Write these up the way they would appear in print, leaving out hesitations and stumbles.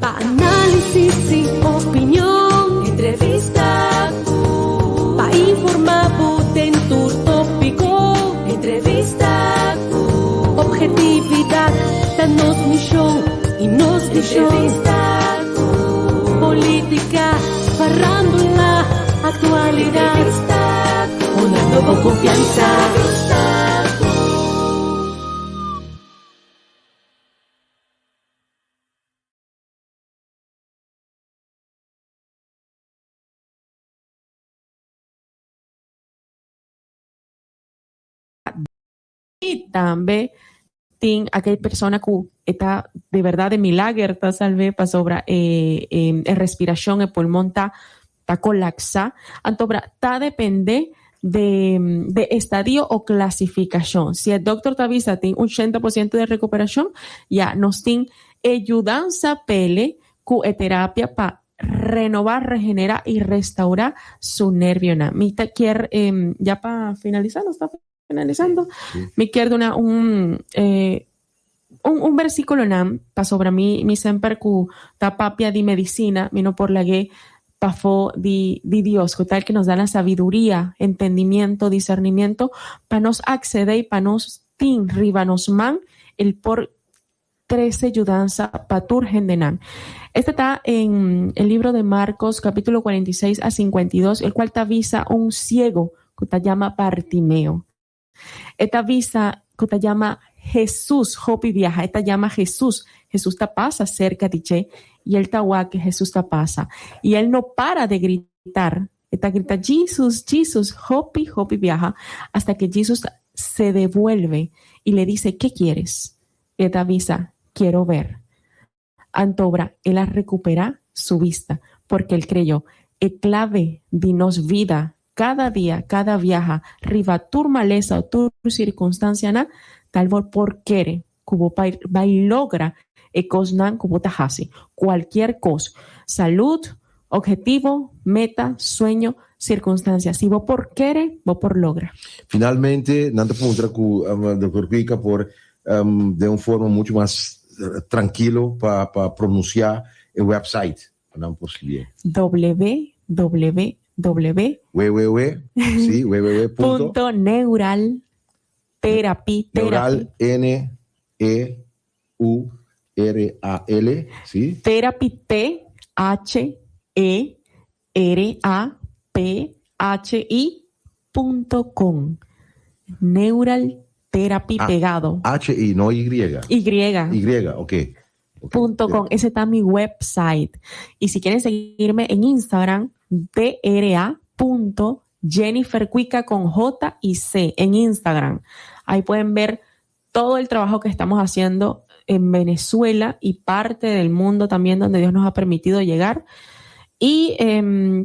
Pa análisis i opinion, entrevista ku pa informá bo den tur tópiko, entrevista ku objetividat ta nos mishon i nos vishon, entrevista ku polítika, farándula, aktualidat, entrevista ku dunando bo konfiansa, entrevista ku. I tambe tin aquel persona cu e ta de verdad de milager ta salve pasobra e e respiracion e pulmon ta ta colapsa anto bra ta depende de de estadio o clasificacion si e doctor ta bisa tin un 80% de recuperacion ya nos tin e yudansa pele cu e terapia pa renoba, regenera y restaura su nervionan. Mi ta kier ya pa finalisa nos ta finalisando mi kier duna un un un versiculonan pasobra mi mi semper cu ta papia di medicina mi no por lag'e pafo di di Dios cu tal que nos da la sabiduria, entendimiento, discernimiento pa nos accede y pa nos tin riba nos man el por trece yudansa pa tur hendenan. Este ta en el libro de Marcos capítulo 46 a 52, el cual ta bisa un ciego cu ta yama Bartimeo. E ta bisa cu ta yama Jesús, hopi biaha e ta yama Jesús, Jesús ta pasa cerca di dje y el ta wak que Jesús ta pasa y el no para de gritar, e ta grita Jesus, Jesus, hopi, hopi biaha hasta que Jesus se devuelve y le dice, ¿qué quieres? E ta bisa, Quiero ver. Antobra el a recuperá su bista, porque el creyó. E clave di nos vida cada dia, cada biaha, riba tur malesa o tur circunstancianan, tal bo por kere cu bo bai logra e cosnan cu bo ta haci. Cualkier cos, salud, objetivo, meta, sueño, circunstancia, si bo por kere, bo por logra. Finalmente, nan ta puntra cu Doctor Cuica por den un forma mucho mas trankilo pa pa pronuncia e website pa nan por scribié. Www. Www, si, www punto. Punto neural therapy, Neural, N E U R A L, si. Therapy, T H E R A P H I punto com. Neural Therapy pegado. H I, no Y. Y. Y, ok. Punto com. Ese ta mi website. Y si quieren seguirme en Instagram, DRA punto Jennifer Cuica con J y C en Instagram. Ahí pueden ver todo el trabajo que estamos haciendo en Venezuela y parte del mundo también donde Dios nos ha permitido llegar. Y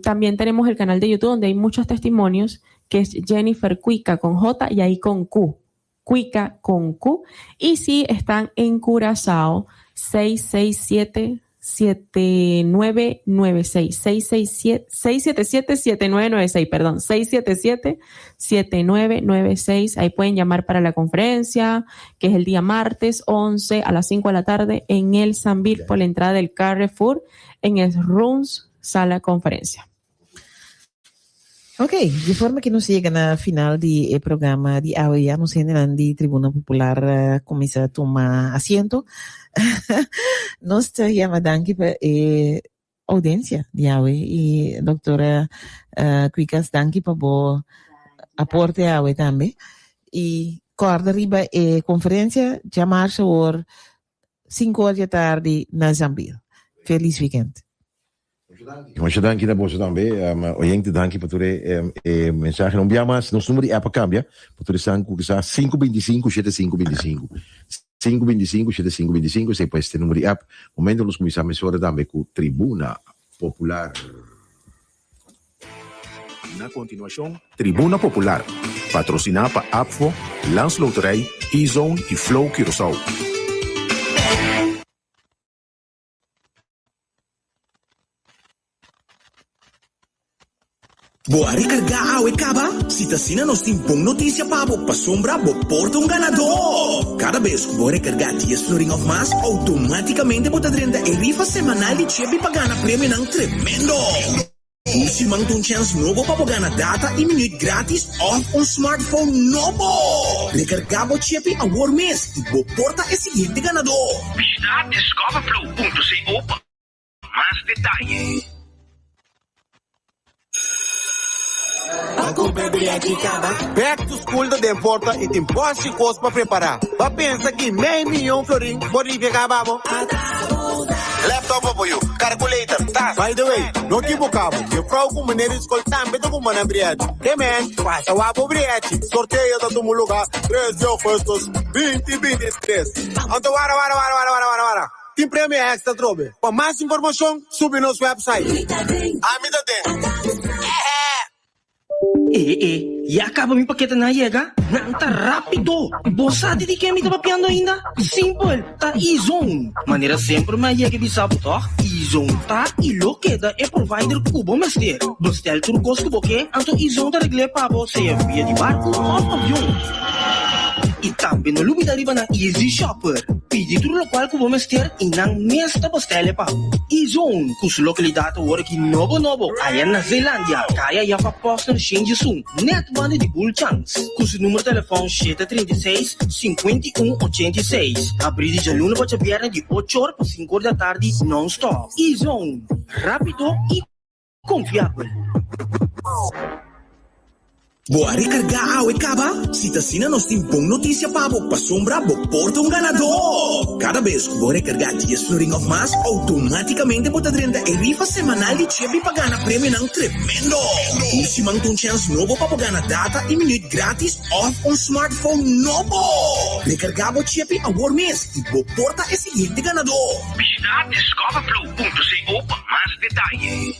también tenemos el canal de YouTube donde hay muchos testimonios, que es Jennifer Cuica con J y ahí con Q. Cuica con Q. Y si están en Curazao, 667 7996 667 677 7996, perdón, 677 7996. Ahí pueden llamar para la conferencia, que es el día martes 11 a las 5 de la tarde en el Sambil por la entrada del Carrefour en el Runs Sala Conferencia. Ok, di forma ku nos yega na final di e programa di awe ya nos hendenan di Tribuna Popular a kuminsá tuma asiento. Nos ta yama danki pa e oudensia di awe i doktora Cuicas danki pa bo aporte awe tambe. I kòrda riba e konferensia djamarsa awor sinku or di atardi na Zambil. Felis wikènt. Masha danki na boso tambe oyente danki pa tur e mensahenan. Un bia mas nos numero di app a cambia pa tur esnan cu kisa sinku binti sinku shete sinku binti sinku sinku binti sinku shete sinku binti sinku esey pues ta e numero di app. Momento nos cuminsa mesora tambe cu Tribuna Popular. Na continuacion Tribuna Popular patrocina pa APFO, Landsloterij, E-Zone y Flow Curaçao. Bo a rekargá awe kaba? Si ta asina nos tin bon notisia pa bo, pasobra bo por ta un ganadó! Kada bes ku bo rekargá dies florin òf mas, outomátikamente bo ta drenta e rifa semanal di Chepi pa gana premionan tremendo! Tur siman ta un chèns nobo pa bo gana data i minüt grátis òf un smartphone nobo! Rekargá bo Chepi awor mes i bo por ta e siguiente ganadó! Bishita discoverflow.co pa mas detaye. Back to school ta den porta y tin boshi cos pa prepara. Ba pensa ki mei miyon florin por ripia caba bo? Laptop pa bo yu, calculator, tas. By the way, no kiboca bo, juffrouw cu meneer di school tambe ta cumpra nan briachi. Hey man, pasa wak bo briachi. Sorteo ta tuma lugar tres di augustus binti 23. Anto wara wara wara wara wara wara wara. Tin premio extra atrobe. Pa mas informacion subi nos website. Ami ta den. E e, ya caba mi paketenan a yega? Nan ta rapido! Bo sa di di ken mi ta papiando ainda? Simpel, ta E-Zone! Manera semper mi a yega e bisa bo tòg, E-Zone ta i lo keda e provider ku bo mester. Bestel tur kos ku bo ke, anto E-Zone ta regl'é pa bo sea via di barku òf avion. I tambe no lubida riba nan Easy Shopper. Pidi tur lokual ku bo mester i nan mes ta bestel e pa bo. E-Zone, ku su lokalidat awor aki nobo nobo aya na Zeelandia, kaya Jaffa Posner Shen Jisun, nèt banda di Bulchans. Ku su numero telefòn 736, 51 86. Abrí di djaluna pa djabièrnè di ocho or pa sinku or di atardi nòn-stòp. E-Zone, rápido i Konfiabel. Bo a rekargá awe kaba? Si ta asina nos tin bon notisia pa bo, pasobra bo por ta un ganadó! Kada bes ku bo rekargá dies florin òf mas, outomátikamente bo ta drenta e rifa semanal di Chepi pa gana premionan tremendo! Tur siman ta un chèns nobo pa bo gana data i minüt grátis òf un smartphone nobo! Rekargá bo Chepi awor mes i bo por ta e siguiente ganadó! Bishita discoverflow.co pa mas detaye.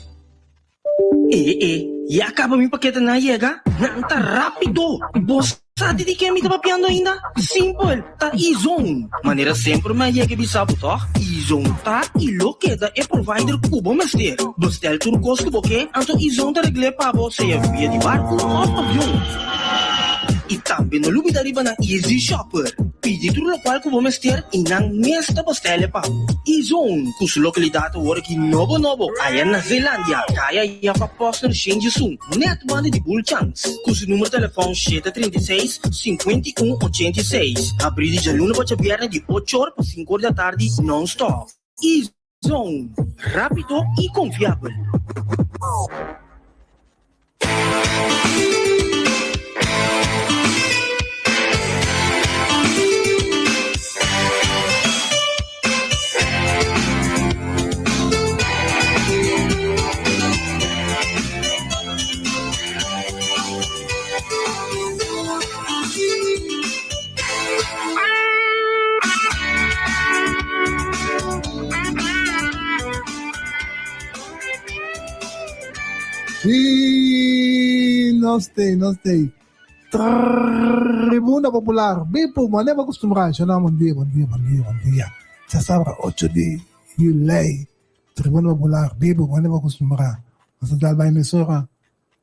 E e, ya caba mi paketenan a yega? Nan ta rapido! Bo sa di di ken mi ta papiando ainda? Simpel, ta E-Zone! Manera semper mi a yega e bisa bo tòg, E-Zone ta i lo keda e provider ku bo mester. Bestel tur kos ku bo ke, anto E-Zone ta regl'é pa bo sea via di barku òf avion. I tambe no lubida riba nan Easy Shopper. Pidi tur lokual ku bo mester i nan mes ta bastele pa bo. E-Zone, ku su lokalidat awor aki nobo nobo aya na Zeelandia, kaya Jaffa Posner Shen Jisun, nèt banda di Bulchans. Ku su numero telefòn 736, 51 86. Habrí di djaluna pa djabièrnè di ocho or pa sinku or di atardi nòn-stòp. E-Zone, rápido i konfiabel. Sí, nos te, nos te. Tribuna Popular, Bipu, manera acostumbrado, yo no, buen día, buen día, buen día, buen día. Ya sabra 8 de juli. Tribuna Popular, Bipu, manera acostumbrado. Nos a dal emisora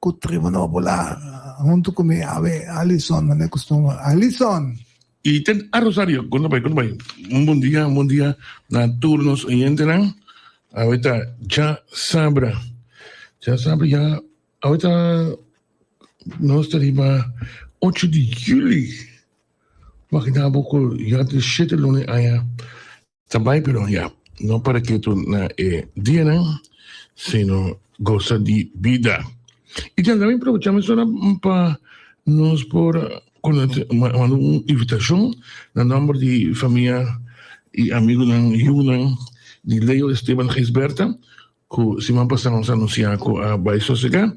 ku Tribuna Popular. Hunto ku mi awe, Alison, manera costumbre. Alison! Y ten a Rosario, con ta bai, con ta bai. Un bon dia, un bon dia na tur nos oyentenan. Awe ta dja sabra. Dja sabra ya, awe ta nos ta riba ocho di juli. Imagina bo ku ya ta shete luna aña ta bai pero ya no para ketu na e dianan sino gosa di bida. Y tambe aprovecha mesora pa nos por manda un invitacion na nomber di famia y amigunan yunan di Leo Esteban Gijsbertha cu siman pasa nos a anuncia cu a bay sosega.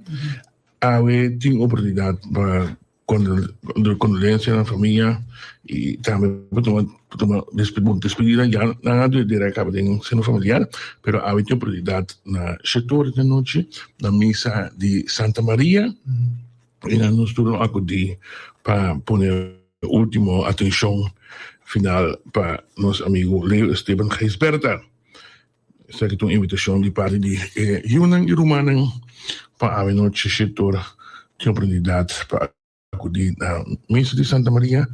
Awe tin oportunidad pa condolencia na famia y tambe pa tuma tuma despedida ya nan a dera caba den seno familiar pero awe tin oportunidad na shete ora di anochi na misa di Santa Maria y nan nos tur lo acudi pa pone ultimo atencion final pa nos amigo Leo Esteban Gijsbertha. Esaki ta un invitashon di parti di e yunan i rumannan pa awe nochi shetor tin oportunidat pa akudí na misa di Santa Maria.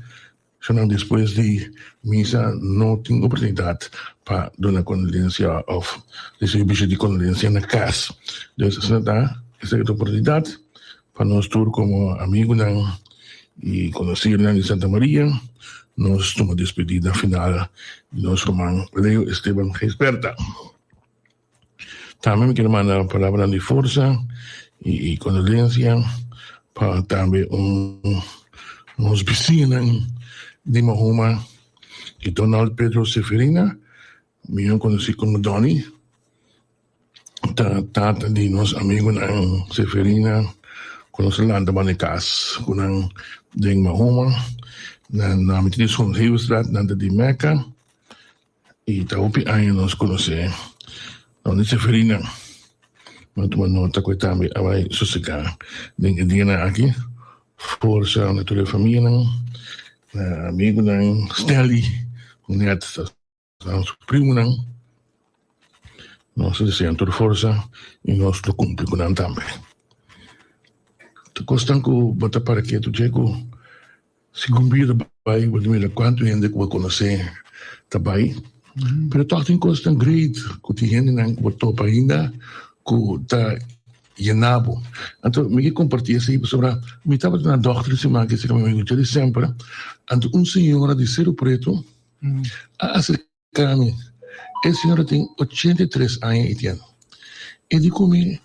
Esnan despues di misa no tin oportunidat pa duna kondolensia òf risibí bishita di kondolensia na kas. Dus asina ta, esaki ta oportunidat pa nos tur komo amigunan i konosidonan di Santa Maria nos tuma despedida final di nos ruman Leo Esteban Gijsbertha. Tambe mi kier manda palabranan di forsa i kondolensia pa tambe un nos bisiñanan di Mahuma i Donald Pedro Seferina, mihó konosí komo Donny, ta tata di nos amigunan Seferina ku nos a lanta banda e kas ku nan den Mahuma. Nan nòmber ta di Schoonhevenstraat, nan ta di Mecca. I ta hopi aña nos konosé Donny Seferina. Mi a tuma nota ku e tambe a bai sosegá den e dianan aki. Forsa na tur e famianan, na amigunan, Stanley ku nèt ta su primunan. Nos ta desean tur forsa i nos lo kumpli ku nan tambe. Ta kosnan ku bo ta para ketu dje ku Segun bida bai, bo ta mira kuantu hende ku bo konosé ta bai. Pero tòg tin kosnan great ku tin hendenan ku bo topa ainda ku ta yena bo. Anto mi ke kompartí esei pasobra mi tabata na dòkter siman aki serka mi amigu Jerry Semper. Anto un señora di Seru Preto a aserká mi. E señora tin 83 aña i tien. E di ku mi,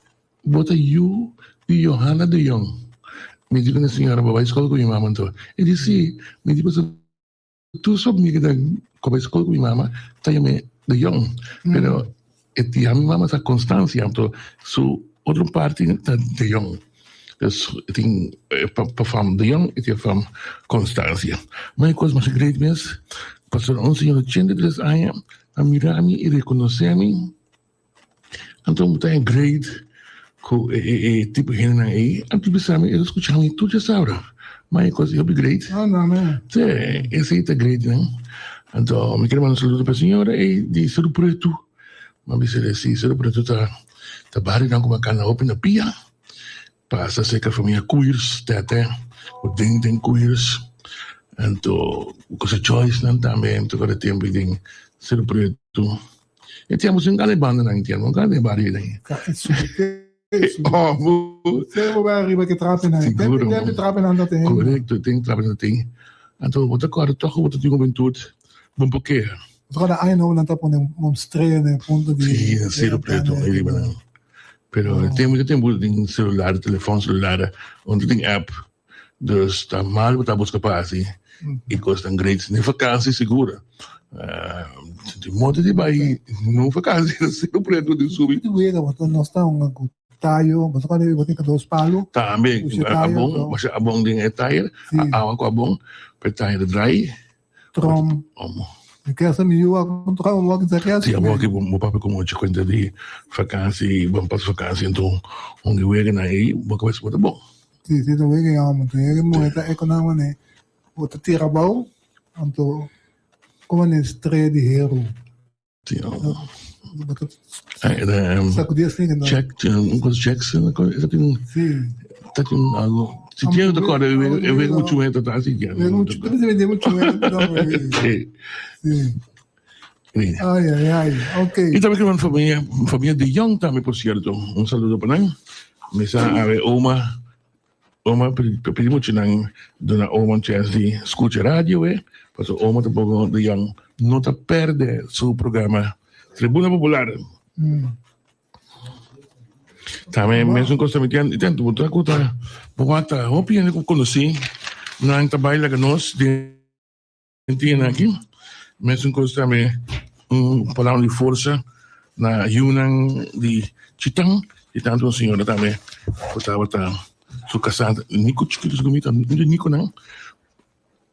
Bo ta yu di Johanna de Jong. Mi di ku na señora, bo bai skol ku mi mama anto? E di, Si. Mi di, Pasobra tur su amiganan ku bai skol ku mi mama ta yam'é de Jong. Pero e tia mi mama ta Constancia, anto su otro parti ta de Jong. Dus e tin pa fam de Jong, e tin fam Constancia. Ma e kos masha great mes, pasobra un señora 83 aña a mira mi i rekonosé mi. Anto mi ta great ku e e e tipo hendenan ei. Anto bisa mi, e ta skucha mi tur djasabra. Ma e kos ei hopi great. Ah, no, no. Sí, esei ta great nan. Anto mi kere manda un saludo pa e señora ei di Seru Pretu. Mi a bisa el si Seru Pretu ta ta barionan ku mi a kanda hopi na pia. Pasa serka famia Koeiers, tètè ku den den Koeiers. Anto ku sa Joyce nan tambe anto kada tempu ei den Seru Pretu. E tempu sin gana e bandanan e tempu, no gana e bario den. Sebo bai ariba ke trapenan. Seguro. Tempu trapenan ta ten. Korekto, ten trapenan ta ten. Anto bo ta kòrda tòg ku bo ta tin hubentut, bo por keha. Bo ta kòrda aña nobo nan ta pone un strea den e punto di. Si, na Seru Pretu, ariba nan. Pero e tempu ta tempu tin celular, telefòn celular, unda tin app. Dus ta mal bo ta buska pa hasi i kosnan great. Ni vakansi sigur. Di moda di bai no vakansi na Seru Pretu di subi. Di wega bo ta nos ta un ku tayo, bo ta kòrda bo tin ka dos palu. Tambe abon, basha abon den e tayer, awa ku abon pa e tayer drai. Trom. Mi kesa mi yu a kontra un wak sa kesa. Si abo aki bo papia ku mucha kuenta di vakansi, bon pas vakansi enton un di wega nan ei bo kabes bo ta bon. Si, si ta wega ya omo. E muhe ta ekonama ne bo ta tira abou anto komo ne strea di heru. Si, Check, un cosa Jackson, esa tin, ta tin algo. Si tiene te acorda, e wega mucho mujer ta así ya. Wega mucho, pero se vende mucho mujer. Sí. Sí. Ay, ay, ay, ok. Y también que familia, familia de Young también, por cierto. Un saludo para nan. Mesa ave Oma, Oma pidi mucho nan duna Oma un chance di scucha radio eh. Paso Oma tampoco de Young no ta perde su programa Tribuna Popular. Tambe mesun cosa mi tin tin bo ta cu ta bo wak hopi hende cu conoci nan ta bai laga nos den tin aki. Mesun cos tambe un palabra di forsa na yunan di Chitan y tanto un señora tambe cu tabata su casa Nico chiquito su comita Nico nan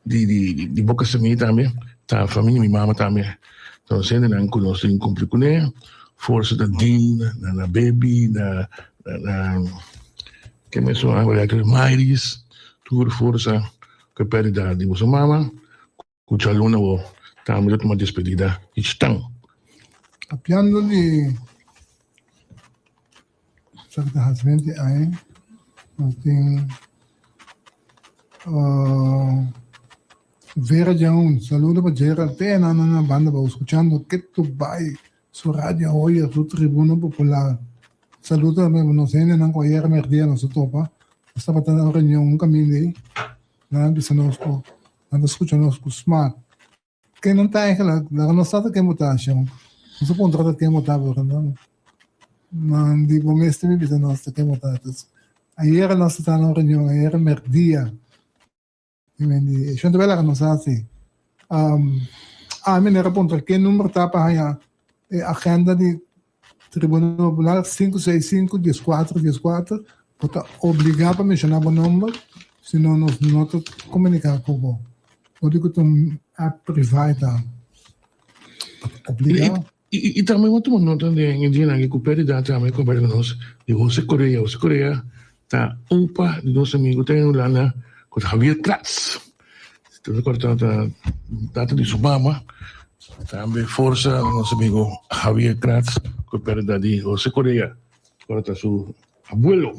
di di di Boca Semilla tambe ta familia mi mama tambe entonces hendenan cu nos tin cumpli cune forsa ta Dean na na Baby na na ke mesun Mayris tur forsa cu e perdida di boso mama cu djaluna bo tambe ta tuma despedida di Chitan. Papiando di esaki ta hasi 20 aña, nos tin Vera Jaun, saludo pa Gerald te nan na banda bou scuchando ketu bai su radio awoyer su tribuna popular. Saludo tambe pa nos hendenan cu ayer merdia nos a topa, nos tabata na un reunion un caminda ey, nan a bisa nos cu nan ta scucha nos cu smaak. Ken nan ta eigenlijk? Laga nos sa ta ken bo ta, shon. Nos a puntra ta ken bo ta, pero nan nan di bo mes tin bisa nos ta ken bo ta. Entonces, ayera nos ta na un reunion, ayera merdia. I men di, shon ta bai laga nos sa si. Um, ami a puntra ken number ta pa haña e agenda di Tribuna Popular 565 14 14, bo ta obligá pa menshoná bo nomber, sino nos no ta komuniká ku bo. Bo di ku ta un app privá e ta. Bo ta obligá. I tambe bo tuma nota den e dianan aki ku pèrdida tambe kompará ku nos di Jose Correa. Jose Correa ta opa di nos amigu ta den Hulanda ku ta Javier Kratz. Ta recorda ta tata di su mama. Tambe forsa na nos amigu Javier Kratz ku e pèrdida di Jose Correa ku ta su abuelo.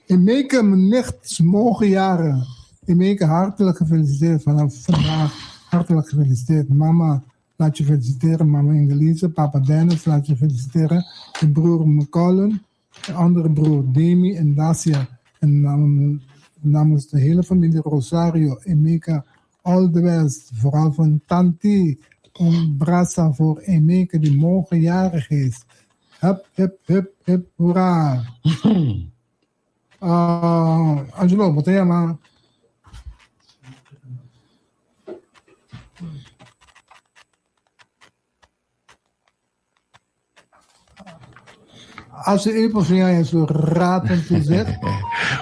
Emeke, mijn nicht, mogen jaren. Emeke, hartelijk gefeliciteerd vanaf vandaag. Hartelijk gefeliciteerd, mama. Laat je feliciteren, mama Ingelise, papa Dennis, laat je feliciteren, je broer McCollum, je andere broer Demi en Dacia. En namens de hele familie Rosario, Emeka, all the best. Vooral van Tanti, un brasa voor Emeka die morgen jarig is. Hup, hup, hup, hup, hoera. Uh, Angelo, bo ta yama? Als u por fin haña su raad en toezicht.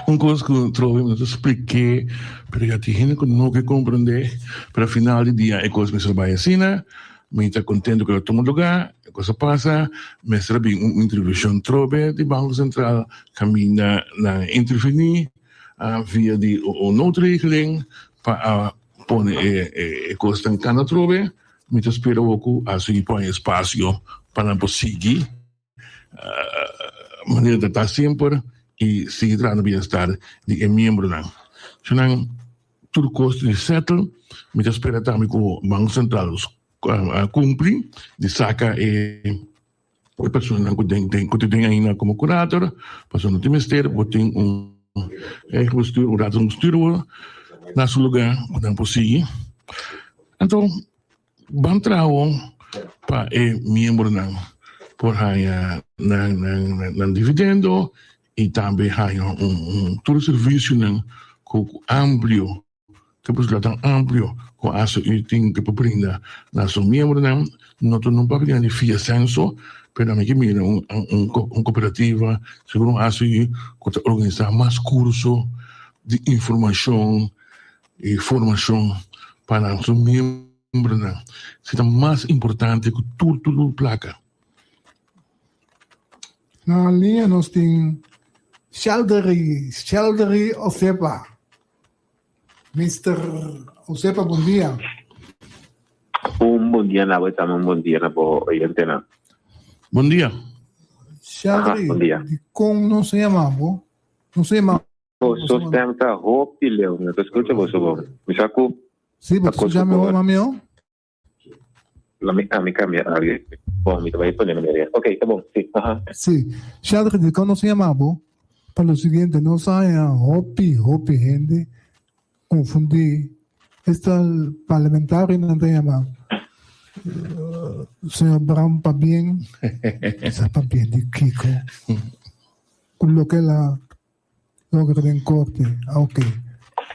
Un kos ku trobe mi no ta splik'é, pero ya tin hende ku no ke komprendé, pero al final di dia e kos mester bai asina. Mi ta kontento ku el a tuma lugá, e kos a pasa, mester a bin un intervenshon trobe di Banko Sentral kaminda nan a intervení via di un noodregeling pa a pone e kosnan kana trobe. Mi ta spera awor ku a sigui pone espasio pa nan por sigui manera ta ta semper i sigui traha na bienestar di e miembronan. So nan tur kos tin settle, mi ta spera tambe ku Banko Sentral a kumpli di saka e personanan ku den ku ta den ainda komo kurator, pasobra no tin mester bo tin un eigen bestuur, un raad van bestuur awor na su luga ku nan por sigui. Anto Ban traho pa e miembronan por haña nan nan dividendo y tambe haña un un tur servicionan cu amplio ke posibilidad tan amplio cu ACU tin ke por brinda na su miembronan. No ta no papia di fia censo pero ami ke mira un un cooperativa segun un ACU cu ta organisa mas curso di informacion E formacion pa nan su miembronan si ta mas importante cu tur tur tur placa. Na liña nos tin Sheldry, Sheldry Osepa. Mister Osepa, bon dia. Un bon dia na bo y tambe un bon dia na bo oyentenan. Bon dia. Sheldry, Bon dia. dicon nos a yama bo? Nos a yama Boso stem ta hopi leu, mi no ta scucha boso bon. Mi sa cu Sí, bo ta scucha mi bon, mami oh? La mi, ah, mi cambia audio. Bon, mi ta bay pone manera. Ok, ta bon, sí, aha. Sí. Sheldrick, dicon nos a yama bo? Pa lo siguiente, nos a haña hopi, hopi hende confundi. Esta parlamentarionan ta yama señor Brown pabien, sa pabien di kico? Cu loke el a Logra den korte. Ok.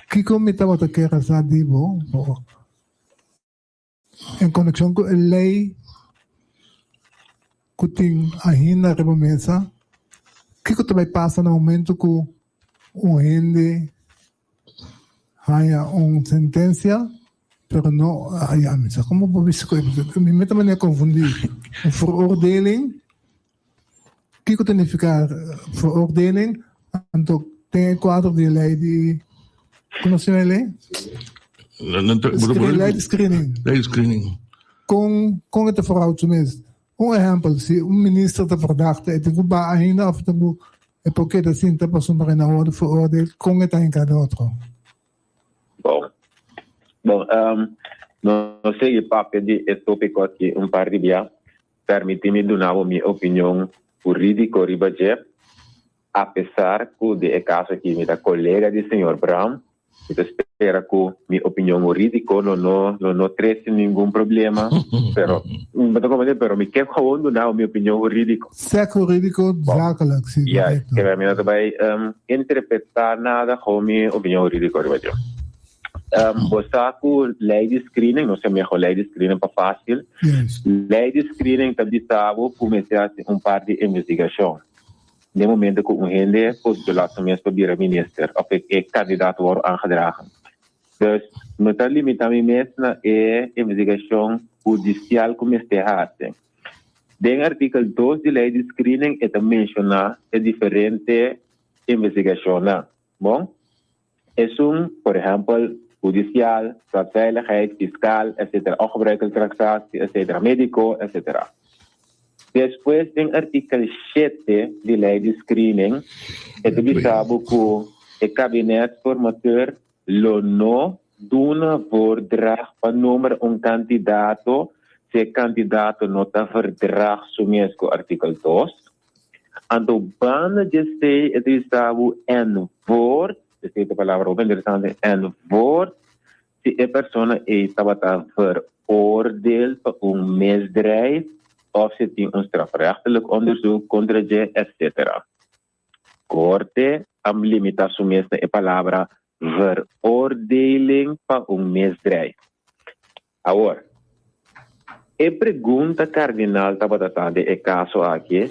Kiko mi tabata kier a sa di bo en konekshon ku e lei ku tin ainda riba mesa? Kiko ta bai pasa na momento ku un hende haña un sentensia pero no ay mi sa komo bo bisa ku e mi ta manera konfundi un veroordeling Kiko ta nifiká veroordeling? Anto den e kuadro di e lei di, komo se yama e lei? Lei di screening. Lei di screening. Kon kon e ta verhoud su mes? Un ehèmpel, si un minister ta verdachte, e tin ku baha ainda òf e tin ku e por keda sinta pasobra e no a wòrdu veroordeeld? Kon e ta hinká den otro? Bon. Bon, nos sigui papia di e tópiko aki un par di bia. Permití mi duna bo mi opinion hurídiko riba dje. Apesar ku den e kaso aki mi ta kolega di señor Brown, mi ta spera ku mi opinion hurídiko lo no lo no trese ningun problema, pero bo ta komprendé, pero mi ke gewoon duna bo mi opinion hurídiko. Sek hurídiko, zakelijk, si, Juist, korekto. kebé mi no ta bai interpretá nada, gewoon mi opinion hurídiko riba dje. Bo sa ku lei di screening, nos ta mehor lei di screening pa fásil. Lei di screening ta bisa bo ku mester hasi un par di investigashon. Den momento ku un hende postulá su mes pa bira minister òf e kandidato wòrdu aangedragen. Dus no ta limitá mi mes na e investigashon hudisial ku mester hasi. Den artikel dos di lei di screening e ta menshoná e diferente investigashonnan. Bon, esun por ehèmpel hudisial, staatsveiligheid, fiskal, etcetera, ongebruikelijke transactie, etcetera, médiko, etcetera. Despues den artikel shete di lei di screening e ta bisa bo ku e kabinetsformateur lo no duna voordracht pa nombra un kandidato si e kandidato no ta verdrag su mes ku artikel dos. Anto banda di esei e ta bisa bo en voort, esei ta palabra hopi interesante, en voort Si e persona ei tabata veroordeel pa un misdrijf of si tin un strafrechtelijk onderzoek kontra dje, etc. Korte a limita su mes na e palabra veroordeling pa un misdrijf. Awor, e pregunta kardinal tabata ta den e kaso aki,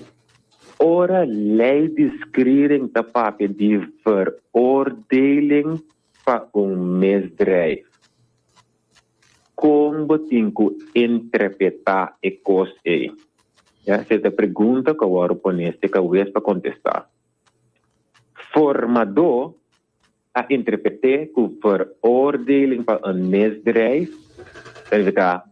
ora lei di screening ta papia di veroordeling pa un misdrijf, kon bo tin ku interpretá e kos ei? Ya, esei ta e pregunta ku a wòrdu poné si kabes pa kontestá. Formadó a interpreté ku veroordeling pa un misdrijf ta nifiká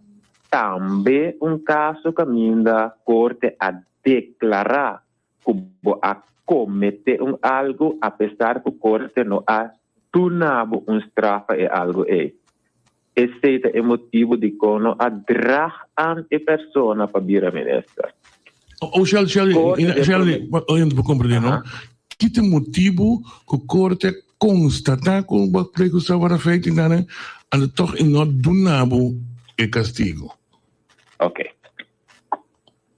tambe un kaso kaminda korte a deklará ku bo a kometé un algu apesar ku korte no a duna bo un straf pa e algu ei. Esei ta e motibu dikon no a drag aan e persona pa bira minister. O Shelly, Shelly, Shelly, oyente por comprende no? Ki ta e motibu ku korte a konstatá ku bo a pleeg usted feito en anto tòg e no a duna bo e kastigu? Ok.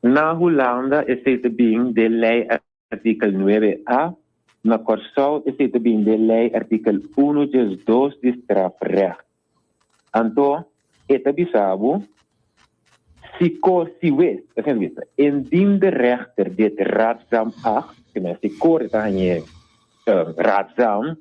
Na Hulanda esei ta bin den lei artikel nuebe a, na Kòrsou esei ta bin den lei artikel unu diesdos di strafrecht. Anto e ta bisa bo si ko si wes, asina ta bisa, indien de rechter dit raadzaam acht, si korte ta hañ'é raadzaam,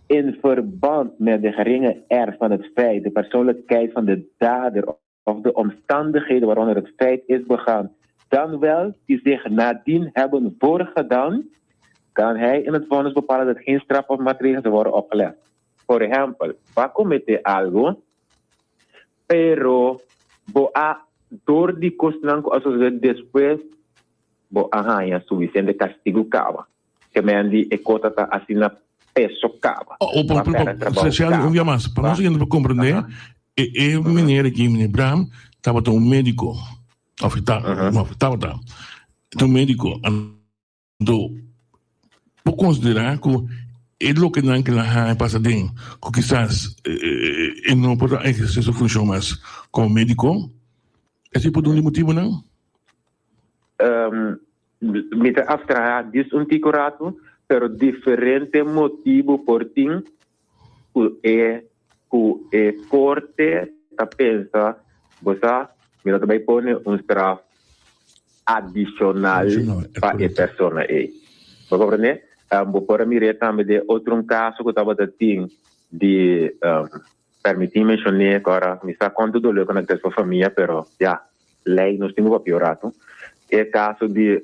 in verband met de geringe ernst van het feit, de persoonlijkheid van de dader of de omstandigheden waaronder het feit is begaan, dan wel die zich nadien hebben voorgedaan, kan hij in het vonnis bepalen dat geen straf of maatregelen worden opgelegd. Por ehempel, bo a comete algo, pero bo a door di cosnan cu a sucede despues, bo a haña suficiente castigo caba. Ke men di e kota ta asina peso kaba. Oh, oh, Pa pa, pèrdè pa, trabou Shelly, un kaba. dia mas. Pa nos Pa, hende por comprende, aha, e, e meneer aki, meneer Bram, tabata un médico. Of e ta, of tabata. Ta un médico. Anto, por considera cu e lokenan ke nan haña pasa den, cu kisas e no por a eherce su funcion mas como médico, esei por dun di motibonan? Um, Mi ta abstrahá djis un tiko ratu, pero diferente motibu por tin ku e ku e korte ta pensa, bo sa, mi no ta bai pone un straf adishonal pa e persona ei. Bo komprendé? Bo por a mir'é tambe den otro un kaso ku tabata tin di, permití menshoné ku ora mi sa kuantu doló ku nan ta pa famia, pero ya, Ley nos tin ku papia un ratu. E kaso di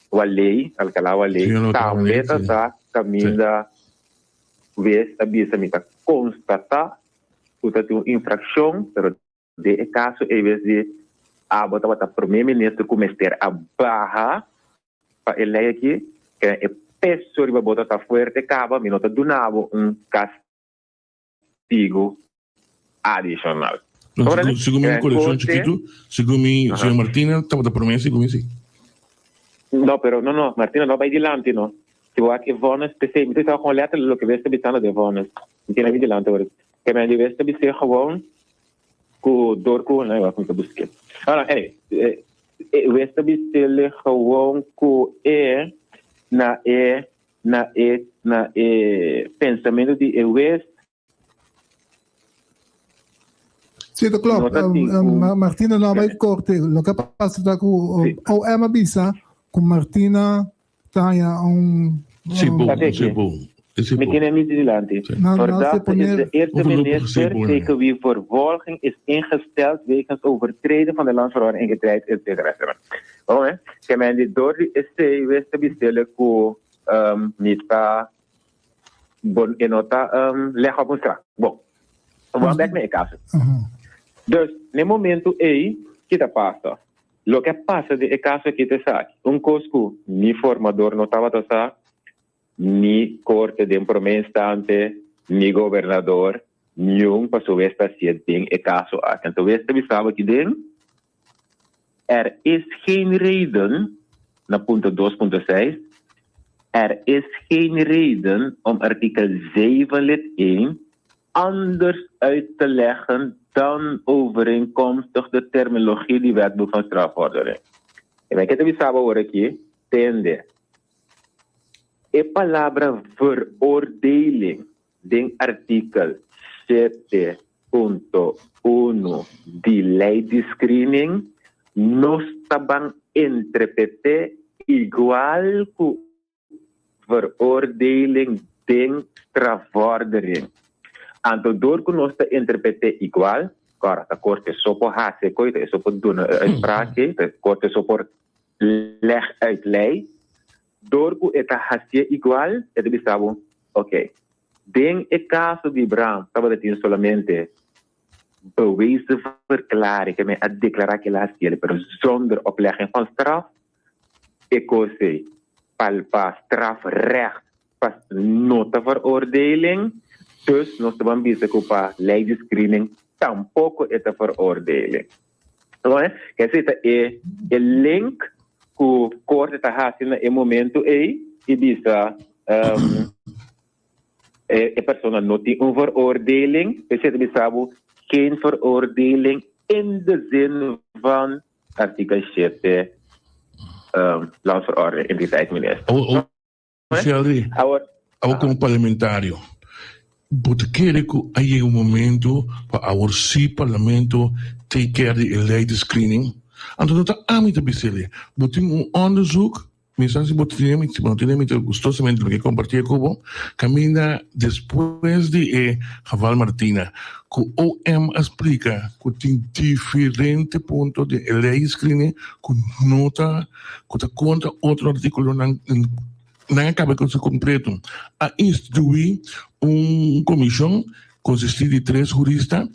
Waley, Alcalá Waley, tambe ta sa kaminda wes a bisa mi ta konstatá ku ta tin un infrakshon, pero den e kaso ei wes di. Abo tabata prome minister ku mester a baha pa e lei aki, kende e peso riba bo ta ta fuerte kaba, mi no ta duna bo un kastigu adishonal. No, segun mi korekshon chikitu, segun mi señor Martina tabata prome, segun mi si. No, pero no, no, Martina no bai dilanti no. Si bo wak e vonnis, p'esei mi ta bisa gewoon letterlijk loke wes ta bisando den vonnis. Mi tin abi dilanti awor. Ke men di wes ta bis'é gewoon ku dor ku, no, wak mi ta busk'é. No, no, anyway, e wes ta bis'é gewoon ku e na e na e na e pensamentu di e wes Sí, dat klopt. Martina no bai korte. Loke pasa ta ku OM a bisa ku Martina ta haña un Sí, bo, sí, bo. Mi tiene mi dilanti. Verdachte is de eerste minister tegen wie vervolging is ingesteld wegens overtreden van de landsverordening integriteit, et cetera, et cetera. Waarom, hè? Ke men di door di esei wes ta bisele ku mi ta Bo e no ta leg op un straf. Bon, bo a bek na e kaso. Dus, na e momento ei, ki ta pasa? Loke a pasa den e kaso aki ta esaki, un kos ku ni formador no tabata sa, ni korte den prome instante, ni gobernador, niun pasobra wes ta hasié den e kaso aki. Anto wes ta bisa bo aki den, Er is geen reden, na punto 2.6, Er is geen reden om artikel 7 lid 1 anders uit te leggen dan overeenkomstig de terminologie di Wetboek van Strafvordering. E men ke ta bisa bo awor aki, tende. E palabra veroordeling Den artikel 7.1 di Lei di Screening nos ta ban entrepet'é igual ku veroordeling den strafvordering. Anto dor ku nos ta entrepet'é igual, kòrda ta korte so por hasi e koita, e so por duna e uitspraak ei, ta korte so por leg uit lei. Dor ku e ta hasié igual, e ta bisa bo, Ok, den e kaso di Bram tabata tin solamente bewezen verklaring ke men a deklará ke el a hasiel, pero zonder oplegging van straf. E kos ei palpa strafrecht pas no ta veroordeling, dus nos ta ban bisa ku pa lei di screening tampoko e ta veroordeling. Esei ta e e link ku korte ta hasi na e momento ei i bisa e persona no tin un veroordeling. Esei ta bisa bo geen veroordeling in de zin van artikel 7 Landsverordening Integriteit Minister. Sheldry, abo komo parlamentario, bo ta kere ku a yega un momento pa awor si parlamento take care di e lei di screening? Anto no ta ami ta bis'el, bo tin un onderzoek, mi sa si bo tene, si bo no tene mi ta gustosamente lo ke kompartié ku bo, kaminda despues di e geval Martina ku OM a splika ku tin diferente punto den e lei di screening ku no ta ku ta kontra otro artíkulonan, nan a kaba ku su kompleto. A instituí un komishon konsistí di tres hurista,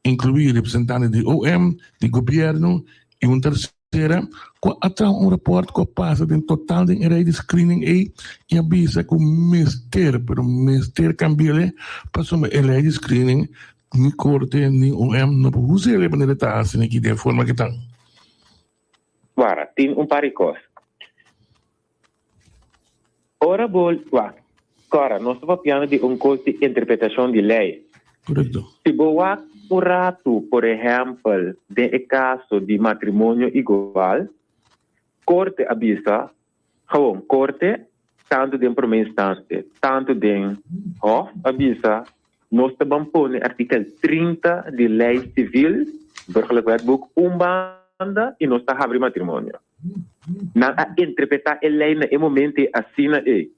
inkluí representante di OM, di gobièrnu i un tersera, ku a traha un rapòrt ku a pasa den total den e rei di screening ei i a bisa ku mester, pero mester kambi'el pasobra e lei di screening ni korte ni OM no por us'el e manera ta hasi aki den e forma ku ta. Wara, tin un par di kos. Ora bo wak, kòrda, nos ta papiando di un kos di interpretashon di lei. Korekto. Si bo wak un ratu, por ehèmpel, den e kaso di matrimonio igual, korte a bisa, gewoon, korte, tantu den promé instansia, tantu den hòf, a bisa, nos ta ban pone artikel 30 di lei sivil, Burgerlijk Wetboek, un banda i nos ta habri matrimonio. Nan a interpretá e lei na e momento ei asina ei.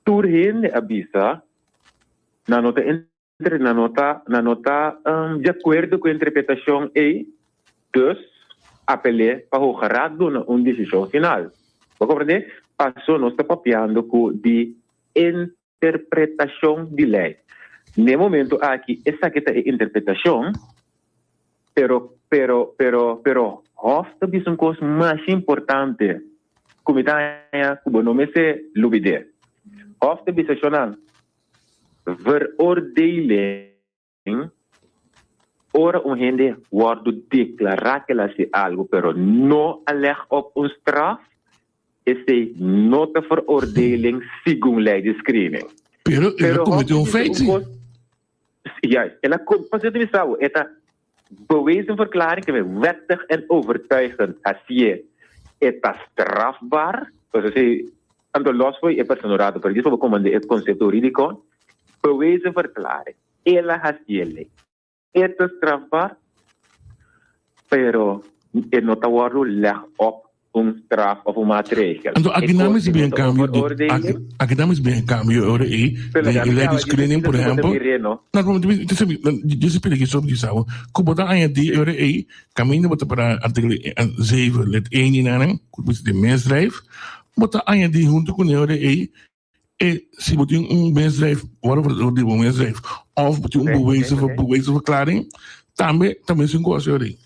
Tur hende a bisa, nan no ta nan no ta nan no ta di akuerdo ku e interpretashon ei, dus apel'é pa Hoge Raad duna un desishon final. Bo komprendé? Paso nos ta papiando ku di interpretashon di lei. Na e momento aki esaki ta e interpretashon. Pero, pero, pero, pero Hof ta bisa un kos masha importante ku mi ta haña ku bo no mester lubid'é. Hof ta bisa shonnan, Veroordeling ora un hende wòrdu deklará ku el a hasi algu pero no a lèg op un straf, esei no ta veroordeling segun lei di screening. Pero el a komete un feit si. Juist, el a pasobra ta bisa bo, e ta bewezen verklaring ke wettig en overtuigend hasié e ta strafbaar, pasobra si anto los fo'i e persona un rato, pero djis pa bo komprende e konsepto hurídiko, bewezen verklaring, el a hasié lei, e ta strafbaar, pero e no ta wòrdu lèg op un straf of un maatregel. Anto aki nan mester bin cambio di aki nan mester bin cambio ora ei den e ley di screening por ehempel. No, yo si pidi ki sob di sabo ku bo ta añadi ora ei kaminda bo ta para artikel 7 lid 1 di nan ku bisa di misdrijf bo ta añadi hunto ku ne ora ei E si bo tin un misdrijf, wòrdu veroordeeld di un misdrijf, òf bo tin un bewezen, bewezen verklaring, tambe ta mesun kos yori.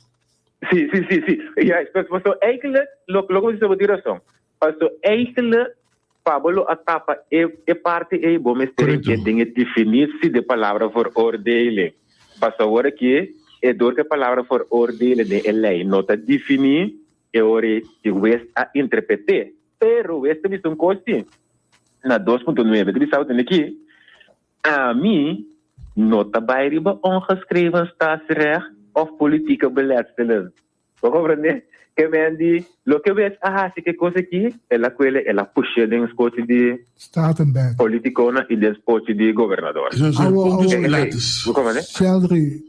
Sí, sí, sí, sí. Juist. Pues, paso eigenlijk, lo, lo ku bo tin rason. Paso eigenlijk, pa bo lo a tapa e, e parti ei, bo mester Correcto. e den e definitie de palabra veroordeling. Paso awor aki, e dor ku e palabra veroordeling den e lei no ta definí, e ora ei di hues a interpret'é. Pero wes ta bisa un kos si, na 2.9 ta bisa tende ki, Ami no ta bai riba ongeschreven staatsrecht of politieke beletselen. Bo comprende? Ke men di, loke wes a hasi ke kos aki, el a kuele, el a pushe den skochi di Statenbed. politikonan i den skochi di gobernador. Awo, awo. Bo comprende? Sheldry,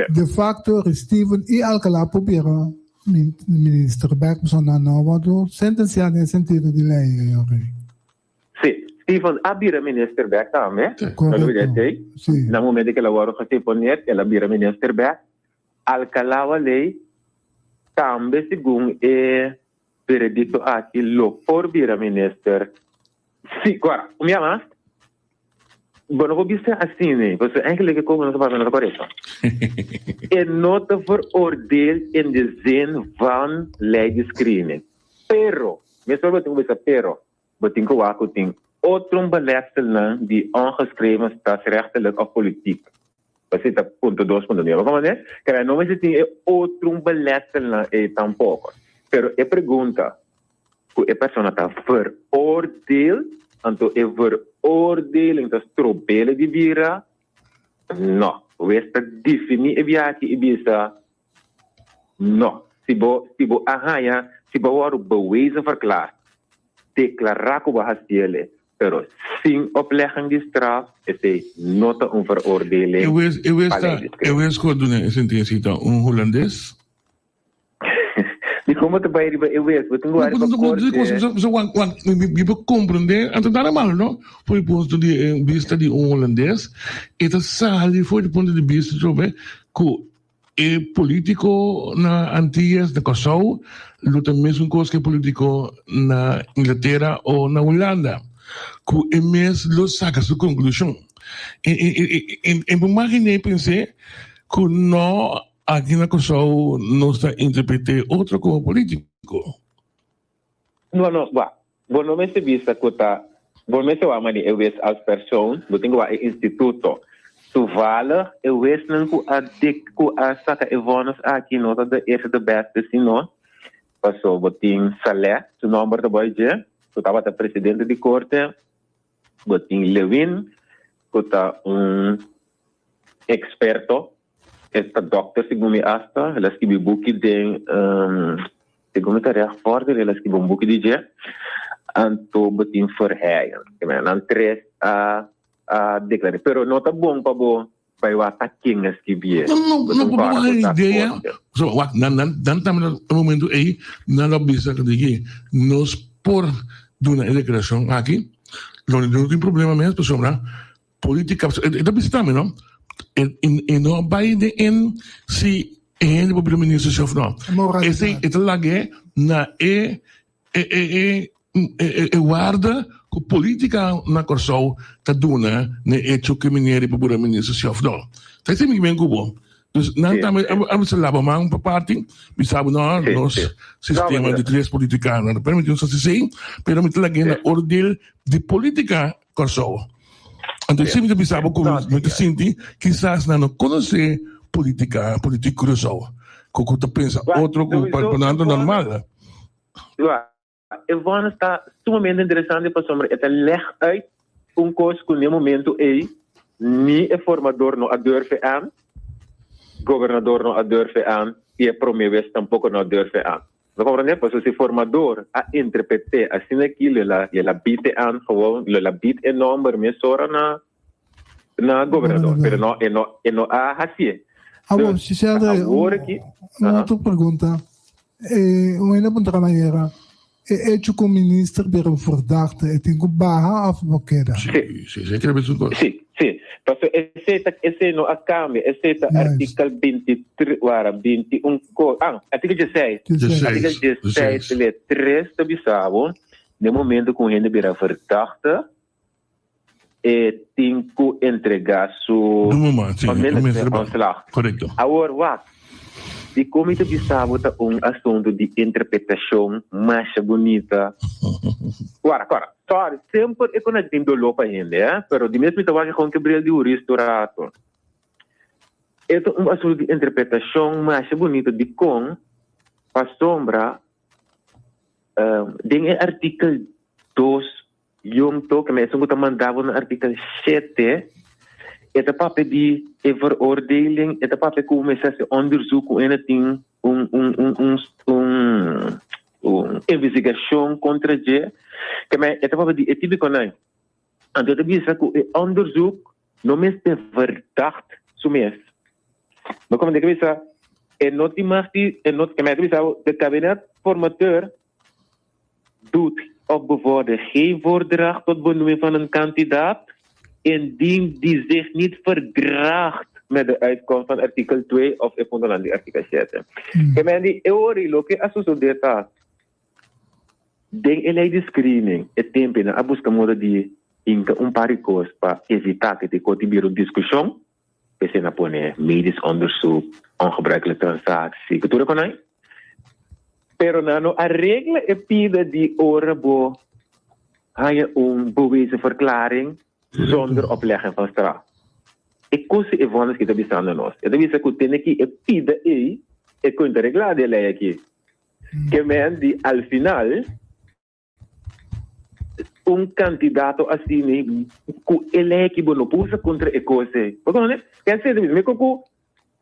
De facto Steven y Alcalá por bira minister bek pasobra nan no a wordo sentencia den sentido di ley. Sí, Steven a bira minister bek tambe, no lubida esey. Na momento cu el a wordo geseponeerd el a bira minister bek. Alcalá Waley tambe segun e veredicto aki lo por bira minister. Sí, guarda, un bia mas. Bo no por bisa asina, pasobra eigenlijk e kos no ta papia no ta korekto. E no ta veroordeeld in de zin van lei di screening. Pero, mesora bo tin ku bisa pero, bo tin ku wak ku tin otro beletselnan di ongeschreven staatsrechtelijk of politiek. Esei ta punto dos punto nuebe. Bo komprende? Kere no mester tin e otro beletselnan ei tampoko. Pero e pregunta ku e persona ta veroordeel, anto e veroordeling ta strobele di bira? No. Wes ta definí e biaha aki i bisa, No. Si bo, si bo a haña, si bo a wòrdu bewezen verklaard, deklará ku bo a hasiele, pero sin oplegging di straf, esei no ta un veroordeling E wes, e wes pa ta, lei di e skref. wes ku a duna e sentensia ta un hulandes? Di como ta bay riba e wes? Bo tin cu bay riba corte. Mi por comprende, anto nada malo no, for di punto di bista di un holandes, e ta sali for di punto di bista trobe cu e politico na Antillas, na Kòrsou, lo ta mesun cos cu e politico na Inglatera o na Hulanda, cu e mes lo saca su conclusion. E por magine y pense cu no Aki na Kòrsou nos ta interpret'é otro komo polítiko. No, no, wak. Bo no mester bisa ku ta, bo mester wak mane e wes als persoon, bo tin ku wak e instituto. Toevallig e wesnan ku a dik, ku a saka e vònis aki no ta de eerste de beste sino, paso bo tin Saleh, su nòmber ta bòi dje, ku tabata presidente di korte, bo tin Lewin, ku ta un eksperto. E ta dokter segun mi asta, el a skibi buki den, segun mi ta recht el a skibi un buki di dje, anto bo tin Verheyen. Nan tres a a declara, pero no ta bon pa bo bai wak ta ken a skibié. No, no, Bo no, tin bo kòrda haña ku ta idea, korte. so wak nan nan nan tambe na e momento ei nan lo bisa di ke nos por duna e deklarashon aki, lo no tin problema mes pasobra Politica, e ta bisa tambe no, e no a bay den en si e hende por bira minister si of no. Esey e ta lag'e na e e e warda cu politica na Corsou ta duna na e hecho cu e meneer por bira minister si of no. Ta esey mi kimen cu bo. Dus nan tambe a bisa laba man pa parti, bisa bo no, nos sistema di tres politica no ta permiti nos hasi esei, pero mi ta lag'é na oordeel di politica Kòrsou. Anto esei mi ta bisa bo ku mi ta sinti kisas nan no konosé politica, politik Curaçao, ku ku ta pensa otro ku pa nan ta normal. E vonnis ta sumamente interesante pasobra e ta leg uit un kos ku n'e momento ei ni e formador no a durfe aan, gobernador no a durfe aan i e prome wes tampoko no a durfe aan. Bo komprende? Pasobra si formador a interpret'é asina aki lo el a lo el a bit e aan gewoon, lo el a bit e nomber mesora na na gobernador, pero no e no e no a hasié. Awor, Dus, Shisha André, awor un, aki, un aha. otro pregunta. E, un hende puntra manera, e hecho ku minister bira un verdachte, e tin ku baha of bo keda? Sí. Sí, sí, esei ta un Sí, sí. Paso esei ta, esei no a kambia. Esei ta Juist. artikel 23, wara, 21, ko, ah, artikel 16. 16. Artikel 16, le 3 ta bisa bo, den momento ku un hende bira verdachte, e tin ku entregá su onmiddellijk ontslag. Awor wak, dikon mi ta bisa bo ta un asuntu di interpretashon masha bunita? Wara, kora, sorry, semper e kon a tin doló pa hende, eh, pero di mes mi ta wak e kon ke bril di hurista un rato. E ta un asuntu di interpretashon masha bunita dikon pasobra den e artikel dos Jong tok, ma esun ku ta manda bo na artikel shete, e ta papia di e veroordeling, e ta papia ku mester hasi onderzoek ku ene tin un un un un un un investigashon kontra dje. Ke men e ta papia di e tipikonan. Anto e ta bisa ku e onderzoek no mester verdacht su mes. Bo komprende? Ke bisa e no tin mag di e no ke men e ta bisa bo de kabinet formateur doet of bevordert geen voordracht tot benoeming van een kandidaat, indien die zich niet verdraagt met de uitkomst van artikel 2 of e puntonan di artikel 7. Ke men di e ora ei loke a sosodé ta den e lei di screening e tempenan a buska moda di hinka un par di kos pa evitá ku e kos di bira un diskushon, p'esei nan a pone medisch onderzoek, ongebruikelijke transactie, ku tur e konai. Pero nan no a regla e pida di ora bo haña un bewezen verklaring zonder oplegging van straf. E kos e vonnis ki ta bisando nos. E ta bisa ku tene ki e pida ei e kuenta regla di e lei aki. Ke men di al final Un kandidato asina ku e lei ki bo no por usa kontra e kos ei. Bo konosé? Ken sende mi? Mi ku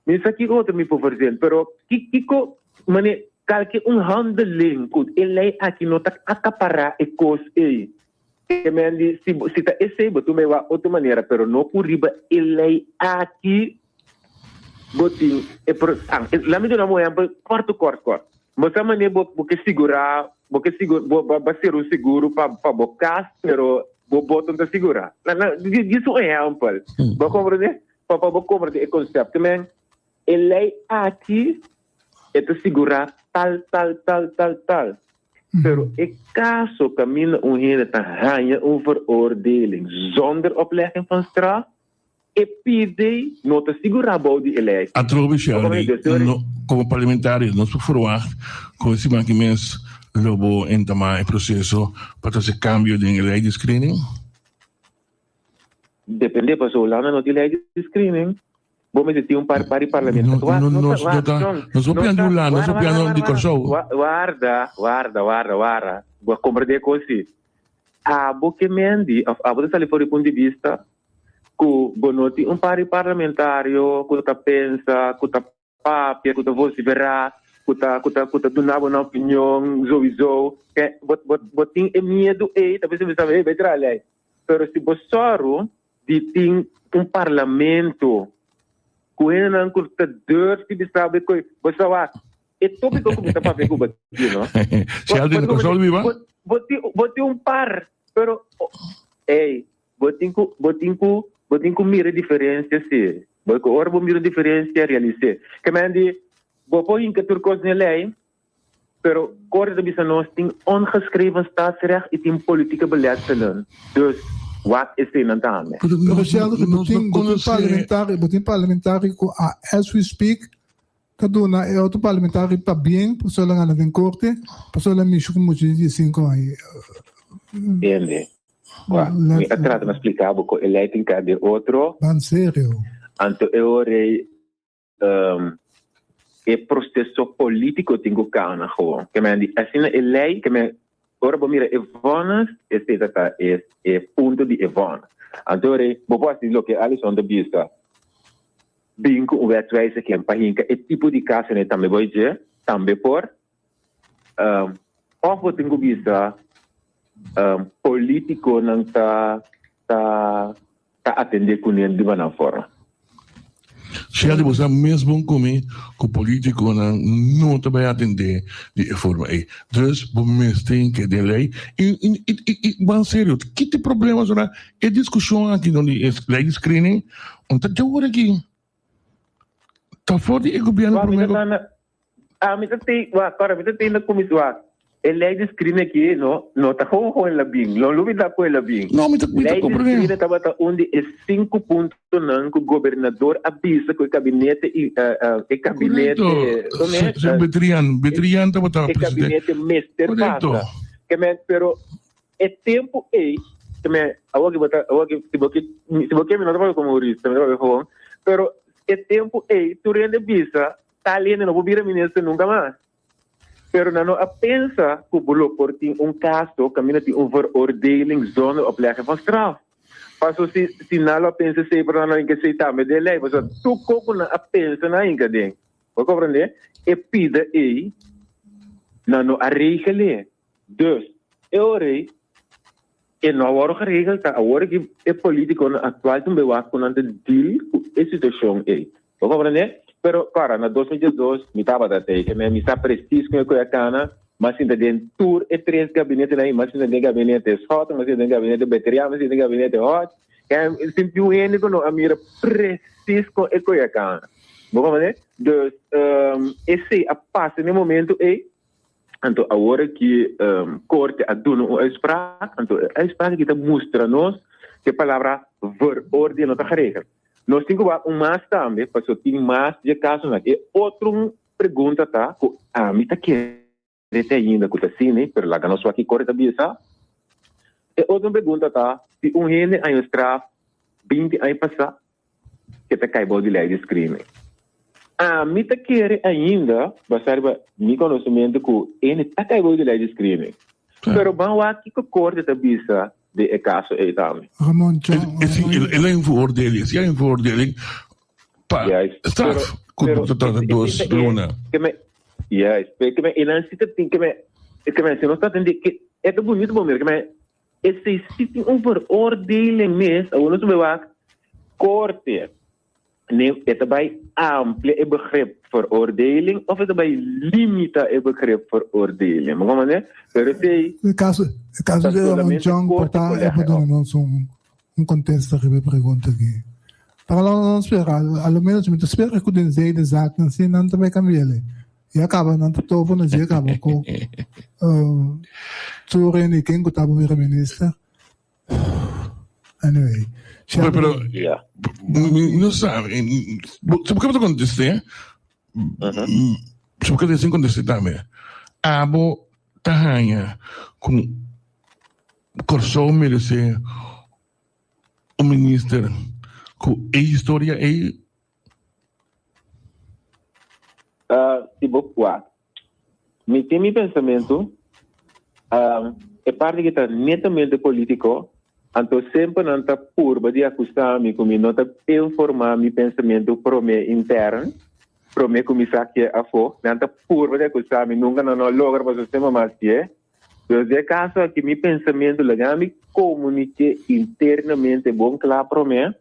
mi sa kiko otro mi por verzin, pero kiko mane kalke un handeling ku e lei aki no ta akapará e kos ei. Ke men di si si ta esei bo tuma e wak otro manera, pero no ku riba e lei aki bo tin e pro ah laat mi duna bo un ehèmpel kòrt kòrt kòrt. Bo sa manera bo bo ke sigurá, bo ke sigur bo bo a sera un seguro pa pa bo kas, pero bo boto no ta sigurá. Na na djis un ehèmpel. Bo a komprendé? Pa pa bo komprendé e konsepto. Men, e lei aki e ta sigurá tal tal tal tal tal. Pero e kaso kaminda un hende ta haña un veroordeling zonder oplegging van straf, E pidi no ta sigurá bou di e lei. Atrobe Sheldie, no, komo parlamentario nos por ferwagt ku e siman aki mes lo bo entamá e proseso pa trese kambio den e lei di screening? Depende, pasobra Hulanda no tin lei di screening. Bo mester tin un par par di parlamentario. No, no, nos no ta, nos no pian di Hulanda, nos pian di Kòrsou. Warda, warda, warda, warda. Bo a komprendé kos si. Abo ke mendi òf abo ta sali for di punto di bista ku bo no tin un par di parlamentario ku ta pensa, ku ta papia, ku ta vosiferá, ku ta ku ta ku ta duna bo nan opinion souiso. Ke bo bo bo tin e miedu ei, ta bisa bisa hey bai traha lei. Pero si bo sòru di tin un parlamento ku hendenan ku ta durf di bisa bo koe, bo sa wak, e tópiko ku mi ta papia ku bo aki no. Si algu ta kòrsou biba? Bo tin bo tin un par, pero ey Bo tin ku, bo tin ku, bo tin ku mira e diferensia si. Bo ku ora bo mira un diferensia, realis'é. Ke men di, bo por hinka tur kos den e lei, pero Korte ta bisa nos tin ongeschreven staatsrecht i tin politieke beletselen. Dus, Wak eseinan tambe. Pero Sheldon, bo tin bo tin parlamentario, bo tin parlamentario ku a as we speak ta duna e otro parlamentario pabien pasobra el a gana den korte, pasobra el a mishi ku mucha di diesinko aña. Entiende? Wak, mi a trata na splika bo ku e lei tin ka den otro. Ban serio. Anto e ora ei e proceso politico tin cu cana gewoon. Ke men di asina e ley, ke men ora bo mira e vonnis, esey ta ta e e punto di e vonnis. Anto ora bo por haci loke Alison ta bisa, bin cu un wetswijziging pa hinca e tipo di casonan tambe bo dje, tambe por. Of bo tin cu bisa politiconan ta ta ta atende cu ne di nan forma. Sea di bo sa mes bon cu mi cu politiconan no ta bay atende di e forma ey. Dus bo mes tin ke den ley y y y ban serio kiti problema sora e discusion aki no di e ley di screening un ta djawor aki ta for di e gobierno prome cu. Ami ta tei, wak, ora mi ta tei na kumis, wak, e lei di screen aki no, no ta gewoon gewoon el a bin, lo lubida ku el a bin. No, mi ta, mi ta Lei di comprende. screen tabata un di e sinku puntonan ku gobernador a bisa ku e kabinete i e kabinete, Correcto. kon e? Se, Betrian, Betrian tabata E presidente. kabinete mester Correcto. pasa. Ke men, pero e tempu ei, ke men, awor ki bo ta, awor ki, si bo ke, si bo ke mi no ta papia komo hurista, mi ta papia gewoon, pero e tempu ei tur hende bisa Tal hende no por bira minister nunca mas. Pero nan no a pensa cu bo lo por tin un caso caminda tin un veroordeling zonder oplegging van straf. Paso si si nan lo a pensa esey pero nan lo a hinca esey tambe den ley. Pasobra tur co cu nan a pensa nan a hinca den. Bo comprende? E pida ey nan no a regele. Dus e ora ey e no a worde geregeld ta awor aki e politiconan actual tin bewak cu nan ta deal cu e situacion ey. Bo comprende? Pero kòrda, na 2012 mi tabata tei, ke mi sa precies kon e koe a kana, m'a sinta den tur e tres gabinetenan ei, m'a sinta den gabinete Schotten, m'a sinta den gabinete Betrian, m'a sinta den gabinete Hodge, ke sinti un hende ku no a mira precies kon e koe a kana. Bo comprende? Dus, esei a pasa den e momento ei, Anto awor aki korte a duna un uitspraak, anto e uitspraak aki ta mustra nos ku e palabra veroordeel no ta geregeld. Nos tin ku wak un mas tambe, pasobra tin mas dje kasonan. E otro pregunta ta ku ami ta kere te ainda ku ta asina, pero laga nos wak ki korte ta bisa. E otro pregunta ta, si un hende a haña straf binti aña pasá, ke ta kai bou di lei di screening. Ami ta kere ainda, basá riba mi konosementu, ku ene ta kai bou di lei di screening. Pero ban wak kiko korte ta bisa di e kaso ei tambe. Ramon Chong, E si el a veroordeling, si a veroordeling pa straf ku ta trata dos luna. Juist, pero ke men enan si ta tin ke men ke men si nos ta tende ke e ta bunito bo mira ke men Esei si tin un veroordeling mes, awor nos ta bai wak korte. Ne, e ta bai amplia e begrip veroordeling of e ta bai limita e begrip veroordeling. Bo comprende? Pero esei E caso, e caso ta di Ramon solamente Chong por korte ta por e leggen por duna op. nos un un contesta riba e pregunta aki. Pero lo nos spera, a lo menos mi ta spera cu den zee de zaaknan si nan ta bai cambi'el. Ya kaba nan ta topo na dje kaba ku tur hende ken ku tabata bira minister. Anyway. Pero, pero mi no sa, si bo ta contesté, si bo ta sin contesté tambe, abo ta haña ku Kòrsou meresé un minister ku e historia ei? Si bo wak, mi tin mi pensamentu, e parti ki ta netamente politico, anto semper nan ta purba di acusa mi cu mi no ta informa mi pensamentu prome intern, prome cu mi sa ke afo, nan ta purba di acusa mi, nunca nan no logra pasobra semper mas ke. Dus den e caso aki mi pensamentu laga mi comunique internamente bon cla prome.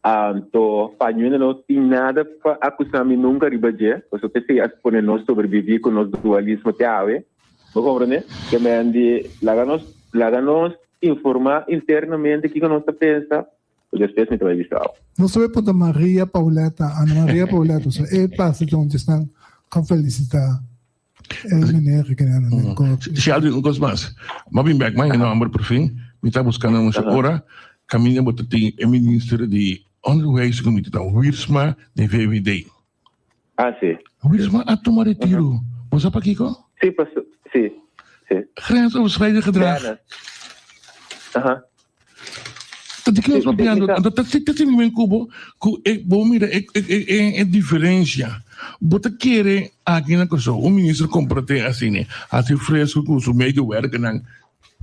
Anto pa ñu'e no tin nada pa akusá mi nunka riba dje, pasobra p'esei a pone nos sobreviví ku nos dualismo te awe. Bo komprendé? Ke men di laga nos laga nos informá internamente kiko nos ta pensa, despues mi ta bai bisa bo. Nos ta bai puntra Maria Pauletta, Ana Maria Pauletta, so e pasa djonte esnan kan felisitá e meneer ke nan den korte. Sheldon, un kos mas. M'a bin bek, m'a hende nomber por fin. Mi ta buskando un ora kaminda bo ta tin e minister di Onderwijs ku mi ta Wiersma di VVD. Ah, si. Wiersma a tuma retiro. Bo sa pakiko? Si, paso, si, si. Grensoverschrijdend gedrag. Dennis. Aha. Ta di kos papiando. Anto ta ta sinti men ku bo ku e bo mira e e e e diferensia. Bo ta kere aki na Kòrsou un minister komport'é asina, hasi fresku ku su medewerkernan.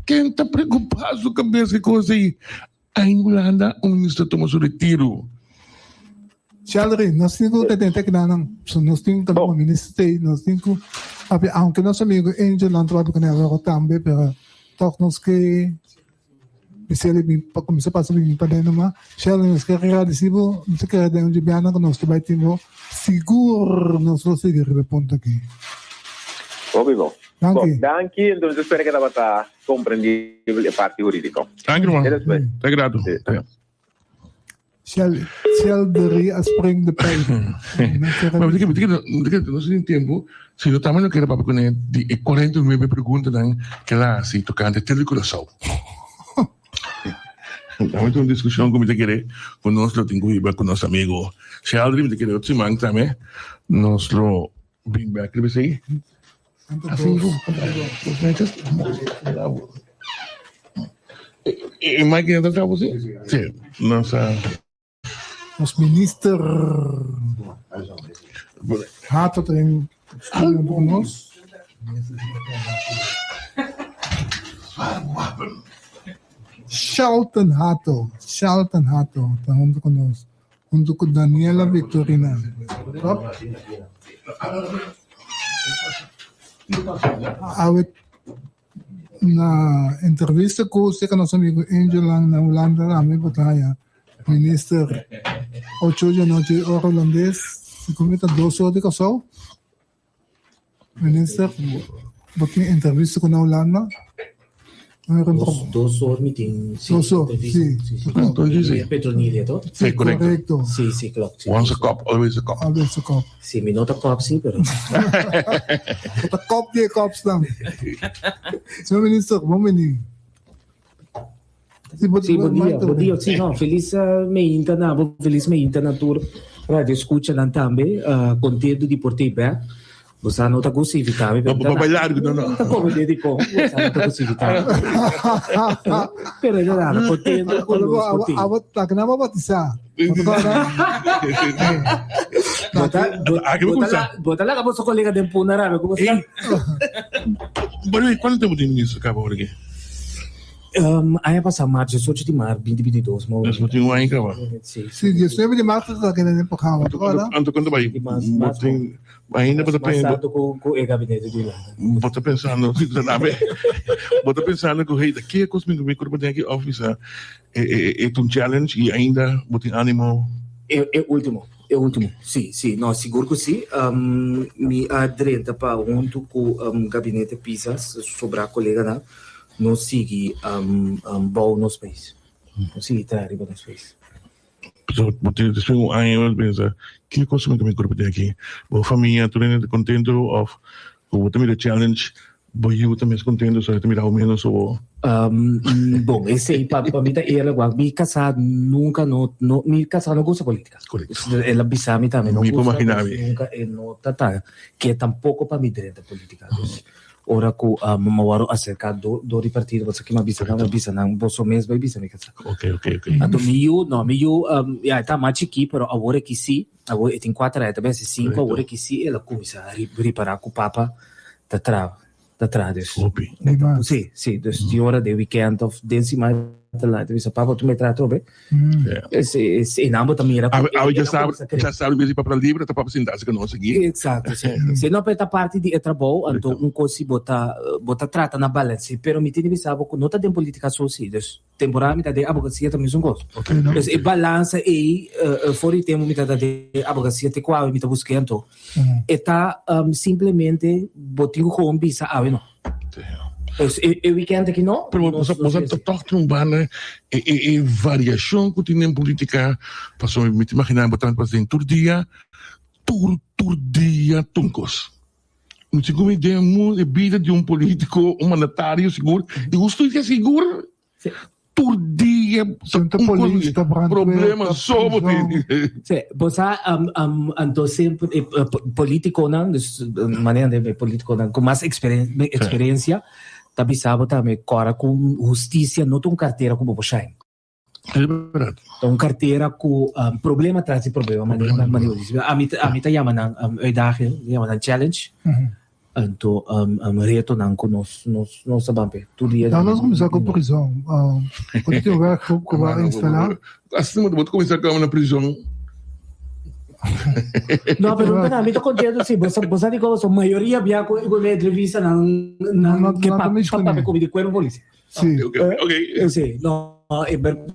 Ken ta preokupá su kabes ku e kos ei? Ai Hulanda un minister tuma su retiro. Sheldry, nos tin ku detente kinanan. So nos tin ku tuma minister tei, nos tin ku papia, aunke nos amigo Angel nan ta papia kuné awor tambe, pero tòg nos ke bis'el bin pa kuminsá pasa bin paden numa. Sheldry, nos ke gradisí bo, nos ta kere den un djibianan ku nos ta bai tin bo, sigur nos lo sigui riba e punto aki. Hopi bon. Danki. Bon, danki. Entonces espera ke tabata Comprendibel e parti huridico. Danki ruman. Te despues. Ta grato. Sí. Shell, Shell de Rie a spring de pijp. Maar mi ta kere, mi ta kere, nos tin tempo, si no tambe no kere papia kuné di e 49 preguntanan ke el a hasi tokante Tele Curaçao. Tambe ta un diskushon ku mi ta kere ku nos lo tin ku hiba ku nos amigo Sheldry, mi ta kere otro siman tambe nos lo bin bek riba esei. E Mike ta trabou si? Si, nos a. Nos minister Hato ta den studio hunto ku nos. Shelton Hato, Shelton Hato ta hunto ku nos. Hunto ku Daniela Victorina. Top. Awe na entrevista ku seka nos amigo Angel nan na Hulanda tambe bo ta haya minister ocho di anochi ora hulandes, si ku mi ta dos or di Kòrsou. Minister, bo tin entrevista ku na Hulanda? Dos or mi tin sí, Dos or, sí. Sí, sí. Petronilia, to? Sí, correcto. Sí, sí, klopt. Sí. Once a cop, always a cop. Always a cop. Sí, mi no ta cop, sí, pero... Bo ta cop di e cops dan. Señor Minister, bon bini. Sí, bon dia, bon dia. Sí, no, felis meinta na bo, felis meinta na tur radio escuchanan tambe. Contento di por tei bek. Bo sa no ta gusta invita mi, pero Bo bai largo, no, no. Ta come de di con, bo sa no ta gusta invita mi. Pero no nada, contento cu nos por tei. Abo ta kna bo batisa. Bo ta, bo ta laga boso colega den punda rabe, como sta? Bueno, y cuánto tempo tin minister caba ahora aquí? Aña pasá, maart, diesocho di maart, binti binti dos, ma Nos tin un aña kaba. Sí. Sí, diesnuebe di maart ta keda den programa, Anto ta anto kuanto bai? Bo tin ainda bo ta Mas tantu ku ku e gabinete di Hulanda. Bo ta pensando, si ta nabe. Bo ta pensando ku hey, ta ke kos mi mi kurpa den aki òf bisa e e e ta un challenge i ainda bo tin animo. E e ultimo, e ultimo. Sí, sí, no, sigur ku sí. Mi a drenta pa huntu ku gabinete Pisas, sobrá koleganan. Nos sigui bou nos pais. Nos sigui traha riba nos pais. So, bo tin despues un aña bo ta pensa, ke cosa mi ta mi cuerpo tin aki? Bo famia tur hende ta contento of cu bo ta mira challenge bo yu ta mes contento so e ta mira bo menos o. Bon, esey pa pa mi ta eerlijk wak, mi casa nunca no no mi casa no gusta politica. Correcto. El a bisa mi tambe no Mi por gusta, imagina mi. nunca e no ta ta ke tampoco pa mi drenta politica. Dus Ora ku mama wòrdu aserká dor di partido, boso ke mi a bisa nan, mi a bisa nan, boso mes bai bisa mi kasá. Ok, ok, ok. Anto mi yu, no, mi yu, ya e ta mas chikí, pero awor aki sí, awor e tin kuater aña, ta bai hasi sinku, awor aki sí el a kuminsá ripará ku papa ta traha, ta traha dus. Hopi. Sí, sí, dus tin ora den wikènt òf den siman e ta la, e ta bisa, papa tu me traha atrobe? E nan bo ta mira Awe awe ya sabe ya sabe besi papel libre ta papel sinta así que no sigui. Exacto, sí. Si no pero ta parti di e trabou, anto un cos si bo ta bo ta trata na balance, pero mi tin di bisa bo cu no ta den politica so si, dus temporada mi ta den abogacia ta mesun cos. Dus e balansa ey for di tempo mi ta den abogacia te cu awe mi ta busca anto e ta simplemente bo tin cu gewoon bisa awe no. Dus e, e weekend aki no. Pero nos, bosa, bosa nos toch tin un banda e, e, e variacion ku tin den politica. Paso mi te imagina bo tanto pas den tur dia, tur tur dia tunkos. Mi sigur mi den mu e bida di un politico, un mandatario sigur, i gusto ke sigur. Tur dia ta un polis, ta problema so bo tin. Sí, bo sa um, um, anto semper e politiconan, dus manera de politiconan cu mas experiencia, ta bisa bo tambe cora cu husticia no ta un cartera cu bo por shine. Ta un cartera cu um, problema tras di problema, manera manera ami ami ta yama nan um, uitdaging, yama nan challenge. Anto retonan ku nos nos nos ta ban p'e tur dia. Dan nos kuminsá ku prizon. Bo ta tin un werkgroep ku bo a instalá. Asina bo ta kuminsá kaba na prizon. No, pero no mi ta kontento si. Bo sa bo sa di komo so mayoria bia ku ku mi entrevista nan nan ke pa pa papia ku mi di kuerpo polisia. Si. Oké. Si, no e ber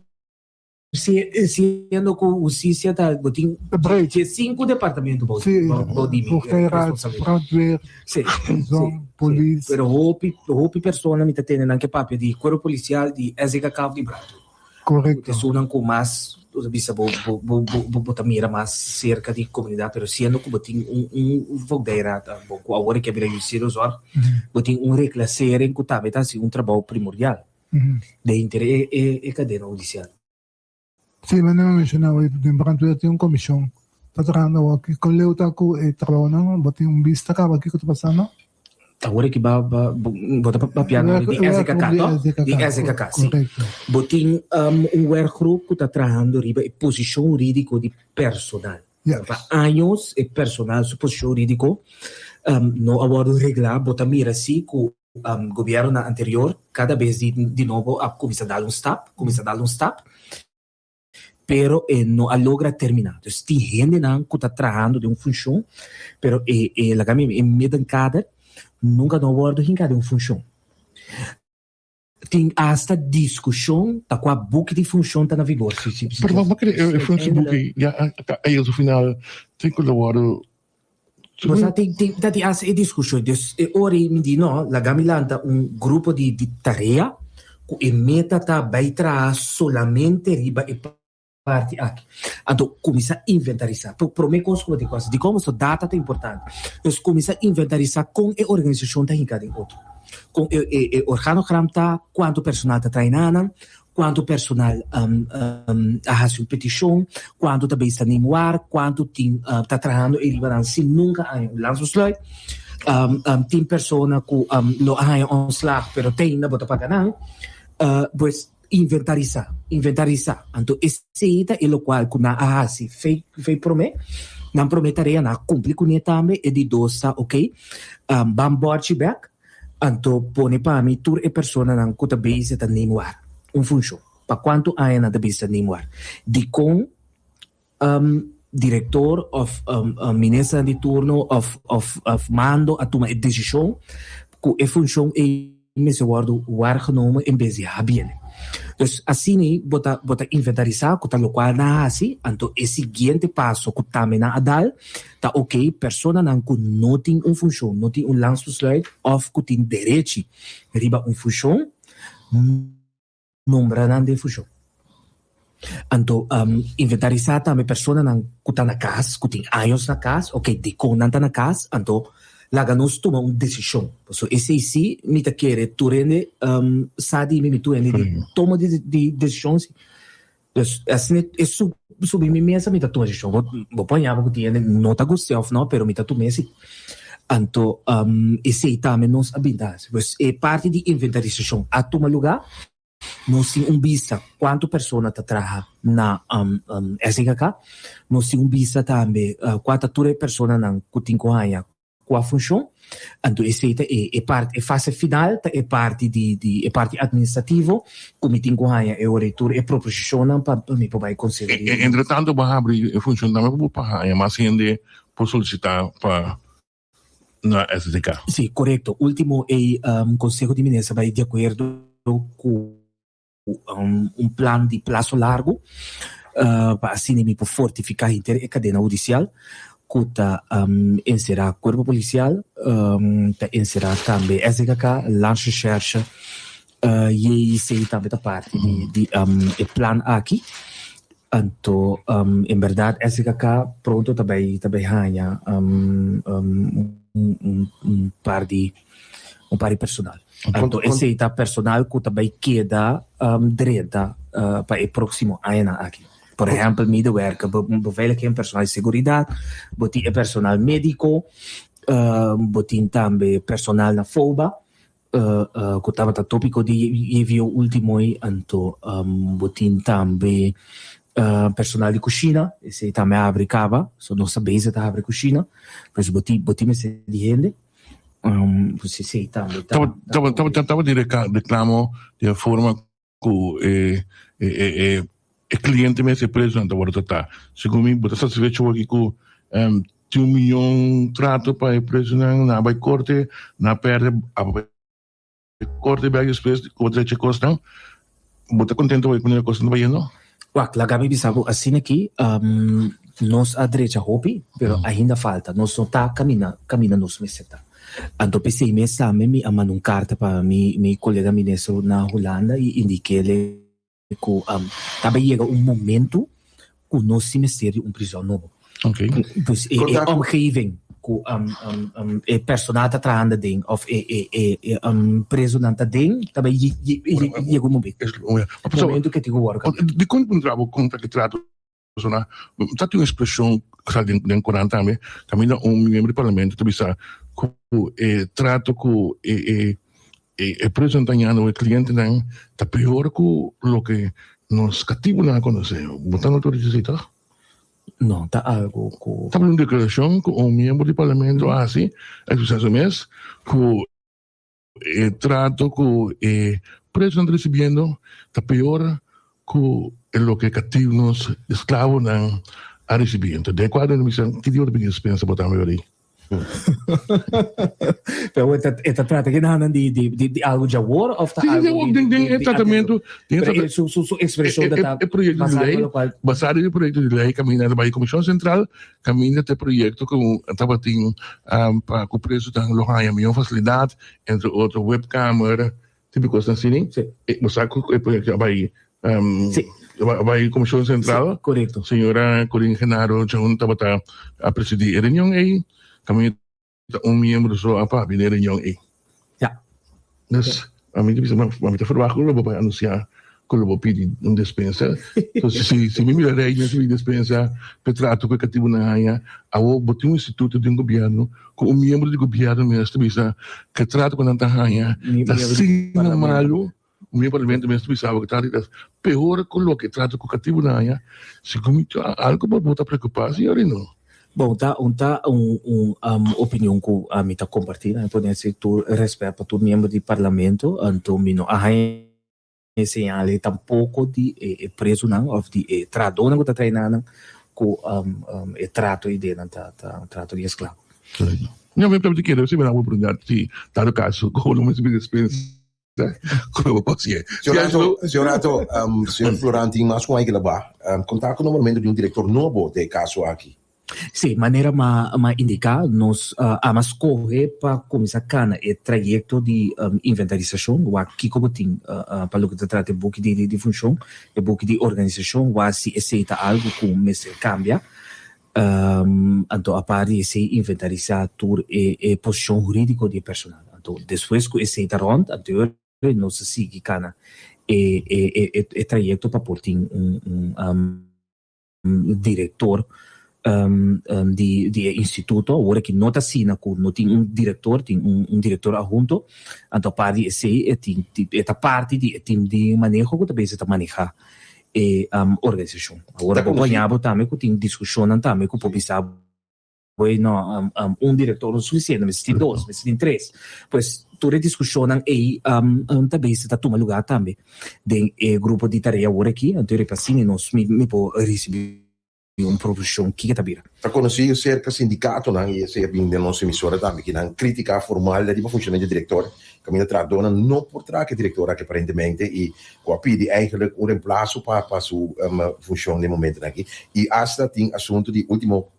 Siendo cu husticia ta bo tin 15 departamento bou bou di mi responsabilidad. Brandweer, prison, polis. Pero hopi hopi persona mi ta tende nan ke papia di cuerpo policial, di SDKK of di brandweer. Correcto. Esunnan cu mas bo ta bisa bo bo bo bo ta mira mas cerca di comunidad pero siendo cu bo tin un un voogdijraad bo cu awor e ke bira justiciero zorg bo tin un reclassering cu tambe ta haci un trabou primordial. Den henter e kadena hudisial. Sí, manera mi menshoná hoy, den brandweer tin un komishon ta trahando awor. Kiko leu ta ku e trabounan? Bo tin un bista kaba kiko ta pasando? Awor aki ba ba bo ta papiando di SKK to? Di SKK, si. Bo tin un werkgroep ku ta trahando riba e posishon hurídiko di personal. Pa años e personal su posishon hurídiko no a wòrdu reglá. Bo ta mira si ku Gobiernonan anterior cada bes di di nobo a cuminsa dal un stap, cuminsa dal un stap, pero e no a logra termina. Dus tin hendenan cu ta trahando den un funcion, pero e e laga mi e middenkader nunca no a wordo hinca den un funcion. Tin hasta discusion ta cua buki di funcion ta na vigor. Si si Pero bo kere e functie buki ya a yega su final tin cu lo wordo Bo sa tin tin ta tin hasta e discusion dus e ora ei mi di no laga mi lanta un grupo di di tarea cu e meta ta bay traha solamente riba e parti aki. Anto cuminsa inventarisa. Por prome cos cu bo tin cu haci dicon pasobra data ta importante. Dus cuminsa inventarisa con e organisacion ta hinca den otro. Con e e e organogram ta, cuanto personal ta traina nan, Kuantu personal a hasi un petishon, kuantu ta bay sta neem-waar, kuantu tin ta trahando ei riba nan sin nunka haña un landsbesluit. Tin persona ku lo a haña ontslag pero te ainda bo ta paga nan. Pues inventarisá, inventarisá. Anto esei ta e lokual ku nan a hasi fei fei promé. Nan promé tarea nan a kumpli kuné tambe. E di dos ta oké, ban bòrchi bèk. Anto pone pa mi tur e personanan ku ta bezig ta neem waar un funshon. Pa kuantu aña nan ta bezig ta neem waar? Dikon direktor òf ministernan di turno òf òf mando a tuma e desishon ku e funshon ei mester wòrdu waargenomen en bes di habiel? Dus asina ei bo ta bo ta inventarisá ku ta lokual nan a hasi, anto e siguiente paso ku tambe nan a dal Ta ok personanan ku no tin un funshon, no tin un landsbesluit òf ku tin derechi riba un funshon, nombra nan den funshon. Anto inventarisá tambe personanan ku ta na kas, ku tin años na kas, ok dikon nan ta na kas, anto laga nos tuma un desishon. Pasobra esei sí mi ta kere tur hende sa di mi, mi tur hende di toma di desishon si. Dus asina e subi mi mesa mi ta tuma desishon. Bo bo por haña bo ku tin hende no ta gust'é òf no, pero mi ta tum'é si. Anto esei tambe nos a bin ta hasi. Pues e parti di inventarisashon a tuma lugá. Nos tin un bista kuantu persona ta traha na SDKK. Nos tin un bista tambe kua ta tur e personanan ku tin ku haña Kua funshon? Anto esei ta e e parti e fase final ta e parti di di e parti administrativo ku mi tin ku haña e ora ei tur e proposishonnan pa pa mi por bai konseho di. Entre tanto bo a habri e funshon tambe pa bo por haña mas hende por solisitá pa na SDK. Sí, korekto. Ultimo ei konseho di minister bai di akuerdo ku. Un plan di plaso largu pa asina mi por fortifiká henter e kadena hudisial ku ta enserá kuerpo polisial, ta enserá tambe SDKK, Landsrecherche, JIC tambe ta parti di e plan aki. Anto en bèrdat SDKK pronto ta bai ta bai haña un par di un par di personal. Anto esei ta personal ku ta bai keda drenta pa e próksimo añanan aki. Por ehèmpel, medewerker beveiliging, personal di seguridat, bo tin e personal médiko, bo tin tambe personal na FOBA ku tabata tópiko di JVO último ei, anto bo tin tambe personal di kushina, esei tambe a habri kaba, so nos ta bezig ta habri kushina, pues bo tin bo tin mester di hende. Pues esei tambe ta. Tabatin reklamo di e forma ku e e kliente mes e presonan ta wòrdu tratá. Segun mi bo ta satisfecho awor aki ku tin un miyon trato pa e presonan, nan a bai korte, nan a pèrdè, a bai korte bèk despues ku bo drecha e kosnan. Bo ta kontento awor ku manera kosnan ta bayendo? Wak, laga mi bisa bo asina aki, nos a drecha hopi, pero ainda falta. Nos no ta kaminda kaminda nos mester ta. Anto p'esei mes tambe mi a manda un karta pa mi mi kolega ministro na Hulanda i indik'é ku ta bai yega un momento ku nos tin mester di un prizòn nobo. Dus e omgeving ku e personal ta trahando aden òf e e prezonan ta aden ta bai yega un momento. Momento ku tin ku wòrdu kambia. Dikon puntra bo kontra ki trato Persona, ta tin un expresion cu sa den den Coran tambe, caminda un miembro di parlamento ta bisa cu e trato cu e e e presonan ta hañando e clientenan ta peor cu loke nos catibonan a conoce. Bo ta nota esey toch? No, ta algo cu. Tabata un declaracion cu un miembro di parlamento a haci, a expresa su mes cu. E trato ku e presonan ta risibiendo ta peor ku e loke kativnos, esklavonan a risibí. Enton den e kuadro mi bisa, ki dia bo ta pidi dispensa bo tambe ora ei? Pero e ta e ta trata ki nan di di di di algo djawor of ta Sí, sí, algo di den den di e di tratamentu, den e Pero trata e su su su ekspreshon e ta e ta e proyekto di basá lei, riba lokual basá riba e proyekto di lei kaminda ta bai Komishon Sentral Caminda ta e proyecto cu tabatin pa cu presonan lo haya miho facilidad, entre otro webkamer, tipo cosnan asina. Bo sa cu e proyecto a bay a bay Comision Central. Señora Corine Genaro Chahun tabata a presidi e reunion ey. Caminda Ta un miembro so a papia den e reunion ei. Ja. Dus, ami ta bisa, ma mi ta verwacht ku lo bo bai anunsiá ku lo bo pidi un despensa. So, si, si mi mira rei mi a pidi despensa p'e trato ku e katibunan haña, awor bo tin un instituto den gobièrnu ku un miembro di gobièrnu mes ta bisa ku e trato ku nan ta haña ta asina malu, un miembro di parlamento mes ta bisa ku e trato ta peor ku loke e trato ku katibunan haña. Segun mi, algu bo ta preokupá, señor Rino. Bon, ta un ta un un opinion ku ami ta kompartí. Mi por desi tur rèspèt pa tur miembro di parlamento, anto mi no a haña e señal ei tampoko di e prezunan òf di e trahadónan ku ta traina nan ku e trato ei den nan ta ta un trato di esklabo. No, mi ta kere si mi na oportunidat si dado kaso ku lo mester pidi despensa. Señor Rato, señor Floran tin mas cu un aña ba. Conta cu nombramiento di un director nobo den e caso aki. Sí, manera m'a indica, nos ama scoge pa cuminsa cana e trayecto di inventarisacion, wak kico bo tin pa loke ta trata e buki di funcion, e buki di organisacion, wak si esey ta algo cu mester cambia. Anto apart di esey inventarisa tur e posicion huridico di e personal. Anto despues cu esey ta rond, anto e ora nos ta sigui cana e e trayecto pa por tin un director di di e instituto. Awor aki no ta asina cu no tin un director, tin un director adhunto. Anto apart di esey e tin e ta parti di e team di maneho cu ta bezig ta maneha e organisashon. Awor bo baña bo tambe ku tin diskushonnan tambe ku por bisa bo ey no un direktor no sufisiente, mester tin dos, mester tin tres. Pues tur e diskushonnan ey ta bes ta tuma lugá tambe den e grupo di tarea awor aki. Anto riba asina nos mi por risibí. di un produccion kiko ta bira. Ta conoci cerca sindicatonan y esey a bin den nos emisora tambe ki nan critica formal riba funcionamento di director caminda trahadornan no por traha cu e director aki aparentemente y cu a pidi eigenlijk un reemplazo pa pa su funcion den momentonan aki y hasta tin asunto di ultimo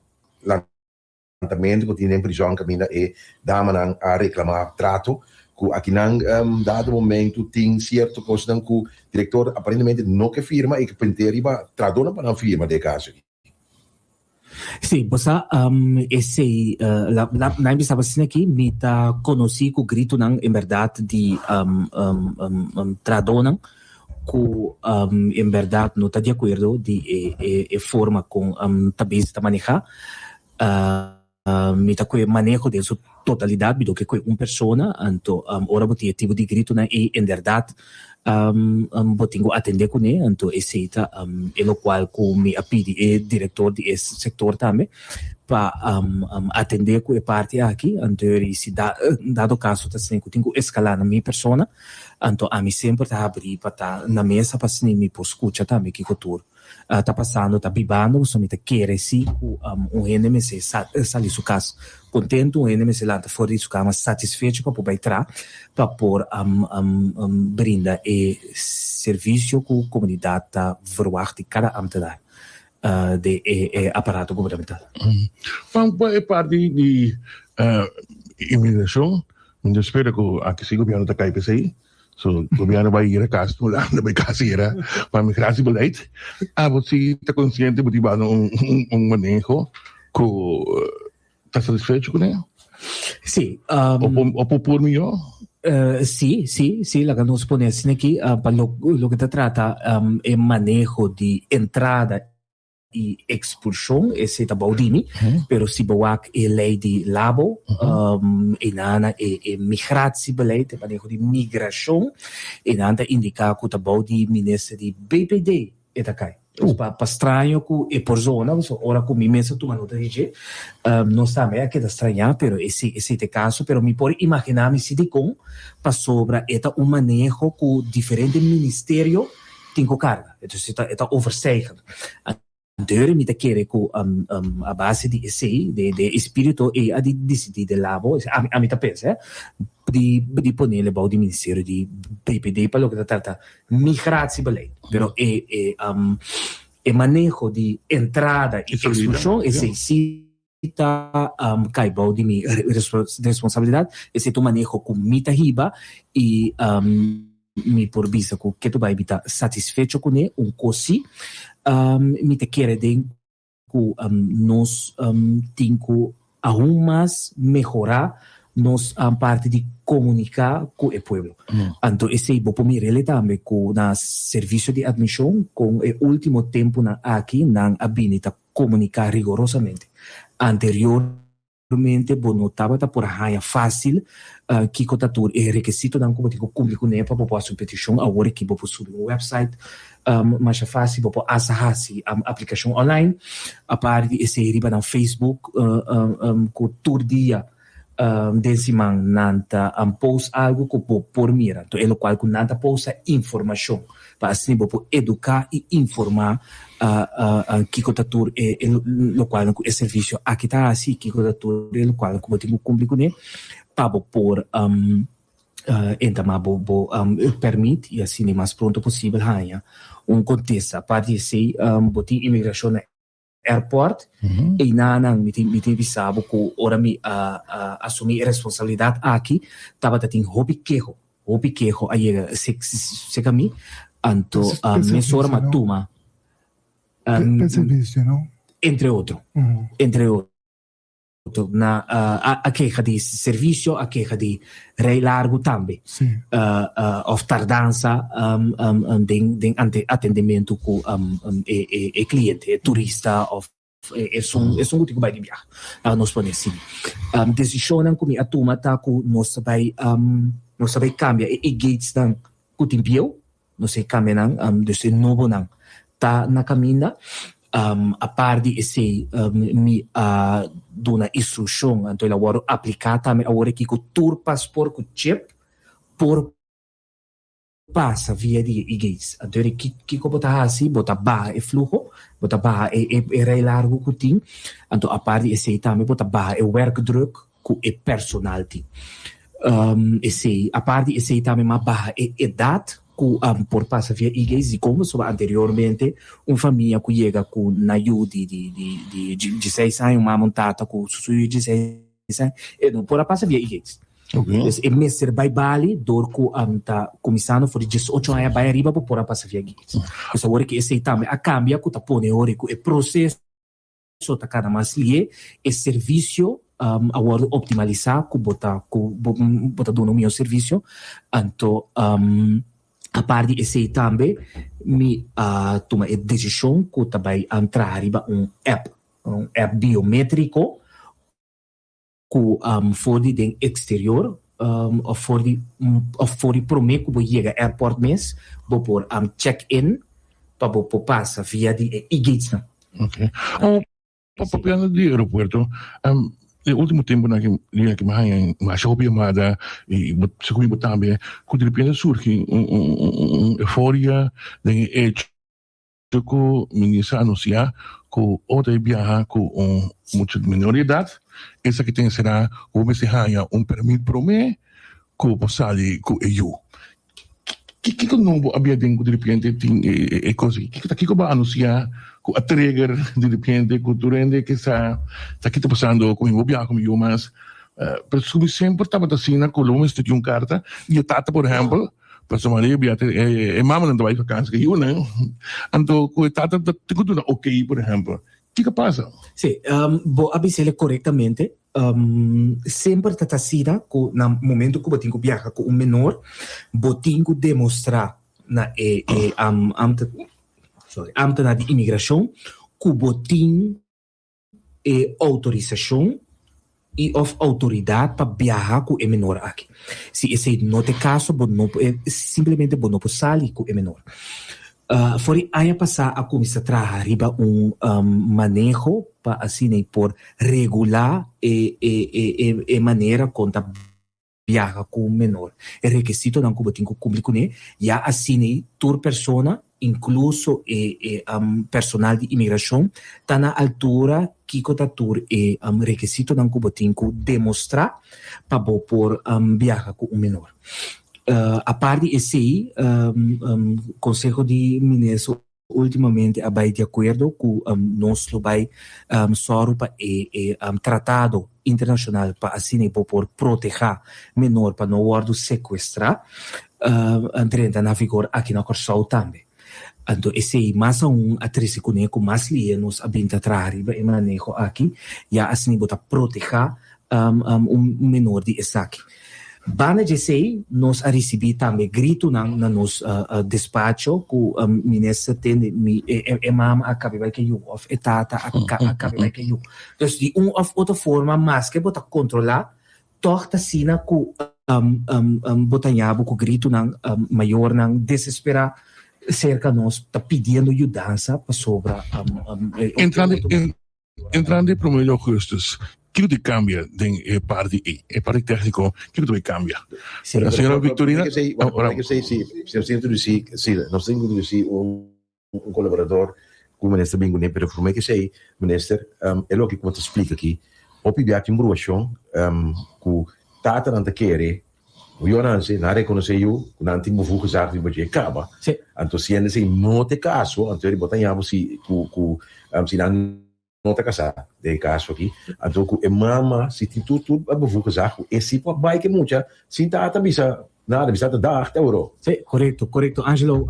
lantamentu ku tin den prizòn kaminda e damanan a reklamá trato ku akinan dado momentu tin sierto kosnan ku direktor aparentemente no ke firma i ke pente riba trahadónan pa nan firma den e kaso aki. Sí, bo sa, esei, la, la, nan bisa bo asina aki, mi ta konosí ku gritonan en bèrdat di trahadónan ku en bèrdat no ta di akuerdo di e, e, e forma kon ta bezig ta manehá. Mi ta koe maneho den su totalidat, mi no ke koe un persona, anto ora bo tin e tipo di gritonan ei inderdat bo tin ku atendé kuné, anto esei ta e lokual ku mi a pidi e direktor di e sektor tambe pa atendé ku e parti aki, anto i si dado kaso ta asina ku tin ku eskalá na mi persona, anto ami semper ta habrí pa ta na mesa pa asina mi por skucha tambe kiko tur. ta pasando, ta bibando, pasobra mi ta kere si ku un hende mester sali su kas kontentu, un hende mester lanta for di su kama satisfecho pa por bai tra, pa por brinda e servisio ku komunidat ta verwagt di kada ambtenaar den e aparato gubernamental. Pan pa e parti di imigrashon, mi ta spera ku aki si gobièrnu ta kai p'esei. So gobierno bai yera kas Hulanda bai kas yera pa migratiebeleid. Abo si ta konsiente bo tin bano un un maneho ku ta satisfecho kuné? Si. O por por mihó? Si, si, si, laga nos pone asina aki pa loke ta trata e maneho di entrada i ekspulshon, esei ta bou di mi, pero si bo wak e lei di Labo, e nan e e migratiebeleid, e maneho di migrashon, e nan ta indiká ku ta bou di minister di BPD e ta kai. Dus pa pa straño ku e por zona, pasobra ora ku mi mes a tuma nota di dje, nos tambe a keda strañá, pero esei esei ta e kaso, pero mi por imaginá mi si dikon, pasobra e ta un maneho ku diferente ministerio tin ku karga. Entonces e ta e ta overstijgend. Anterior mi ta kere ku a base di esei, de de espiritu ei a di disidí den labo, ami ami ta pensa eh, di di ponele bou di ministerio di BPD pa loke ta trata migratiebeleid. Pero e e e maneho di entrada i ekspulshon esei si ta kai bou di mi responsabilidat, esei ta un maneho ku mi ta hiba i mi por bisa ku ketu bai mi ta satisfecho kuné. Un kos sí, mi ta kere den ku nos tin ku aun mas mehorá nos parti di komuniká ku e pueblo. Anto esei bo por mir'el tambe ku na servisio di atmishon kon e último tempunan aki nan a bini ta komuniká rigorosamente. Anteriormente bo no tabata por haña fásil kiko ta tur e rekesitonan ku bo tin ku kumpli kuné pa bo por hasi un petishon. Awor aki bo por subi un wèpsait masha fásil, bo por asta hasi aplikashon online. Aparte di esei riba nan Facebook ku tur dia den siman nan ta post algu ku bo por mira. Anto e lokual ku nan ta post ta informashon pa asina bo por eduká i informá kiko ta tur e lokualnan ku e servisio aki ta hasi i kiko ta tur e lokualnan ku bo tin ku kumpli kuné pa bo por entamá bo bo pèrmit i asina mas pronto posibel haña un kontesta. Aparte di esei bo tin imigrashon na airport einanan mi tin mi tin bisa bo ku ora mi a a asumi e responsabilidat aki tabata tin hopi keho hopi keho a yega seka mi anto mesora mi a tuma entre otro entre otro. Na a keha di servisio, a keha di rei largu tambe. Of tardansa den atendementu ku e kliente, e turista of esun esun ku tin ku bai di biaha. Laga nos pone asina. Desishonnan ku mi a tuma ta ku nos ta bai nos ta bai kambia e e-gatesnan ku tin bieu. Nos e kambianan, dus e nobonan ta na kaminda. Apart di esei mi a duna instrukshon, anto el a wòrdu apliká tambe awor aki ku tur pasport ku chip por pasa via di e e-gates. Anto eri kiko bo ta hasi? Bo ta baha e fluho, bo ta baha e rei largu ku tin, anto apart di esei tambe bo ta baha e werkdruk ku e personal tin. Esei, apart di esei tambe mas baha e edat ku por pasa via e-gates dikon pasobra anteriormente un famia ku yega ku nan yu di di di di dieseis aña un mama un tata ku su yu di dieseis aña e no por a pasa via e-gates. Dus e mester bai bali dor ku ta kuminsando for di diesocho aña bai ariba bo por a pasa via e-gates. Dus awor ku esei tambe a kambia ku ta pone ora ku e proseso. ta kana mas lié, e servisio a wòrdu optimalisá ku bo ta ku bo ta duna un mihó servisio. Anto apart di esei tambe mi a tuma e desishon ku ta bai traha riba un app, un app biométriko ku for di den eksterior òf for di òf for di promé ku bo yega airport mes bo por check in pa bo por pasa via di e e-gatesnan. Ok. Oh, papiando di aeropuerto, e ultimo temponan aki di aki mi haña masha hopi yamada i bo segun mi bo tambe ku direpente a surgi un un euforia den e hecho ku minister a anunsiá ku ora ta biaha ku un mucha menor di edat esaki ta enserá ku bo mester haña un pèrmit promé ku bo sali ku e yu. Kiko nobo a bia den ku diripiente tin e kos aki? Kiko ta kiko bo a anunsiá ku a trigger diripiente ku tur hende ke sa ta ki ta pasando ku mi bo biaha ku mi yu mas? Pero su mi semper tabata asina ku lo bo mester tin un karta di e tata por ehèmpel pasobra maria bia e mamanan ta bai vakansi ku e yunan anto ku e tata ta tin ku duna okey por ehèmpel. Kiko pasa? Sí, bo a bis'el korektamente. Semper ta ta asina ku na momento ku bo tin ku biaha ku un menor, bo tin ku demostrá na e e sorry, ámtenar di imigrashon ku bo tin e outorisashon i òf outoridat pa biaha ku e menor aki. Si esei no ta e kaso, bo no por simplemente bo no por sali ku e menor. For di aña pasá a kuminsá traha riba un maneho pa asina i por regulá e e manera kon ta biaha ku un menor. E rekisitonan ku bo tin ku kumpli kuné, ya asina i tur persona, inkluso e e personal di imigrashon, ta na altura kiko ta tur e rekisitonan ku bo tin ku demostrá pa bo por biaha ku un menor. Apart di esei, Konseho di Minister ultimamente a bai di akuerdo ku nos lo bai sòru pa e tratado internashonal pa asina bo por protehá menor pa no wòrdu sekuestrá drenta na vigor aki na Kòrsou tambe. Anto esei mas aun a trese kuné ku mas lihe nos a bin ta traha riba e maneho aki, ya asina bo ta protehá un menor di esaki. Banda dje esei nos a risibí tambe gritunan na nos despacho ku minister tende mi e mama a kabe bai ke yu òf e tata a kabe bai ke yu. Dus di un òf otro forma maske bo ta kontrolá tòg ta asina ku bo ta haña bo ku gritunan mayornan desesperá serka nos ta pidiendo yudansa pasobra e Entrante e prome di augustus, kiko ta cambia den e parti ei? E parti tecnico, kiko ta bay cambia? La señora Victorina, Ora que sei, si, si nos introduci, si, nos tin introduci un un colaborador cu minister bin cune, pero prome que sei, minister, e loke cu bo ta splica aki, hopi bia tin bruacion cu tatanan ta kere Yonan si, nan a rekonosé yu ku nan tin bufú gezag riba dje kaba. Anto si hende si no ta e kaso, anto bo ta haña bo si ku ku si nan no ta kasá den e kaso aki, anto ku e mama si tin tur tur bufú gezag ku e si por bai ku e mucha sin tata bisa nada, bisa ta dag te oro. Sí, korekto, korekto Angelo.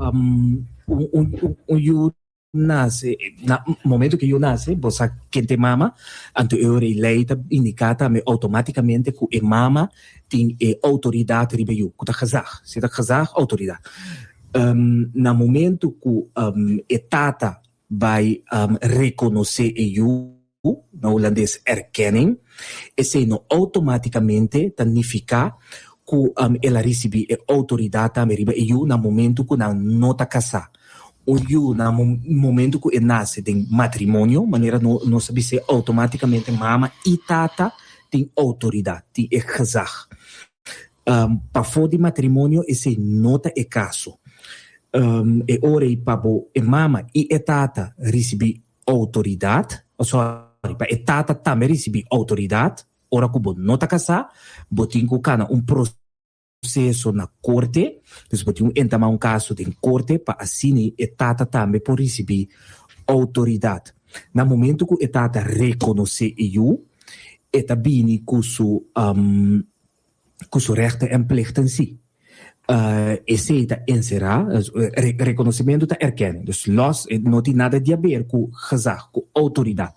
Un un un yu Nase, na momento ku yu nase, bo sa ken ta e mama, anto e ora e lei ta indiká tambe outomátikamente ku e mama tin e outoridat riba e yu, ku ta gezag. Si ta gezag, outoridat. Na momento ku e tata bai rekonosé e yu, na hulandes erkenning, esei no outomátikamente ta nifiká ku el a risibí e outoridat tambe riba e yu na momento ku nan no ta kasá. Un yu na momento ku e nase den matrimonio, manera nos a bis'é, outomátikamente mama i tata tin outoridat, tin e gezag. Pafó di matrimonio esei no ta e kaso. E ora ei pa bo e mama i e tata risibí outoridat, sorry, pa e tata tambe risibí outoridat, ora ku bo no ta kasá, bo tin ku kana un proseso na korte, dus bo tin ku entamá un kaso den korte pa asina e tata tambe por risibí outoridat. Na momento ku e tata rekonosé e yu, e ta bini ku su ku su rechten en plichten sí. Esei ta enserá, rekonosementu ta erkenning, dus lòs, no tin nada di haber ku gezag, ku outoridat.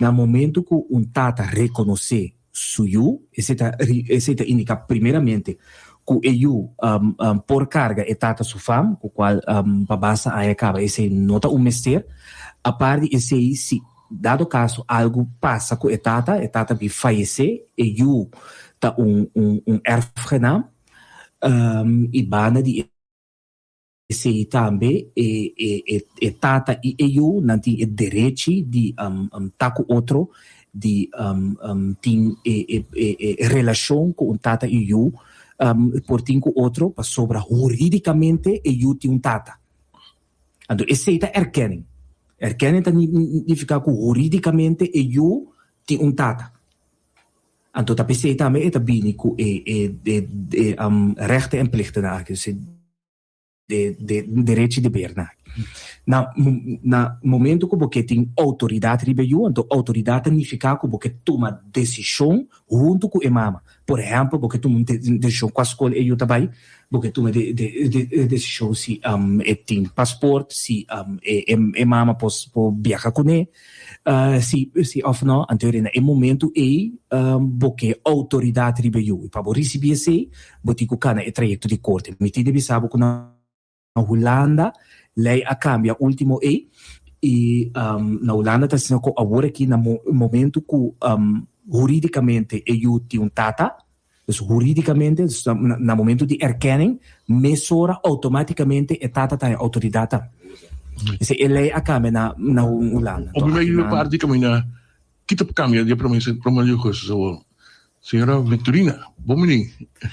Na momento ku un tata rekonosé su yu, esei ta esei ta indiká primeramente ku e yu por karga e tata su fam, ku kual pa basta aña kaba esei no ta un mester. Apart di esei, si dado kaso algu pasa ku e tata, e tata bin fayesé, e yu ta un un un erfgenaam i banda di Esei tambe e e e tata i e yu nan tin e derechi di ta ku otro, di tin e e e relashon ku un tata i yu por tin ku otro pasobra huridikamente e yu tin un tata. Anto esei ta erkenning. Erkenning ta nifiká ku huridikamente e yu tin un tata. Anto ta p'esei tambe e ta bini ku e e e rechten en plichtennan aki. De de derechi di bernan. Na na momento ku bo ke tin outoridat riba e yu, anto outoridat ta nifiká ku bo ke tuma desishon huntu ku e mama. Por ehèmpel, bo ke tuma un desishon kua skol e yu ta bai, bo ke tuma de de desishon si e tin pasport, si e e mama por por biaha kuné, si si òf nò. Anto na e momento ei bo ke outoridat riba e yu. I pa bo risibí esei, Bo tin ku kana e trayekto di korte. Mi tin di bisa bo ku na Hulanda lei a kambia ultimo ei i na Hulanda ta asina ku awor aki na momento ku huridikamente e yu tin un tata, dus huridikamente, dus na momento di erkenning mesora outomatikamente e tata ta e outoridat ta. Esei e lei a kambia na Hulanda. Op mi parti kaminda Ki ta cambia di e prome prome di augustus awor? Señora Victorina, bon bini.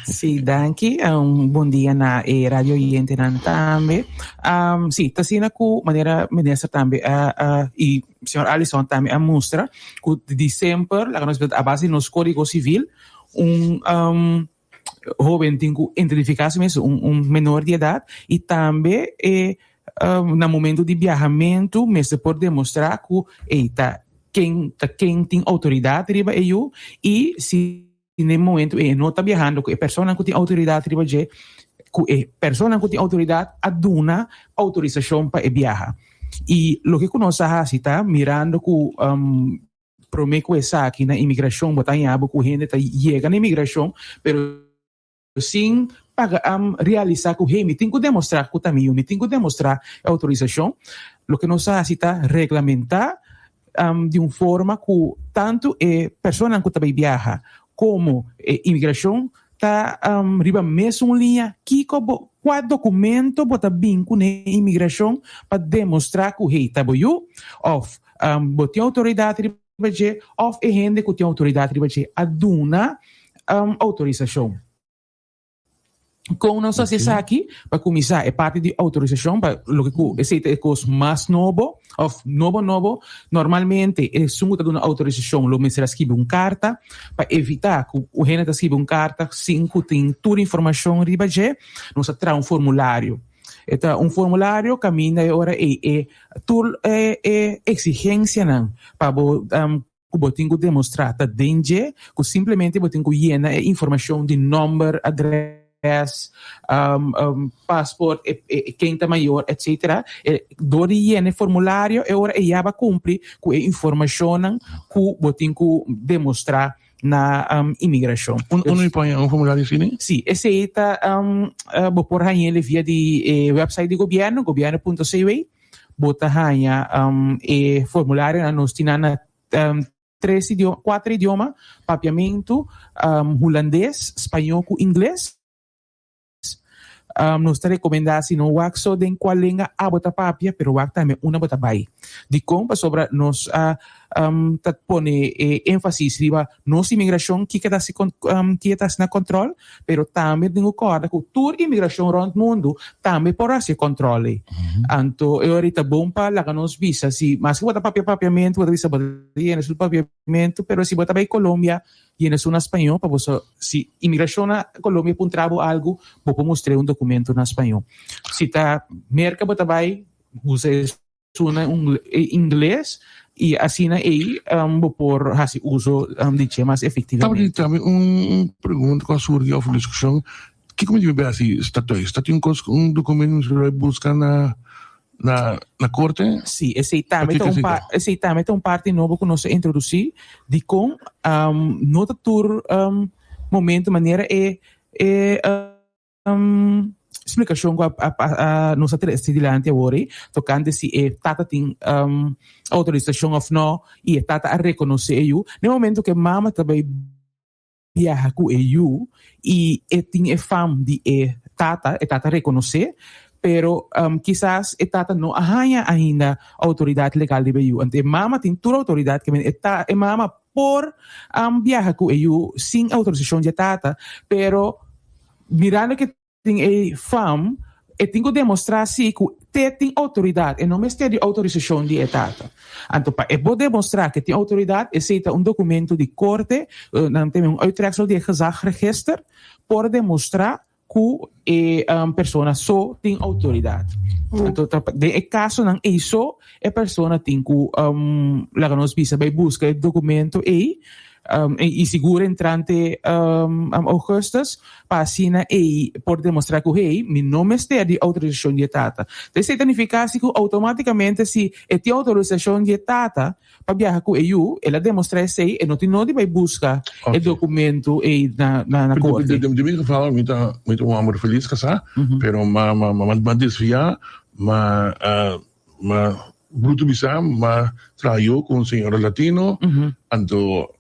Sí, danki. Un bon dia na e radio oyentenan tambe. Um, sí, ta asina ku manera minister tambe a, a i señor Allison tambe a mustra ku di semper laga nos bisa a base di nos kódigo sivil un um, hoben tin ku identifiká su mes, un, un menor di edat i tambe e na momento di biahamentu mester por demostrá ku ey ta ken ta ken tin outoridat riba e yu i si na e momento ey e no ta biahando ku e personanan ku tin outoridat riba dje ku e personanan ku tin outoridat a duna outorisashon pa e biaha. I loke ku nos a hasi ta mirando ku Promé ku esaki na imigrashon bo ta haña bo ku hende ta yega na imigrashon pero sin paga realisá ku hey mi tin ku demostrá ku ta mi yu, mi tin ku demostrá e outorisashon. Loke nos a hasi ta reglamentá di un forma ku tantu e personanan ku ta bai biaha komo e imigrashon ta riba mesun liña kiko bo kua dokumento bo ta bin kuné imigrashon pa demostrá ku hey ta bo yu òf Bo tin outoridat riba dje òf e hende ku tin outoridat riba dje a duna outorisashon. Kon nos hasi esaki? Pa kuminsá e parti di outorisashon pa loke ku esei ta e kos mas nobo òf nobo nobo, normalmente esun ku ta duna outorisashon lo mester a skibi un karta pa evitá ku un hende ta skibi un karta sin ku tin tur informashon riba dje, nos a traha un formulario. E ta un formulario kaminda e ora ei e tur e e eksigensianan pa bo ku bo tin ku demostrá ta den dje ku simplemente bo tin ku yena e informashon di nòmber, adrès, pasport, e e ken ta mayor etsetera. E dor di yena e formulario e ora ei ya bo a kumpli ku e informashonnan ku bo tin ku demostrá na imigrashon. Unda mi por haña un formulario asina? Sí, esei ta bo por hañ'el via di e website di gobièrnu, gobièrnu punto cw. Bo ta haña e formularionan. Nos tin nan na tres idioma, kuater idioma, papiamentu, hulandes, spañó ku ingles. Nos ta rekomendá si no wak so den kua lenga abo ta papia, pero wak tambe unda bo ta bai. Dikon? Pasobra nos a ta pone e énfasis riba nos imigrashon, kiko ta hasi kiko ta hasi na kòntròl, pero tambe tin ku kòrda ku tur imigrashon rònt mundu tambe por hasi e kòntròl ei. Anto e ora ei ta bon pa laga nos bisa si maske bo ta papia papiamentu, bo ta bisa bo ta yena su papiamentu, pero si bo ta bai Colombia, Yena su na spañó pa bo sa si imigrashon na Colombia puntra bo algu, bo por mustr'é un dokumento na spañó. Si ta Merka bo ta bai, usa esun na ingles i asina ei bo por hasi uso di dje mas efektivamente. Tabatin tambe un pregunta ku a surgi òf un diskushon, kiko mi dibi hasi si ta tùis? Ta tin un kos, un dokumento mi mester bai buska na. na na korte? Sí, esei tambe ta un pa, esei tambe ta un parti nobo ku nos a introdusí dikon no ta tur momento manera e e splikashon ku a nos a trese dilanti awor ei tokante si e tata tin outorisashon òf no i e tata a rekonosé e yu. Na e momento ku e mama ta bai biaha ku e yu i e tin e fam di e tata, e tata rekonosé, pero kisas e tata no a haña ainda outoridat legal riba e yu. Anto e mama tin tur outoridat, ke men e ta e mama por biaha ku e yu sin outorisashon di e tata, pero mirando ke tin e fam, e tin ku demostrá si ku te tin outoridat, e no mester di outorisashon di e tata. Anto pa e por demostrá ku e tin outoridat, esei ta un dokumento di korte, nan ta un uittreksel di e gezagregister, por demostrá ku e persona so tin outoridat. Anto ta den e kasonan ei so e persona tin ku laga nos bisa bai buska e dokumento ei i sigur entrante augustus pa asina ei por demostrá ku hey mi no mester di outorisashon di e tata. Esei ta nifiká si ku outomátikamente si e tin outorisashon di e tata pa biaha ku e yu, el a demostrá esei, e no tin nodi bai buska e dokumento ei na na korte. Den mi geval mi ta mi ta un homber felis kasá, pero ma ma ma desviá, ma ma bruto bisa ma traha yu ku un señora latino, anto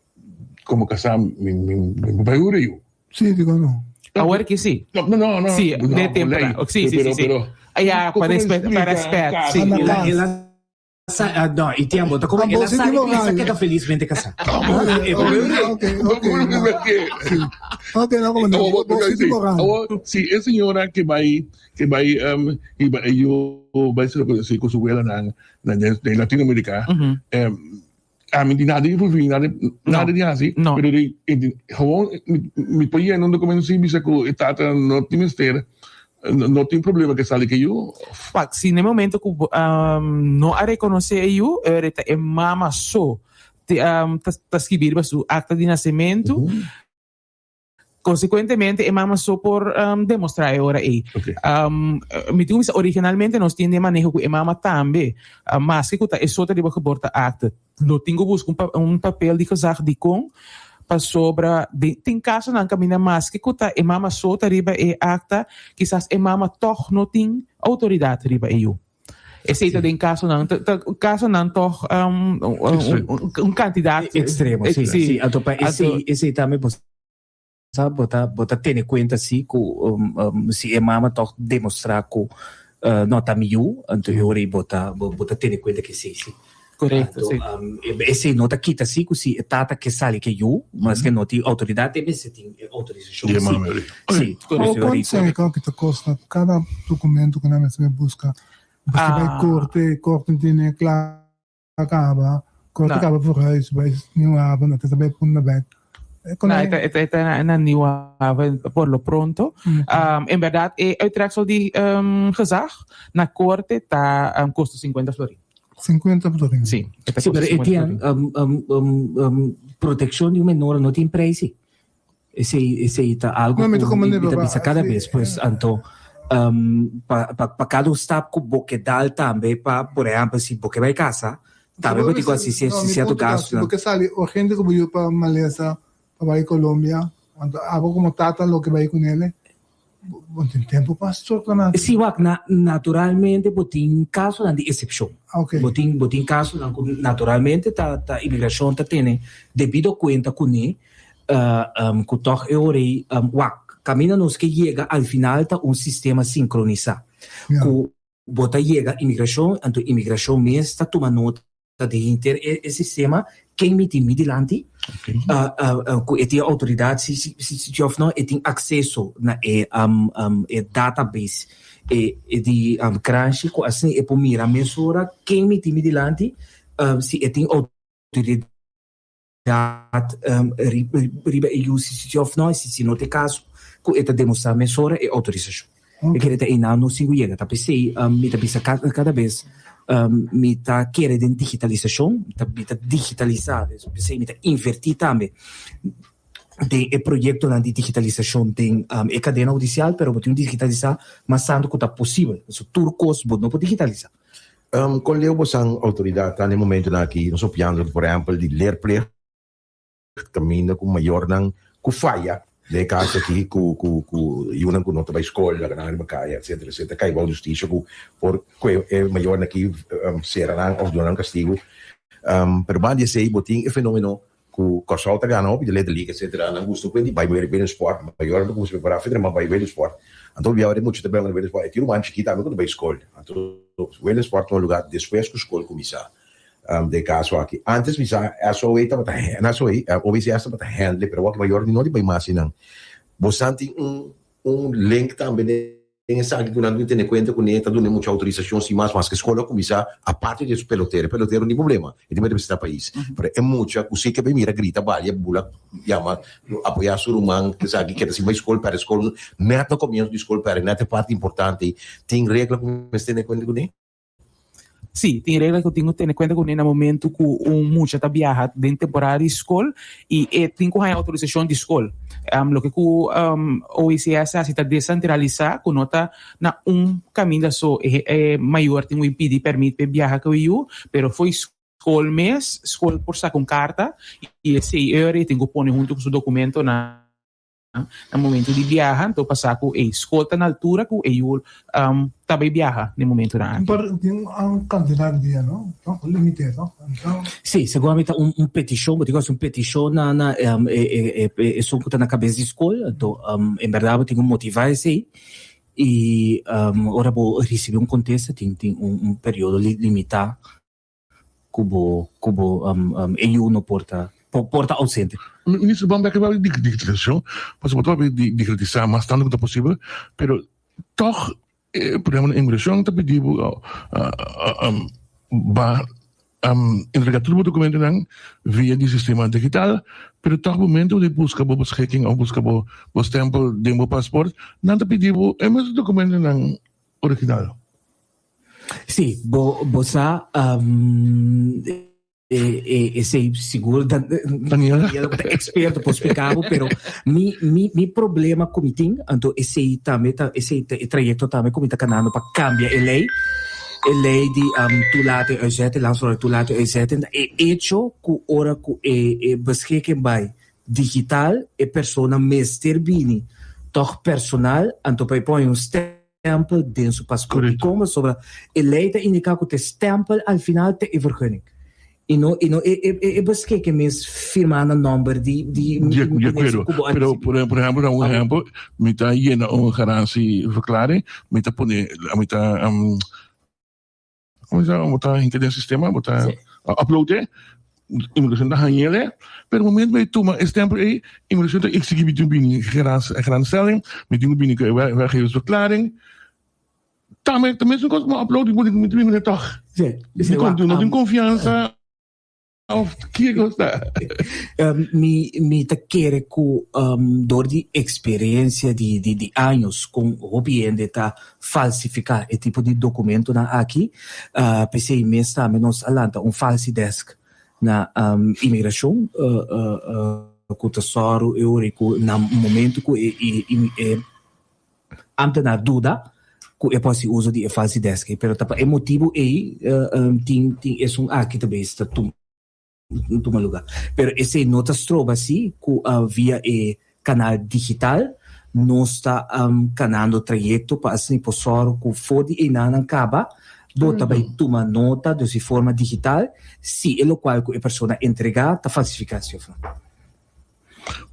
komo kasá mi mi mi bai hura yu. Sí, digo no. Awor ki sí. No, no, no. Sí, de tempo. Sí, sí, sí, sí. Ya, pa respet, pa respet, sí. No, i tiempo, ta como el a sa i sa keda felizmente casá. Ok, ok. Ok, no, como no. Si e señora ke bai ke bai hiba e yu bai si ku su welanan na den Latinoamerika, ami di nada influí, nada nada di hasi, pero di gewoon mi por yena un documento sin bisa ku e tata no tin mester. No tin problema ke sali ke yu. Wak, si na e momento ku no a rekonosé e yu, e ta e mama so ta skibi riba su akta di nasementu. Konsekuentemente e mama so por demostrá e ora ei. Mi tin ku bisa originalmente nos tin den maneho ku e mama tambe, maske ku ta e so ta riba geboorteakte. Lo tin ku buska un papel di gezag dikon, pasobra den tin kasonan kaminda maske ku ta e mama so ta riba e akta, kisas e mama tòg no tin outoridat riba e yu. Esei ta den kasonan, ta kasonan tòg un kantidat Ekstremo, si. Si, anto pa esei, esei tambe bo sa bo ta bo ta tene kuenta si ku si e mama tòg demostrá ku no ta mi yu, anto e ora ei bo ta bo ta tene kuenta ku esei si. Korekto, si. Esei no ta kita si ku si e tata ke sali ku e yu, maske no tin outoridat, e mester tin e outorisashon si. Si, Korekto. Kuantu sèn ta kosta kada dokumento ku nan mester buska? Pasobra bai korte, korte tene kla. A kaba, korte kaba verhuis bai Nieuw Haven, dat is bai Punda bek. No, e ta, e ta na, na Nieuw Haven por lo pronto. Um, en berdad, e uittreksel di um, gezag na korte ta um, kosto 50 florin. 50 florin. Sí, e ta Sí, kosto pero 50 Etienne, florin. um, um, um, um, protekshon di un menor no tin prijs. Esei, esei ta algo No, mi ta ku mi, komprendé, mi ta papá. bisa kada Sí, bes. Pues, anto, um, pa, pa, pa kada un stap ku bo ke dal tambe pa, por ehèmpel, si bo ke bai kasa, tambe bo tin ku hasi No, mi sierto punto ta, si bo gastunan. ke sali urgente ku bo yu pa malesa, pa bai Colombia, anto abo komo tata lo ke bai kunele, bo, bo tin tempu pa soka na. Sí, wak, na, naturalmente bo tin kasonan di esepshon. Ok. Bo tin, bo tin kasonan ku naturalmente ta, ta imigrashon ta tene debido kuenta kuné, Ku tòg e ora ei, wak, kaminda nos ke yega al final ta un sistema sinkronisá. Ku bo ta yega imigrashon, anto imigrashon mes ta tuma nota di henter e sistema, ken mi tin mi dilanti, ku e tin outoridat si si òf no, e tin akseso na e e database di Kranshi ku asina e por mira mesora ken mi tin mi dilanti, si e tin outoridat. Dat riba e yu si si of no, si si no ta e kaso ku e ta demostrá mesora e outorisashon. E kere ta einan nos tin ku yega. Ta p'esei mi ta bisa kada bes mi ta kere den digitalisashon, mi ta digitalisá, p'esei mi ta invertí tambe den e proyektonan di digitalisashon den e kadena hudisial, pero bo tin ku digitalisá mas tantu ku ta posibel. Pasobra tur kos bo no por digitalisá. Kon leu bosan outoridat ta na e momentonan aki? Nos opiando por ehèmpel di leerplicht kaminda ku mayornan ku faya den e kaso aki ku ku ku yunan ku no ta bai skol laga nan riba kaya etsetera etsetera kai bou hustisia ku por kue e mayornan aki sera nan òf duna nan kastigu. Pero banda di esei bo tin e fenomeno Ku Kòrsou ta gana hopi di Little League etcetera nan gusta ku di bai wega sport mayor nan ta kuminsá prepará fitra nan bai wega sport anto bia ora e mucha ta bai wega sport e tin ruman chikit tambe ku ta bai skol anto wega sport tuma lugá despues ku skol kuminsá den e kaso aki antes mi sa SOA tabata no SOA OBCS tabata handle pero awor mayor no di bai mas einan bosan tin un un link tambe den. Den esaki ku nan tin tene kuenta ku ne ta duna e mucha outorisashon sin mas maske skol a kuminsá aparte di su pelotero. E pelotero no tin problema, e tin representá pais. Pero e mucha ku si ke bai mira grita balia bula yama apoyá su ruman esaki keda sin bai skol pèrdè skol nèt na komienso di skol pèrdè nèt e parti importante ei. Tin regla ku mester tene kuenta kuné? Sí, tin regla ku tin ku tene kuenta kuné na momentu ku un mucha ta biaha den temporada di skol i e tin ku haña outorisashon di skol. Loke ku OECS a hasi ta desentralisá ku no ta na un kaminda so e mayor tin ku pidi pèrmit pa e biaha ku e yu, pero fo'i skol mes, skol por saka un karta i esei e ora e tin ku pone huntu ku su dokumentonan. Na momento di biaha, anto pasá ku e skol ta na altura ku e yu ta bai biaha den momentonan aki. Por tin un kantidat di dia, no? Toch? Limité, toch? Anto. Sí, segun ami ta un un petishon, bo tin ku hasi un petishon na na e e e esun ku ta na kabes di skol, anto en bèrdat bo tin ku motivá esei i ora bo risibí un kontesta tin tin un un periodo limitá. Ku bo ku bo e yu no por ta por ta ausente. Minister ban bek riba digitalisashon, pasobra bo ta papia di digitalisá mas tantu ku ta posibel, pero tòg e problema na imigrashon ta pidi bo ba entregá tur bo dokumentonan via di sistema digital, pero tòg momento di buska bo beschikking òf buska bo stèmpel den bo pasport, nan ta pidi bo e mes dokumentonan original. Sí, bo bo sa e esei sigur Daniela Daniela ta experto por splica bo, pero mi mi mi problema ku mi tin, anto esei tambe ta esei ta e trayecto tambe ku mi ta kanando pa kambia e lei, e lei di toelaten uitzetten, landsverordening toelaten uitzetten, e hecho ku ora ku e e beschikking bai digital e persona mester bini tòg personal anto pa e pone un stèmpel den su paspoort. Dikon? Pasobra e lei ta indiká ku ta e stèmpel al final ta e vergunning. I no i no e e e beskikking mes firmá na nòmber di di Di di akuerdo. ku bo a Pero risibí. por por ehèmpel, un ehèmpel, mi ta yena un garantieverklaring, mi ta pone mi ta Como bo ta hinka den sistema, bo ta upload e, inmigracion ta hañel e, pero momento bo tuma e stempel ei, inmigracion ta exigi mi tin bini garantstelling, mi tin ku bini ku e werkgeversverklaring. Tambe ta mesun kos ku bo upload, mi tin bini tòg. No tin konfiansa. Of kiko ta? Mi mi ta kere ku dor di eksperensia di di di años kon hopi hende ta falsifiká e tipo di dokumentonan aki, p'esei mes tambe nos a lanta un falsidesk na imigrashon ku ta sòru e ora ku na momento ku e e Ambtenaar duda ku e por hasi uso di e falsidesk ei, pero ta pa e motibu ei tin tin esun aki ta bes ta tuma luga. Pero esei no ta stroba si ku via e kanal digital nos ta kanando trayekto pa asina por sòru ku for di einanan kaba bo ta bai tuma nota dus di forma digital si e lokual ku e persona entregá ta falsifiká si òf no.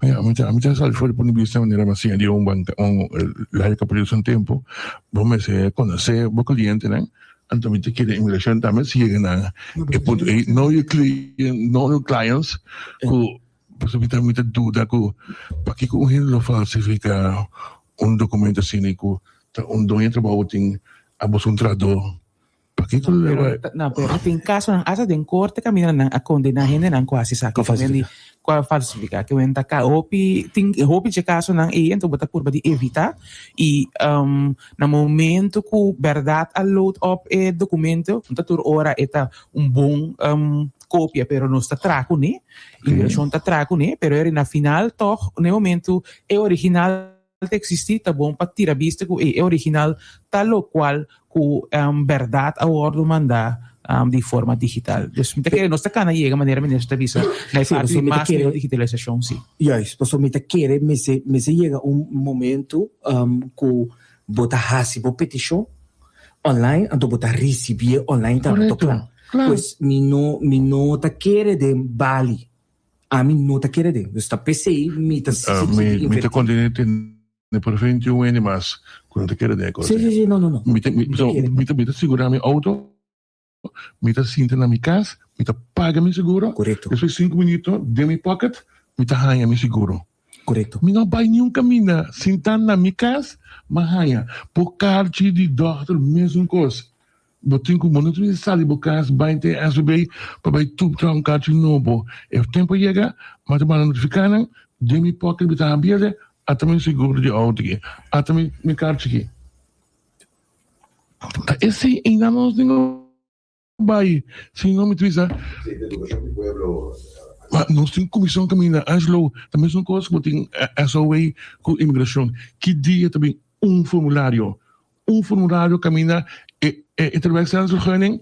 Ja, mi ta, mi ta sali for di punto di vista manera mi a siña di un banca, un leider ku a produce un tempo, bo mester konosé bo klientenan, anto mi ta kere inmigracion tambe si yega na e punto ei, know your client, know your clients, ku pasobra mi ta mi ta duda ku pakiko un hende lo falsifica un documento asina ku ta un doño di trabou tin a busca un trahador. Pakiko No, lo pero, bai? no, pero tin kasonan hasta den korte kaminda nan a kondená hendenan ku hasi esaki. Ku falsifiká. Ku a falsifiká. Ke wen ta ka hopi tin hopi dje kasonan ei enton bo ta purba di evitá i na momento ku bèrdat a load op e dokumento no ta tur ora e ta un bon kopia pero nos ta traha kuné, imigrashon ta traha kuné pero na final tòg na e momento e original. ta eksistí, ta bon pa tira bista ku e original ta lokual ku bèrdat a wòrdu mandá di forma digital. Dus mi ta kere nos ta kana yega manera minister ta bisa na e parti di mas mihó digitalisashon si. Juist, pasobra mi ta kere mester mester yega un momento ku bo ta hasi bo petishon online anto bo ta risibié online tambe to kla. Pues mi no mi no ta kere den bali. Ami no ta kere den. Dus ta p'esei mi ta sigui invertí. Mi ta kontinue tene por 21 hende mas ku no ta kere den e kos. Sí, sí, sí, no, no, no. Mi ta, mi, so, mi ta, mi ta sigurá mi outo, mi ta sinta na mi kas, mi ta paga mi seguro. Korekto. Despues sinku minuto den mi pocket mi ta haña mi seguro. Korekto. Mi no bai niun kaminda, sintá na mi kas, m'a haña. Bo karchi di dòkter mesun kos. Bo tin ku bo no tin sali bo kas bai te SVB pa bai tup traha un karchi nobo. E tempo yega, mi ta manda notifiká nan, den mi pocket mi ta habiele, ata mi seguro di outo aki, ata mi mi karchi aki. Ta esei einan nos tin ku bai, si no mi ta bisa, ma nos tin komishon kaminda, Angelo, ta mesun kos ku bo tin SOA ku imigrashon, ki dia ta bin un formulario? Un formulario kaminda e e tewerkstellingsvergunning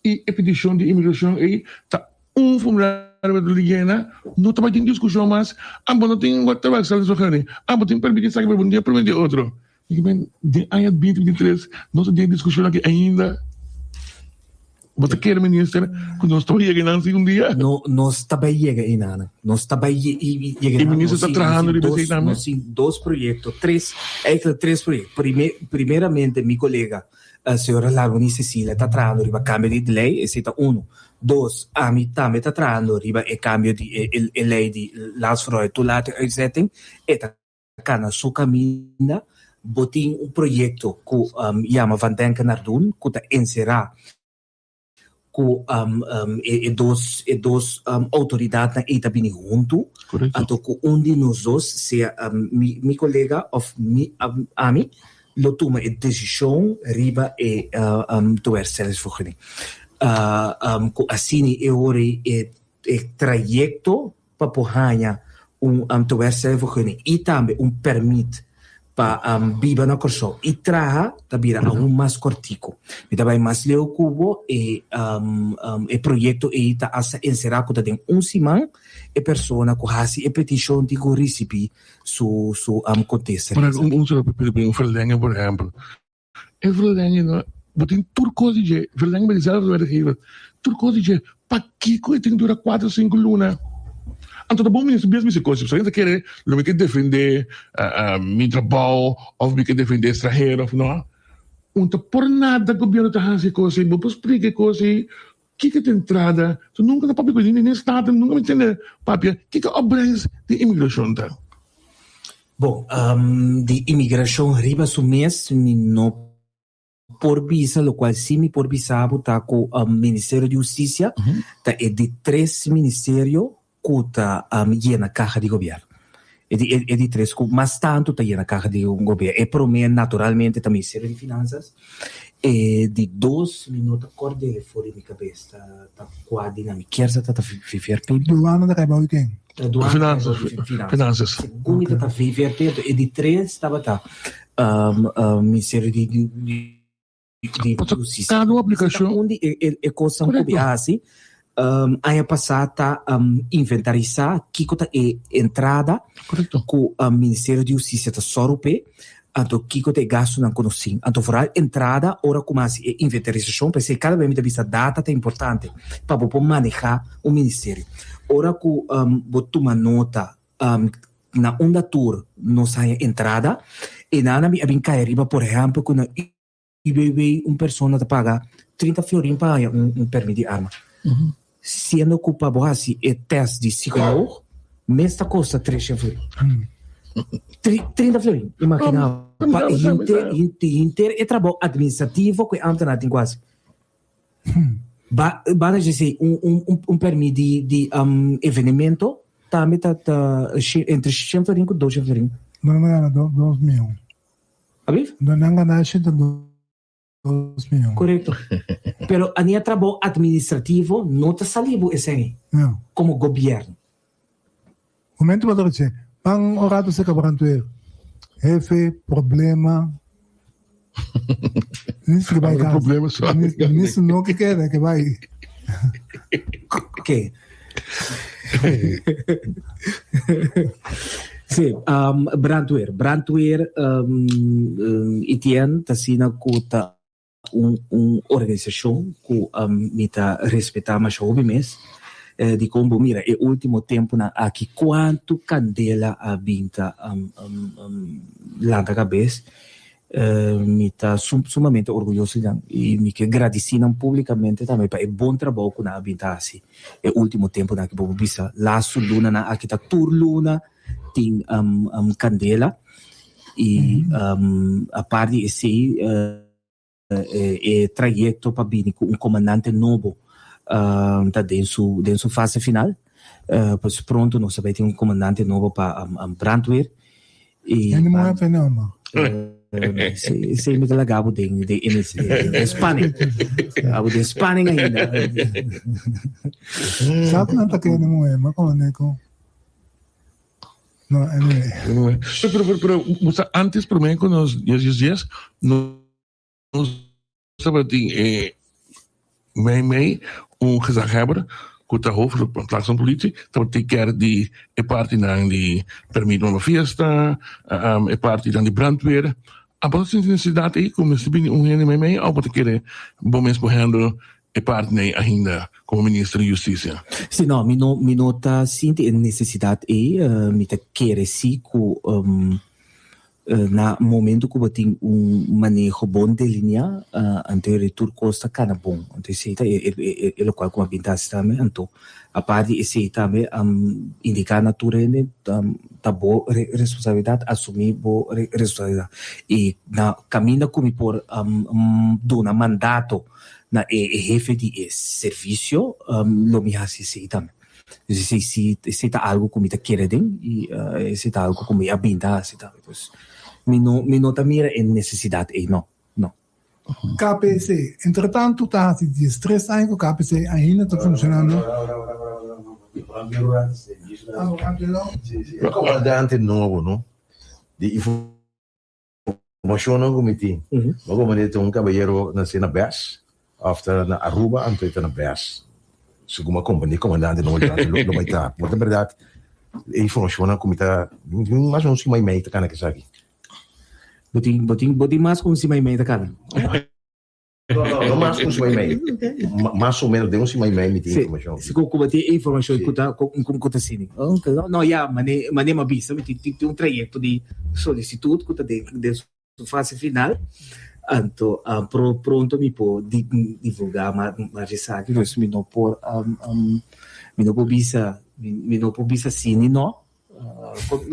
i e petishon di imigrashon ei ta un formulario ku ta yena, no ta bai tin diskushon mas, abo no tin tewerkstellingsvergunning, abo tin permit di esaki pero bo no tin permit di otro. Mi men den aña binti binti tres nos ta den diskushon aki ainda. Bo ta kere minister ku nos ta bai yega einan si un dia? No, nos ta bai yega einan. Nos ta bai yega einan. E minister ta trahando riba esei tambe? Nos tin dos proyekto, tres, eigenlijk tres proyekto. Prime, primeramente mi kolega señora Larmony Cecilia ta trahando riba kambio di lei, esei ta uno. Dos, ami tambe ta trahando riba e kambio di e e lei di landsverhouding toelating uitzetting. E ta kana su kaminda, bo tin un proyekto ku yama Van Denken naar Doen ku ta enserá ku e dos e dos outoridatnan ei ta bini huntu, anto ku un di nos dos, sea mi mi kolega òf mi ami, lo tuma e desishon riba e tewerkstellingsvergunning. Ku asina e ora ei e trayekto pa por haña un tewerkstellingsvergunning i tambe un pèrmit pa biba na Kòrsou i traha ta bira aun mas kòrtiku. Mi ta bai mas leu ku bo, e e proyekto ei ta asta enserá ku ta den un siman e persona ku hasi e petishon tin ku risibí su su kontesta. Por ehèmpel, un solo un verlenging por ehèmpel. E verlenging no, bo tin tur kos di dje, verlenging bij dezelfde werkgever, tur kos di dje, pakiko e tin dura kuater sinku luna? Anto ta bon minister bes mester kos, pasobra ta kere lo mi ke defende mi trabou of mi ke defende estranhero of no, un ta por nada gobierno ta hasi e kos ei, bo por splika e kos ei, kiko ta entrada, so nunka ta papia ku hende den staten, nunka mi tende papia kiko opbrengst di imigrashon ta. Bon, di imigrashon riba su mes mi no por bisa, lokual si mi por bisa bo ta ku Ministerio di Hustisia ta e di tres ministerio ku ta yena kaha di gobièrnu. E di e di tres ku mas tantu ta yena kaha di gobièrnu. E promé naturalmente ta Ministerio di Finansas, e di dos mi no ta kòrd'é for di mi kabes ta ta kua di nan, mi kier sa ta ta VVRP. Duana ta kai bou di ken? Finanzas. Finanzas. Segun mi ta ta VVRP, anto e di tres tabata Ministerio di di di Hustisia. Kada un aplikashon. Un di e e kosnan ku mi a hasi aña pasá ta inventarisá kiko ta e entrada ku Ministerio di Hustisia ta sòru p'e, anto kiko ta e gastunan ku nos tin. Anto foral entrada ora ku mi hasi e inventarisashon, p'esei kada bes mi ta bisa data ta importante pa bo por manehá un ministerio. Ora ku bo tuma nota na unda tur nos haña entrada, e nan a bin a bin kai riba por ehèmpel ku na UBW un persona ta paga 30 florin pa haña un un permit di arma. Siendo ku pa bo hasi e test di psikoloog mes ta kosta 300 florin. 30 florin, imagina bo. Pa henter henter e trabou administrativo ku e ambtenaar tin ku hasi. Ba ba ta djese un un un permit di di evenemento tambe ta ta entre 100 florin ku 200 florin. No nan gana dos mion. Ablief? No nan gana 102 mion. Korekto. Pero ania trabou administrativo no ta sali bo esei No. komo gobièrnu. Momento bo ta dje, ban un rato seka Brandweer. Hefe, problema. Minister ke bai Ahora kas. problema so. Minister no ke keda, ke bai. Oké. Sí, um, brandweer. Brandweer um, um, ITN ta asina ku ta un un organisashon ku mi ta respetá masha hopi mes. Dikon bo mira e último tempunan aki kuantu kandela a bin ta lanta kabes. Mi ta sumamente orguyoso di nan i mi ke gradisí nan públikamente tambe pa e bon trabou ku nan a bin ta hasi e último tempunan aki. Bo por bisa lastu lunanan aki ta tur luna tin kandela i apart di esei e trayekto pa bini ku un komandante nobo ta den su den su fase final. Pues pronto nos ta bai tin un komandante nobo pa brandweer i Hende muhé fe no ma. Esei mi ta laga bo den den spanning. Abo den spanning ainda. Sa ku nan ta kende muhé ma komandé ku. No, anyway. Pero, pero, pero, bo sa antes promé ku nos dies dies dies, nos tabatin e mei mei un gezaghebber ku ta hoofd van plaats van politie, tabatin ker di e partinan di permit pa fiesta, e partinan di brandweer. Abo ta sinti nesesidat ei ku mester bini un hende mei mei òf bo ta kere bo mes por handle e parti ei ainda komo minister di Hustisia? Sí, no, mi no, mi no ta sinti e nesesidat ei. Mi ta kere sí ku na momento ku bo tin un maneho bon delineá, anto e tur kos ta kana bon. Anto esei ta e lokual ku mi a bin ta hasi tambe. Anto apart di esei tambe indiká na tur hende ta bo responsabilidat, asumí bo responsabilidat. I na kaminda ku mi por duna mandato na e hefe di e servisio lo mi hasi esei tambe. Dus esei si, esei ta algu ku mi ta kere den i esei ta algu ku mi a bin ta hasi tambe. Dus mi no mi no ta mira e nesesidat ei, no, no. KPC, Entretantu ta hasi diestres aña ku KPC ainda ta funshonando. E komandante nobo no di Informashonnan ku mi tin, bo ku manera ta un kabayero nase na Bes òf ta na Aruba anto e ta na Bes. Segun mi a komprendé komandante nobo durante lo lo bai ta. Por ta bèrdat e informashonnan ku mi ta mas o menos un siman i mei ta kana ku esaki. Bo tin bo tin bo tin mas ku un siman i mei ta kana? No, no, no mas ku un siman i mei. Mas o menos den un siman i mei mi tin informashon. Si, ku bo tin e informashon ku ta ku ta sini. Ok, no, no ya, mane mane mi a bisa mi tin tin un trayekto di solisitut ku ta den den su fase final. Anto pro pronto mi por divulgá mas mas esaki, pues mi no por mi no por bisa mi no por bisa si ni no.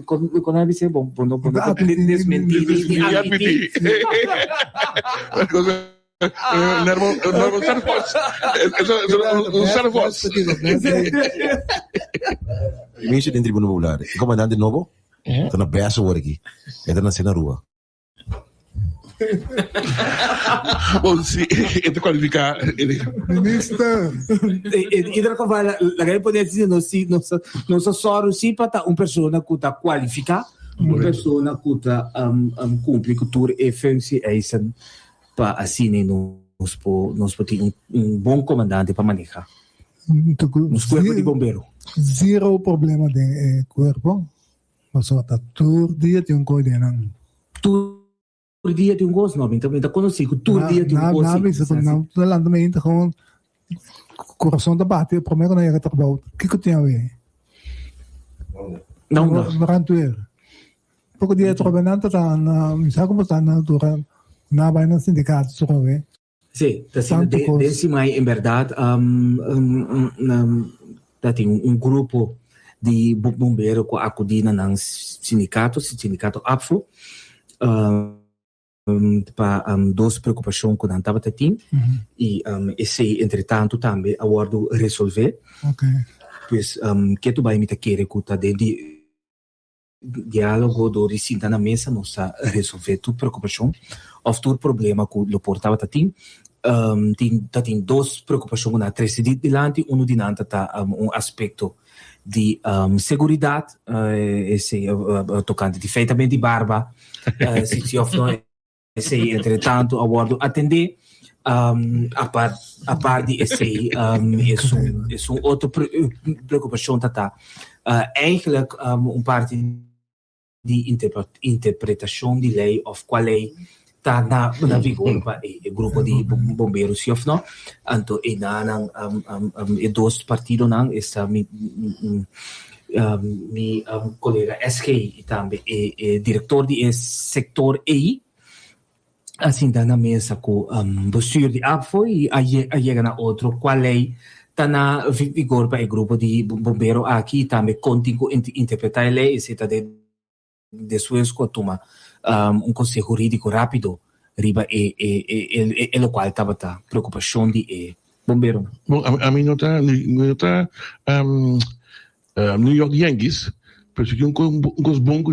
Kon a bisa bo bo no bo no por desmentí ni admití. Nervo, nervo servos. Eso es un servos. Ministro den Tribuna Popular, e comandante nobo ta na bes awor aki. E ta nace na Aruba. Bon, si e ta kualifiká. Minister. In ieder geval, laga mi pone asina, nos si nos nos a sòru si pa ta un persona ku ta kualifiká, un persona ku ta kumpli ku tur e functie-eisen pa asina nos por nos por tin un bon komandante pa manehá nos kuerpo di bombero. Zero problema den e kuerpo. Pasobra ta tur dia tin un kos den nan. Tur dia tin un kos? No, mi ta mi ta konosí ku tur dia tin un kos. Na bisa ku nan ta lanta mainta gewoon kurason ta bati promé ku nan yega trabou. Kiko tin awe? Na unda? Brandweer. Poko dia atrobe nan ta ta na mi sa komo ta na altura nan a bai na sindikato atrobe. Sí, ta asina Tantu den, kos. den Simai en berdad ta tin un grupo di bombero ku a akudí na nan sindikato, sindikato APFO, pa dos preokupashon ku nan tabata tin i esei entretantu tambe a wòrdu resolvé. Pues ketu bai mi ta kere ku ta den di Diálogo dor di sinta na mesa nos ta resolvé tur preokupashon òf tur problema ku lo por tabata tin. Tin ta tin dos preokupashon ku nan a trese dilanti, unu di nan ta ta un aspekto. di seguridat, esei tokante di feitament di barba, si si òf no esei entretantu a wòrdu atendé. Apart apart di esei esun esun otro preokupashon ta ta eigenlijk un parti di interpretashon di lei òf kua lei ta na na vigor pa e grupo di bombero si òf no. Anto e nan e dos partidonan esta mi mi kolega SG i tambe e e direktor di e sektor ei a sinta na mesa ku bestuur di ABVO i a yega na otro kua lei ta na vigor pa e grupo di bombero aki i tambe kon tin ku interpretá e lei. Esei ta den despues ku a tuma un konseho hurídiko rápido riba e e lokual tabata preokupashon di e bomberonan. Bon, ami no ta mi no ta New York Yankees, pero si tin un kos bon ku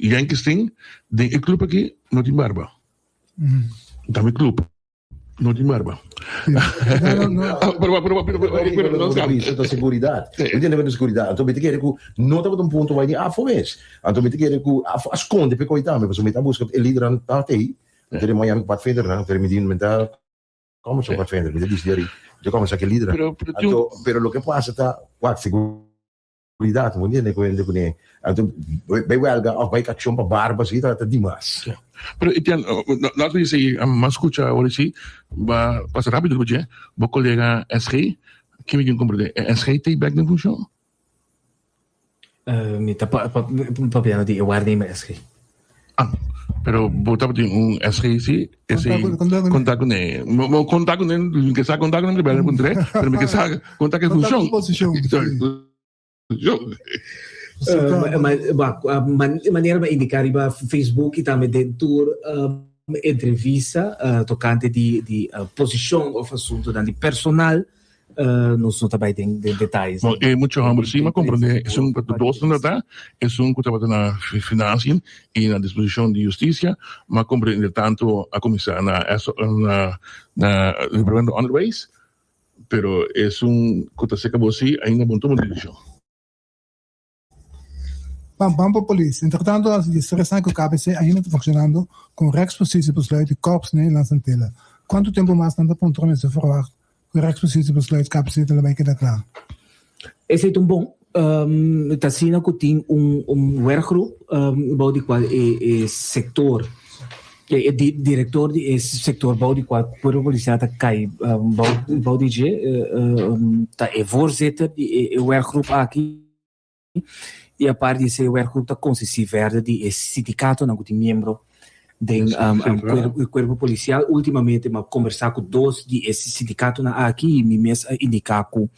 Yankees tin den e club aki no tin barba. Ta mi club no tin barba. Pero pero pero pero no sa. Ta seguridad. Mi tende ta seguridad. Anto mi ta kere ku no tabata un punto bai di afo mes. Anto mi ta kere ku afo a skonde p'e koi tambe pasobra mi ta buska e lidernan ta tei. Mi ta den Miami ku Pathfindernan, pero mi di mi ta Como so Pathfinder, mi ta dicidi ari, yo como sa ke lider. Pero, pero tin Anto, pero loke pasa ta, wak, seguridad, bo entiende, ku hende kuné. Anto, bai welga of bai accion pa barba si ta, ta dimas. Ja. Pero Etienne, laat me si, m'a scucha ora si, ba pasa rapido riba dje, bo colega SG, ke mi tin comprende, e SG ta bek den funcion? Mi ta papiando di e waarnemer SG. Ah, pero bo tabatin un SG si, esei konta kuné. Bo konta kuné, mi ke sa konta kuné, mi ta bèlè puntr'é, pero mi ke sa konta ku e funshon. Manera mi a indiká riba Facebook i tambe den tur entrevista tokante di posishon òf asuntunan di personal. Nos no ta bai den detayes. Bon, e mucha homber si, m'a comprende esun ku ta dos nan ta, esun ku tabata na financiën i na disposicion di husticia, m'a comprende entretanto a cuminsa na na na departamento onderwijs, pero esun ku ta cerca bo si ainda bo no tuma decision. Ban ban pa polis. Entretanto a di tres aña ku KPC ainda ta funcionando con rechtspositiebesluit di Korps Nederlandse Antillen. Cuanto tempo mas nan ta puntra mester verwacht ku e rechtspositiebesluit KPC ta lo bai keda kla? Esei ta un bon. Ta asina ku tin un un werkgroep bou di kual e e sektor e direktor di e sektor bou di kual Kuerpo Polisial ta kai bou bou di dje ta e voorzitter di e werkgroep aki. I apart di esei werkgroep ta konsistí verder di e sindikatonan ku tin miembro den kuerpo polisial. Ultimamente mi a kombersá ku dos di e sindikatonan aki i mi mes a indiká ku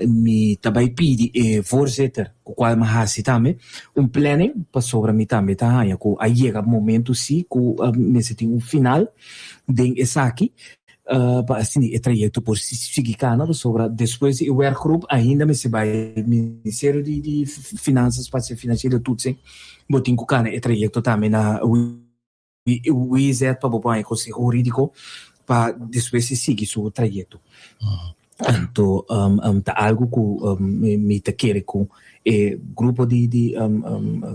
mi ta bai pidi e voorzitter, ku kual mi a hasi tambe, un planning pasobra mi tambe ta haña ku a yega momentu si ku mester tin un final den esaki. Pa asina e trayecto por sigui cana pasobra despues di e werkgroep ainda mester bay Ministerio di Finanzas pa haci financiële toetsing. Bo tin cu cana e trayecto tambe na WZ pa bo por haña conseho huridico pa despues e sigui su trayecto. Anto ta algo cu mi ta kere cu e grupo di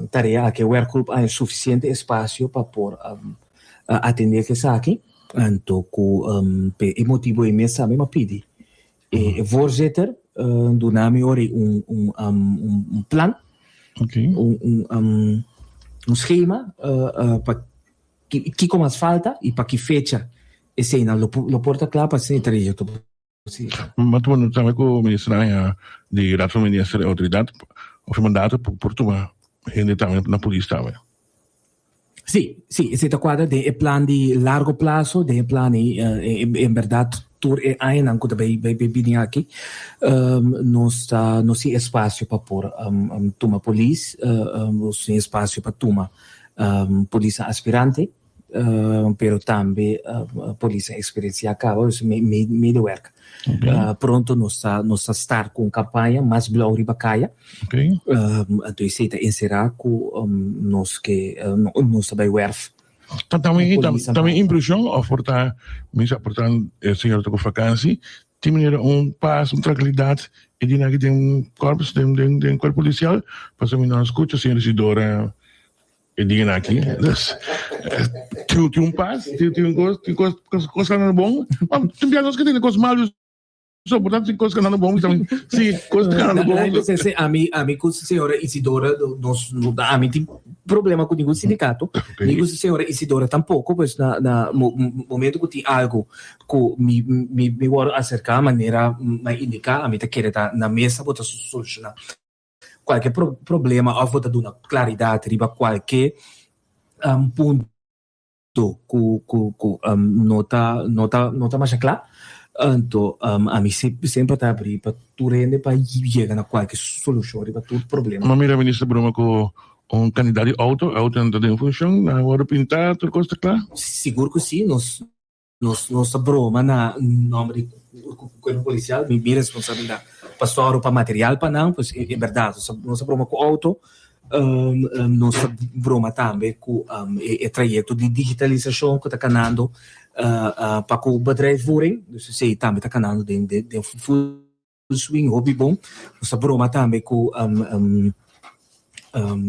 tarea aki, e werkgroep haña suficiente espacio pa por atende cu esaki. Anto ku p'e e motibu ei mes tambe m'a pidi e voorzitter duna mi ora ei un un un plan, un un un schema pa kiko mas falta i pa ki fecha eseinan lo lo por ta kla pa asina e trayekto por sigui. Ma tuma nota tambe ku minister a haña di Raad van Minister e outoridat òf e mandato por tuma hende tambe na polis tambe. Sí, sí, esei ta kuadra den e plan di largo plaso, den e plan ei en bèrdat tur e añanan ku ta bai bai bini aki nos ta nos tin espasio pa por tuma polis, nos tin espasio pa tuma polisnan aspirante. pero tambe polis a experiencia caba, dus medewerk. Pronto nos ta nos ta start cu un campaña mas blauw riba caya. Anto esey ta encera cu nos ke nos ta bay werf. Ta ta mi ta mi impresion of por ta mi sa por ta e señor ta cu vakantie. Tin manera un pas, un trankilidat e dianan aki den korps, den den den kuerpo polisial, pasobra mi no a skucha señor Isidora e dianan aki. Dus tin tin un pas, tin tin un kos, tin kos kos kos kanda bon, ma tin bia nos ke tene kos malu so, por tanto tin kos kanda bon, si kos kanda bon. Si, si, ami ami ku señora Isidora nos no ami tin problema ku ningun sindikato, ni ku señora Isidora tampoko, pues na na momento ku tin algu ku mi mi mi wòrdu aserká manera mi a indiká, ami ta kere ta na mesa bo ta solushoná kualke problema òf bo ta duna klaridat riba kualke punto ku ku ku no ta no ta no ta masha kla. Anto ami semper ta abrí pa tur hende pa yega na kualke solushon riba tur problema. Mi a mira Minister broma ku un kandidat di outo, outo no ta den funshon, nan a wòrdu pintá, tur kos ta kla? Sigur ku si, nos Nos nos ta broma na nomber di cuerpo policial, mi mi responsabilidad pa sòru pa material pa nan, pues en berdad nos ta nos ta broma cu auto, nos ta broma tambe cu e trayecto di digitalisacion cu ta canando pa cu bedrijfsvoering, dus esey tambe ta canando den den full swing hopi bon. Nos ta broma tambe cu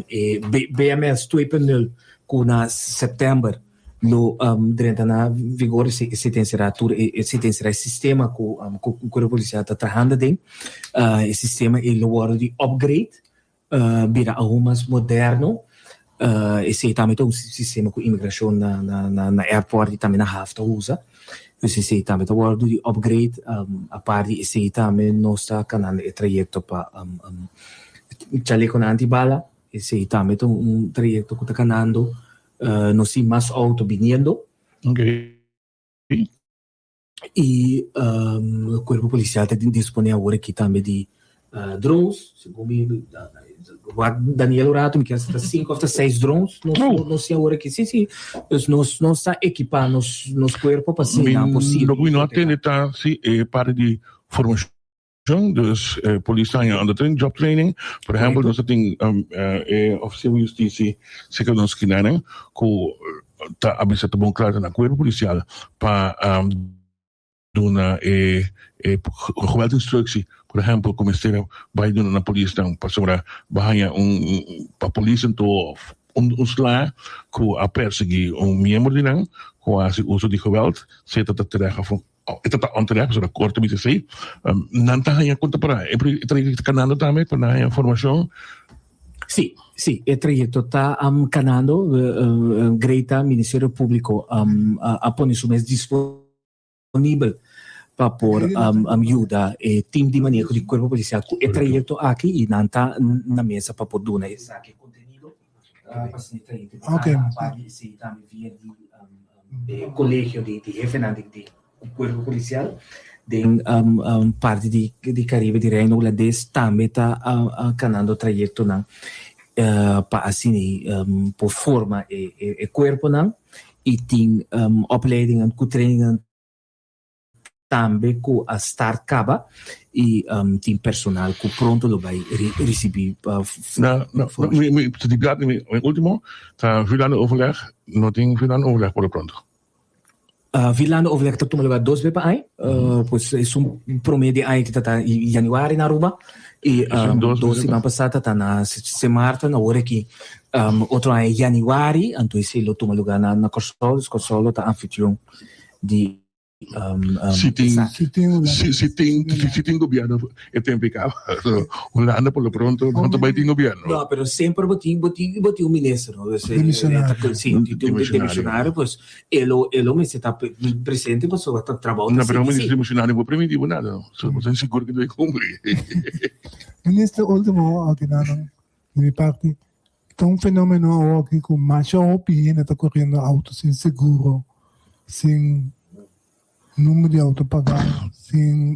e BMS 2.0 cu na september lo drenta na vigor. Esey ta encera tur esey ta encera e sistema cu Cuerpo Policial ta trahando aden. E sistema ey lo wordo di upgrade bira aun mas moderno. Esei tambe ta un sistema ku imigrashon na airport i tambe na haf ta usa. Dus esei tambe ta wòrdu di upgrade. Apart di esei tambe nos ta kanando e trayekto pa chalekonan antibala. Esei tambe ta un trayekto ku ta kanando. Nos tin mas outo biniendo. I Cuerpo Policial ta dispone awor aki tambe di drones, segun mi wak Daniel un rato mi kier sa ta cinco of ta seis drones nos nos tin awor aki, si si, dus nos nos ta ekipa nos nos cuerpo pa asina por sirbi. Loke mi no a tende ta si e parti di formacion, dus polis ta haña under train, job training, por ehempel nos ta tin e oficier di husticia cerca di nos kinanan cu ta a bisa ta bon kla na kuerpo polisial pa duna e e geweldinstruksie por ehempel ku mester bai duna na polisnan pasobra bo haña un pa polis anto of un sla ku a persegui un miembro di nan ku a hasi uso di geweld si e ta ta terecht of e ta ta onterecht pasobra korte bisa esei nan ta haña konta para e trayekto ta kanando tambe pa nan haña formashon. Sí, sí, e trayecto ta canando. Greta, Ministerio Público a pone su mes disponibel pa por yuda e team di maneho di Cuerpo Policial cu e trayecto aki y nan ta na mesa pa por duna esaki contenido pa asina e trayecto por cana. Aparte di esey tambe via di e colegio di hefenan di Cuerpo Policial den parti di Caribe di Reino Hulandes tambe ta canando trayectonan pa asina por forma e cuerponan y tin opleidingen cu trainingen tambe cu a start caba y tin personal cu pronto lo bay ricibi formacion. Mi ultimo ta Vierlanden Overleg, no tin Vierlanden Overleg por lo pronto. Vierlanden Overleg ta tuma lugar dos bes pa aña. Pues esun prome di aña ki ta ta januari na Aruba y dos siman pasa ta ta na Sint Maarten. Awor aki otro aña januari anto esey lo tuma lugar na Kòrsou. Dus Kòrsou lo ta anfitrion di Si tin si tin si tin gobierno e tempo e caba. Hulanda por lo pronto no ta bay tin gobierno. No, pero semper bo tin bo tin bo tin un minister, no? Dus Demisionario. Si, tin un demisionario, pues e lo e lo mester ta presente pasobra ta trabou ta No, pero un sigui minister si. demisionario no por permiti bo nada, no. So bo ta sigur cu ta bay cumpli. Minister, ultimo akinan di mi parti, ta un fenomeno awoki cu masha hopi hende ta coriendo auto sin seguro, sin number di auto paga, sin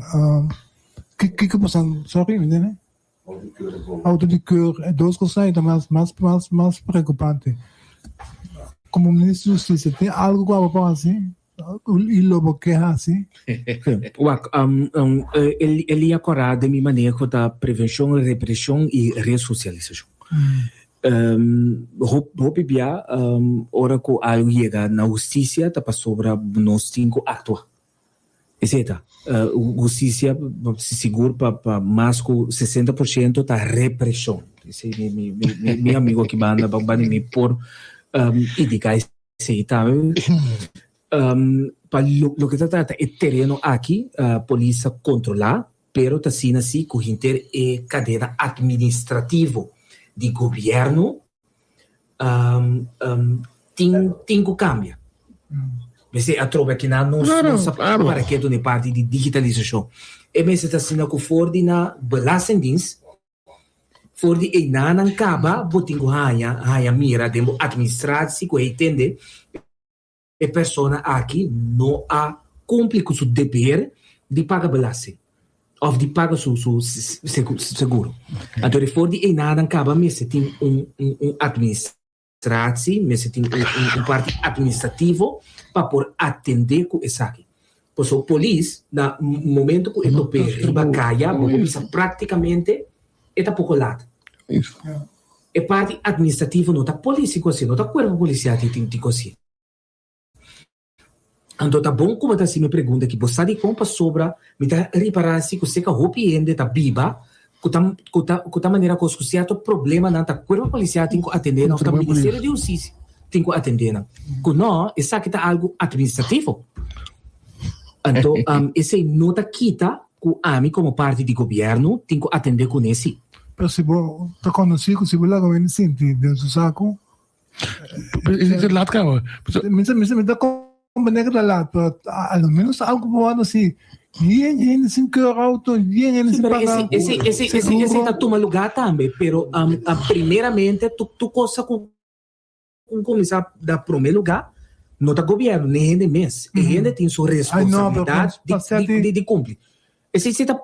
kiko bo san, sorry mi ntende? Auto di keur, e dos cosnan ei ta mas mas mas mas preocupante. Como minister di Husticia tin algo cu abo por haci y lo bo ke haci? Wak, e liña kòrá den mi maneho ta prevenshon, represhon i resosialisashon. Hopi bia ora ku algu yega na hustisia ta pasobra nos tin ku aktua. Esei ta. Hustisia sigur pa pa mas ku 60% ta represhon. Esei mi mi mi mi amigo aki banda banda di mi por indiká esei tambe. Pa loke ta trata e tereno aki polis ta kontrolá pero ta asina si ku henter e kadena atministrativo di gobièrnu tin tin ku kambia. Mester atrobe akinan nos nos a para ketu na e parti di digitalisashon. E mester ta asina ku for di na Belastingdienst, for di einanan kaba bo tin ku haña haña mira den bo atministratie ku hey tende e persona aki no a kumpli ku su deber di paga belasting òf di paga su su seguro. Anto di for di einanan kaba mester tin un un administratie, mester tin un un parti administrativo pa por atendé ku esaki. Pasobra polis na momento ku e top'é riba kaya bo por bisa práktikamente e ta poko lat. E parti administrativo no ta polis tin ku hasi, no ta kuerpo polisial tin ku hasi. Anto ta bon ku bo ta hasi mi pregunta aki. Bo sa dikon? Pasobra mi ta ripará si ku seka hopi hende ta biba ku ta ku ta ku ta manera kos ku sierto problemanan ta kuerpo polisial tin ku atendé nan òf ta Ministerio di Hustisia tin ku atendé nan. Ku no, esaki ta algu administrativo. Anto esei no ta kita ku ami komo parti di gobièrnu tin ku atendé kuné si. Pero si bo ta konosí ku si bo laga wende sinti den su saku. Esei laat kaba. Mi ta mi ta comprende ku ta laat, pero a lo menos algu bo wòrdu si yen hende sin keur auto, yen hende sin paga seguro. Esei esei ta tuma lugá tambe, pero primeramente tur cosa ku Un kuminsá na promé lugá, no ta gobièrnu ni hende mes. E hende tin su responsabilidat di kumpli. Esei si ta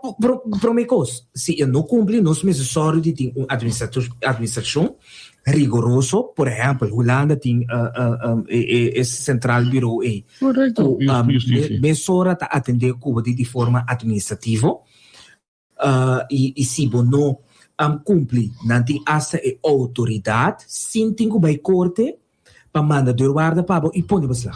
promé kos. Si e no kumpli, nos mester sòru di tin un administrashon rigoroso. Por ehèmpel, Hulanda tin e Centraal Bureau ei ku mesora ta atendé ku bo di forma administrativo. I si bo no kumpli, nan tin asta e outoridat, sin tin ku bai korte, pa manda deurwaarder pa bo i pone beslag.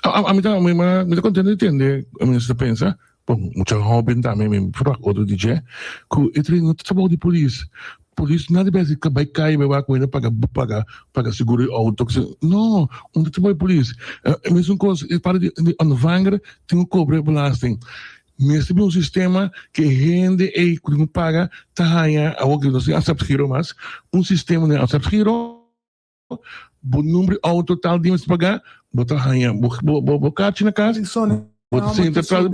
Ami ta mi ta kontento di tende e minister ta pensa, bon mucha hoben tambe mi verwacht otro di dje, ku e train no ta trabou di polis. Polis no a debe hasi bai kai bai wak ku hende paga paga paga seguro di outo no, un ta trabou di polis. E mesun kos e parti di ontvanger tin ku kobra e belasting. Mester bin un sistema ku e hende ei ku tin ku paga ta haña, awor ku nos tin accept giro mas, un sistema den accept giro, bo number di auto tal dia mester paga, bo ta haña bo bo karchi na kas, bo ta sinta tras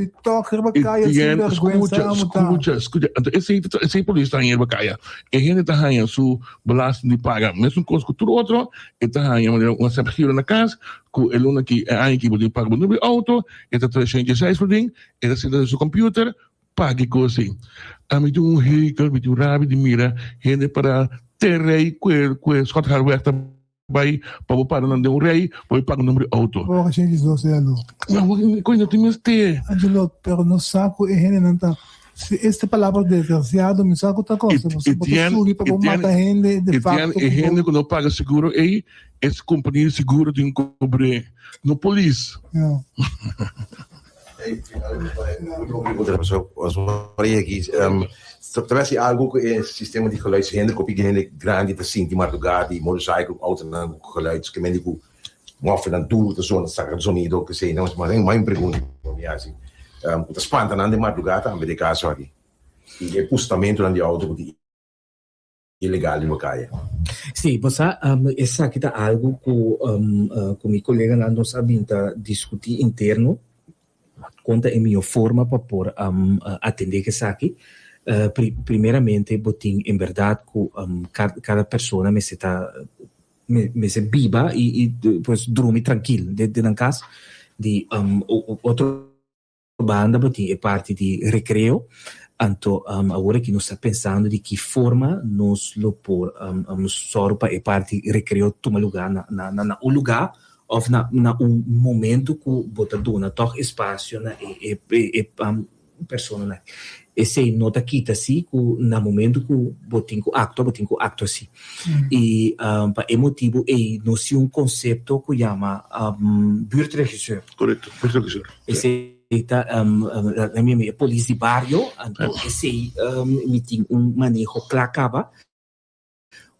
i tien, skucha, skucha, skucha, anto esei ta esei polis ta haña riba kaya, e hende ta haña su belasting di paga, mesun kos ku tur otro, e ta haña manera un accept giro na kas, ku e luna aki, e aña aki bo tin paga bo number di auto, E ta 306 florin, e ta sinta den su computer, paga e cos ei. Ami tin un hekel, mi tin un rabia di mira hende para te rei cu e cu e Schothaarweg ta bay pa bo para nan den un rei pa bo paga un number di auto. Ora shen di dos elo. Ma coño no tin mester. Angelo, pero nos sa cu e hendenan ta, si este palabra desgraciado mi sa cu ta cosa, bo ta subi pa bo mata hende de facto. E hende cu no paga seguro ei, Es compania di seguro tin cobr'é, no polis. Ta mester algo cu e sistema di geluidshinder, cu pidi hende grandi ta sinti marduga di motorcycle cu autonan cu geluid, cu mende cu moffernan duro ta zona, saca zonido, kesey. No, mas un pregunta cu mi haci, cu ta spanta nan den marduga tambe den caso aki, y e pustamentonan di auto cu tin. ilegal riba kaya. Sí, bo sa, esaki ta algu ku ku mi koleganan nos a bin ta diskutí interno kon ta e mihó forma pa por atendé ku esaki. Primeramente bo tin en bèrdat ku kada persona mester ta mester biba i pues drumi trankil den nan kas di otro banda bo tin e parti di recreo, anto awor aki nos ta pensando di ki forma nos lo por sòru pa e parti recreo tuma luga na na un luga òf na na un momento ku bo ta duna tòg espasio na e e personanan. Esei no ta kita si ku na momento ku bo tin ku aktua bo tin ku aktua si. I pa e motibu ei nos tin un konsepto ku yama buurtregisseur. Korekto, buurtregisseur. Esei. ta e polis di bario, anto esei mi tin un maneho kla kaba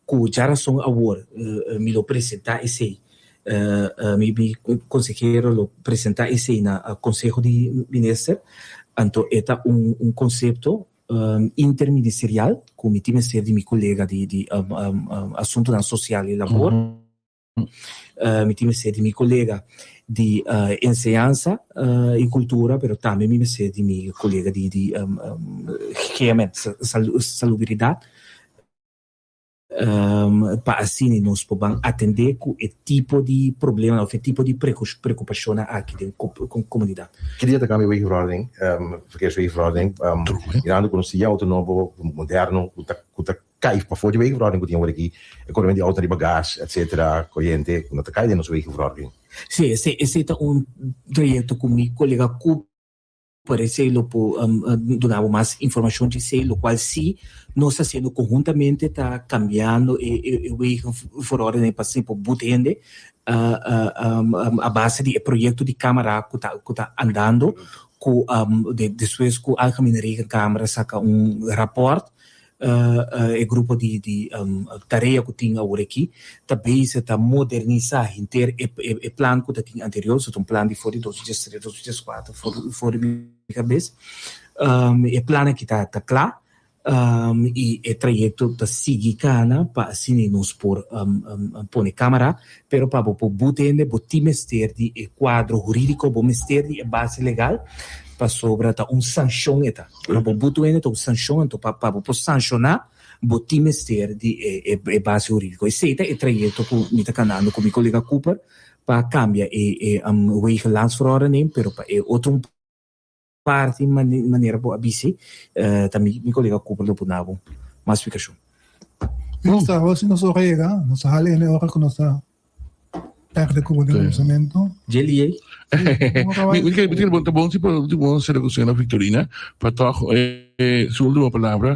ku djarason awor mi lo presentá esei, mi konsehero lo presentá esei na konseho di minister, anto e ta un konsepto interministerial ku mi tin mester di mi kolega di asuntunan sosial i labor. Mi tin mester di mi kolega di enseñansa i kultura, pero tambe mi mester di mi kolega di di GMN, salubridat, pa asina nos por ban atendé ku e tipo di problemanan òf e tipo di preokupashonnan aki den komunidat. Ki dia ta kambia wegenverordening, verkeerswegenverordening, mirando ku nos tin ya outo nobo, moderno, ku ta Kai pafó di wegenverordening ku tin awor aki, e koremen di outo riba gas, etcetera, koriente, ku no ta kai den nos wegenverordening. Sí, esei, esei ta un trayekto ku mi kolega Cooper, esei lo por duna bo mas informashon dje esei, lokual sí nos ta hasiendo konhuntamente ta kambiando e e wegenverordening pa asina por but hende a base di e proyekto di kamara ku ta ku ta andando ku despues ku Algemene Rekenkamer a saka un rapòrt E grupo di di tarea ku tin awor aki ta bezig ta modernisá henter e e plan ku ta tin anterior, so ta un plan di for di 2003, 2004 for di mi kabes. E plan aki ta ta kla i e trayekto ta sigui kana pa asina nos por pone kamara, pero pa bo por but hende bo tin mester di e kuadro hurídiko, bo mester di e base legal pasobra ta un sanshon e ta. Ora bo butu hende ta un sanshon, anto pa pa bo por sanshoná bo tin mester di e e e base hurídiko. Esei ta e trayekto ku mi ta kanando ku mi kolega Cooper pa kambia e e wegenlandsverordening, pero pa e otro un parti manera bo a bisi ta mi mi kolega Cooper lo por duna bo mas splikashon. Minister, awor si nos ora yega, nos a hala ene ora ku nos ta perde ku bo den kumsamentu. Jelly ei. Mi mi kere mi kere ta bon si por si bon sera ku señora Victorina pa tòg su último palabra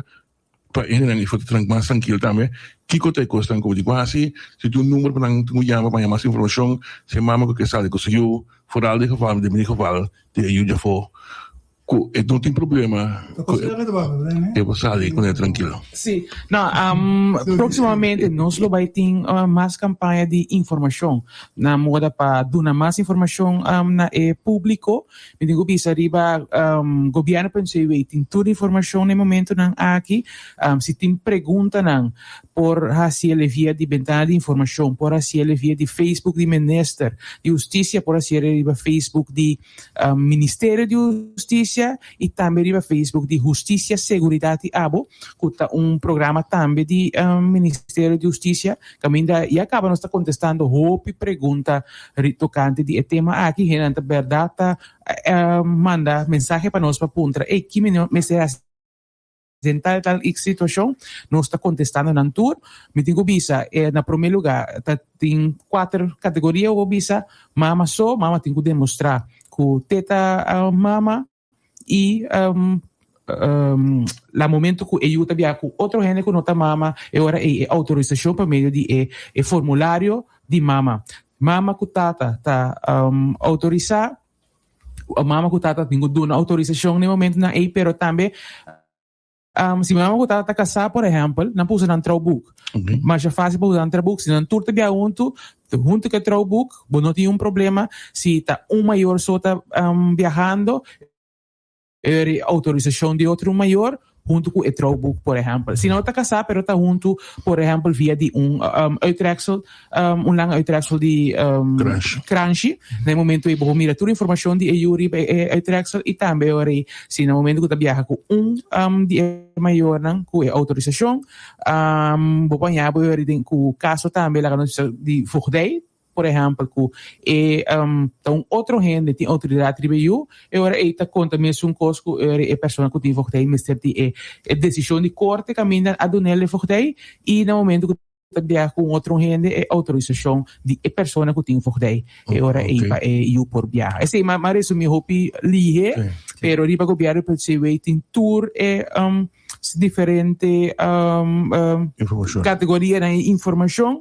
pa e hendenan i for ta mas trankil tambe kiko ta e kosnan ku bo tin ku hasi si tin un number pa nan tin ku yama pa haña mas informashon si e mama ku ke sali ku su yu foral den geval den mi geval di e yu djafó Cu e no tin problema cu e por sali cu ne trankilo. Sí, no, próximamente nos lo bai tin mas campaña di informacion na moda pa duna mas informacion na e publico. Mi tin cu bisa riba gobierno punt cw tin tur informacion na e momentonan aki. Si tin preguntanan por haciele via di bentana di informacion, por haciele via di Facebook di Minister di Husticia, por haciele riba Facebook di Ministerio di Hustisia y tambe riba Facebook di Hustisia, Seguridad y Abo, cu ta un programa tambe di Ministerio di Hustisia, caminda ya caba nos ta contestando hopi pregunta tocante di e tema aki. Hendenan ta berdad ta manda mensahe pa nos pa puntra, ey, ki mi mester haci? Den tal tal y situacion nos ta contestando nan tur. Mi tin cu bisa e na prome lugar ta tin cuater categoria bo bisa mama so, mama tin cu demostra cu te ta mama y la momento cu e yu ta bia cu otro hende cu no ta mama e ora ey e autorisacion pa medio di e formulario di mama. Mama cu tata ta autorisa. Mama ku tata tin ku duna outorisashon na e momentunan ei, pero tambe si mama ku tata ta kasá, por ehèmpel, nan por usa nan trouwboek. Masha fásil pa usa nan trouwboek. Si nan tur ta biaha huntu, huntu ku e trouwboek, bo no tin un problema. Si ta un mayor so ta biahando, E outorisashon di otro mayor huntu ku e trouwboek, por ehèmpel. Si no ta kasá pero ta huntu, por ehèmpel, via di un uittreksel, un lang uittreksel di kranshi, na e momento ei bo por mira tur informashon di e yu riba e uittreksel i tambe ora ei si na momento ku ta biaha ku un di e mayornan ku e outorisashon, bo por haña bo ora ei den ku kaso tambe laga nos bisa di voogdij. Por ehèmpel, ku e ta un otro hende tin outoridat riba e yu, e ora ei ta konta mesun kos ku ora e persona ku tin voogdij mester di e e desishon di korte kaminda a dun'el e voogdij i na momentu ku ta biaha ku un otro hende e outorisashon di e persona ku tin voogdij e ora ei pa e yu por biaha. Esei m'a m'a resumí hopi lihe, pero riba gobièrnu PCW tin tur e diferente kategorianan di informashon.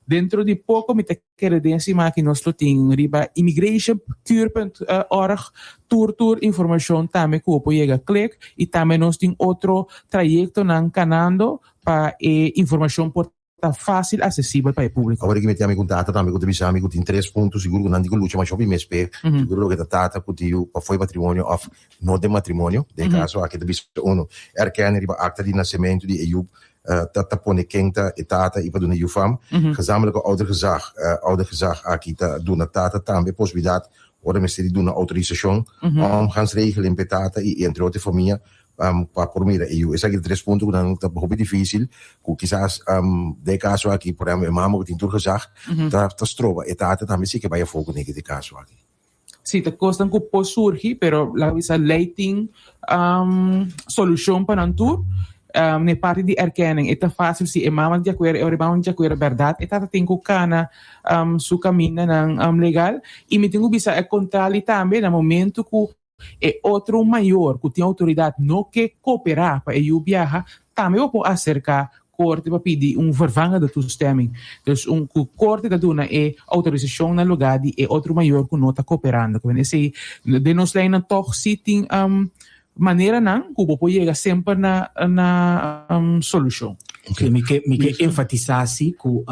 Dentro di poko mi ta kere den siman aki nos lo tin riba immigrationcur.org tur tur informashon tambe ku bo por yega klik i tambe nos tin otro trayektonan kanando pa e informashon por ta fásil asesibel pa e públiko. Awor aki mi tin ami ku un tata tambe ku ta bisa mi ku tin tres punto sigur ku nan tin ku lucha masha hopi mes p'e, sigur loke ta tata ku tiu pa fo'i matrimonio òf no den matrimonio, den e kaso aki ta bisa uno erkennen riba akta di nasementu di e yu ta ta pone ken ta e tata i pa duna e yu fam. Gezamenlijke oudergezag, oudergezag aki ta duna tata tambe e posibilidat ora mester di duna outorisashon, omgangsregeling p'e tata i entre otro e famia pa por mira e yu. Esaki ta tres punto ku nan ta hopi difisil ku kisas den e kaso aki por ehempel e mama ku tin tur gezag ta ta stroba e tata tambe si ke bai afó kuné di e kaso aki. Si ta kosnan ku por surgi pero laga bisa lei tin solushon pa nan tur. Na e parti di erkenning e ta fásil si e mama di akuerdo e ora e mama di akuerdo bèrdat e tata tin ku kana su kamindanan legal i mi tin ku bisa e kontrali tambe na momento ku E otro mayor ku tin outoridat no ke koperá pa e yu biaha, tambe bo por aserká korte pa pidi un vervangende toestemming. Dus un ku korte ta duna e outorisashon na lugá di e otro mayor ku no ta koperando. Ku esei den nos leinan tòg si tin maneranan ku bo por yega semper na na solushon. Sí, mi ke mi ke enfatisá si ku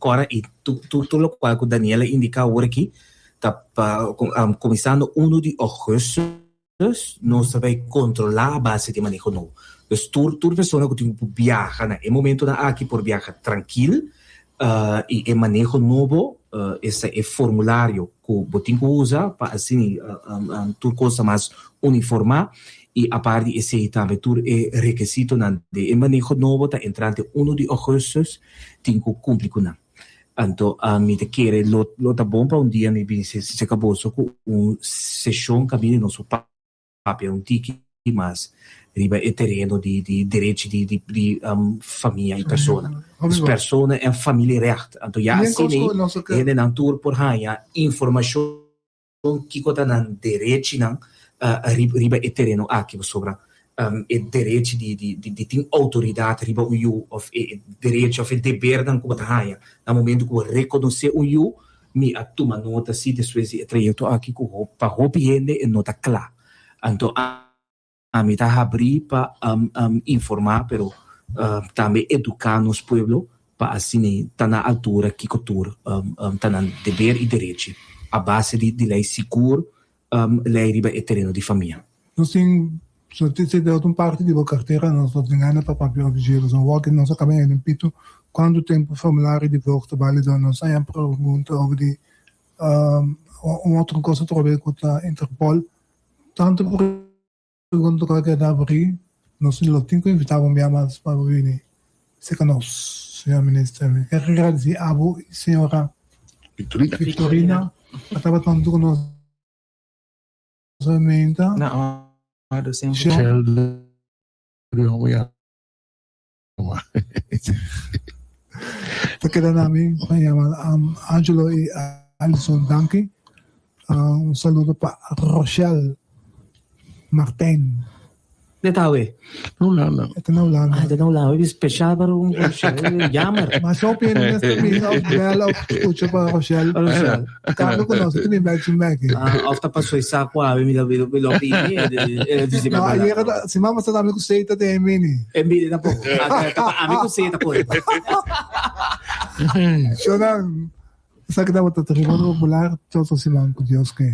kòrda i tur tur lokual ku Daniel a indiká awor aki Ta pa kuminsando unu di ougùstùs nos ta bai kontrolá a base di e maneho nobo. Dus tur tur persona ku tin ku biaha na e momentunan aki por biaha trankil i e maneho nobo esta e formulario ku bo tin ku usa pa asina tur kos ta mas uniformá i apart di esei tambe tur e rekesitonan di e maneho nobo ta entrante unu di ougùstùs tin ku kumpli ku nan. Anto mi ta kere lo lo ta bon pa un dia mi bini serka boso ku un seshon kaminda nos por papia un tiki mas riba e tereno di di derechi di di di famia i persona. Dus persona en familierecht. Anto ya asina ei hendenan tur por haña informashon. Kiko ta nan derechinan riba e tereno aki? Pasobra e derechi di tin outoridat riba un yu òf e derechi òf e debernan ku bo ta haña na momentu ku bo rekonosé un yu, mi a tuma nota si despues di e trayekto aki ku pa hopi hende e no ta kla. Anto Ami ta habrí pa informá pero tambe eduká nos pueblo pa asina ta na altura kiko tur ta nan deber i derechi a base di lei sigur lei riba e tereno di famia. Nos tin so ti si ta un parti di bo kartera nos no tin gana pa papia of dje pasobra wòrdu nos a kaba hende pitu kuantu tempu formulario di voogd ta balido nos a haña pregunta over di un otro kos atrobe ku ta Interpol Tantu pregunta ku a keda abrí, nos lo tin ku invitá bo un bia mas pa bo bini serka nos, señor Minister. Mi ker gradisí abo i señora Victorina. Victorina pa tabata huntu ku nos meinta. Na orde semper. Sheldon, mi yama. Ta keda na mi pa yama Angelo i Alison danki. Un saludo pa Rochelle Martijn. De ta awe? Na Hulanda. E ta na Hulanda. Ah, e ta na Hulanda. Hopi special pa Rochelle. Jammer. Ma so pende mes ta bisa of bel of scucha pa Rochelle. Rochelle. Cambio cu nos, tin mi bek sin bek. Ah, of ta paso e saco awe mi mi lo pidi e e No, ayer si mama sa dami cu seta te mini. E mini tampoco. Ah, ami cu seta por. Shonan, esaki tabata Tribuna Popular, tot siman cu Dios ke.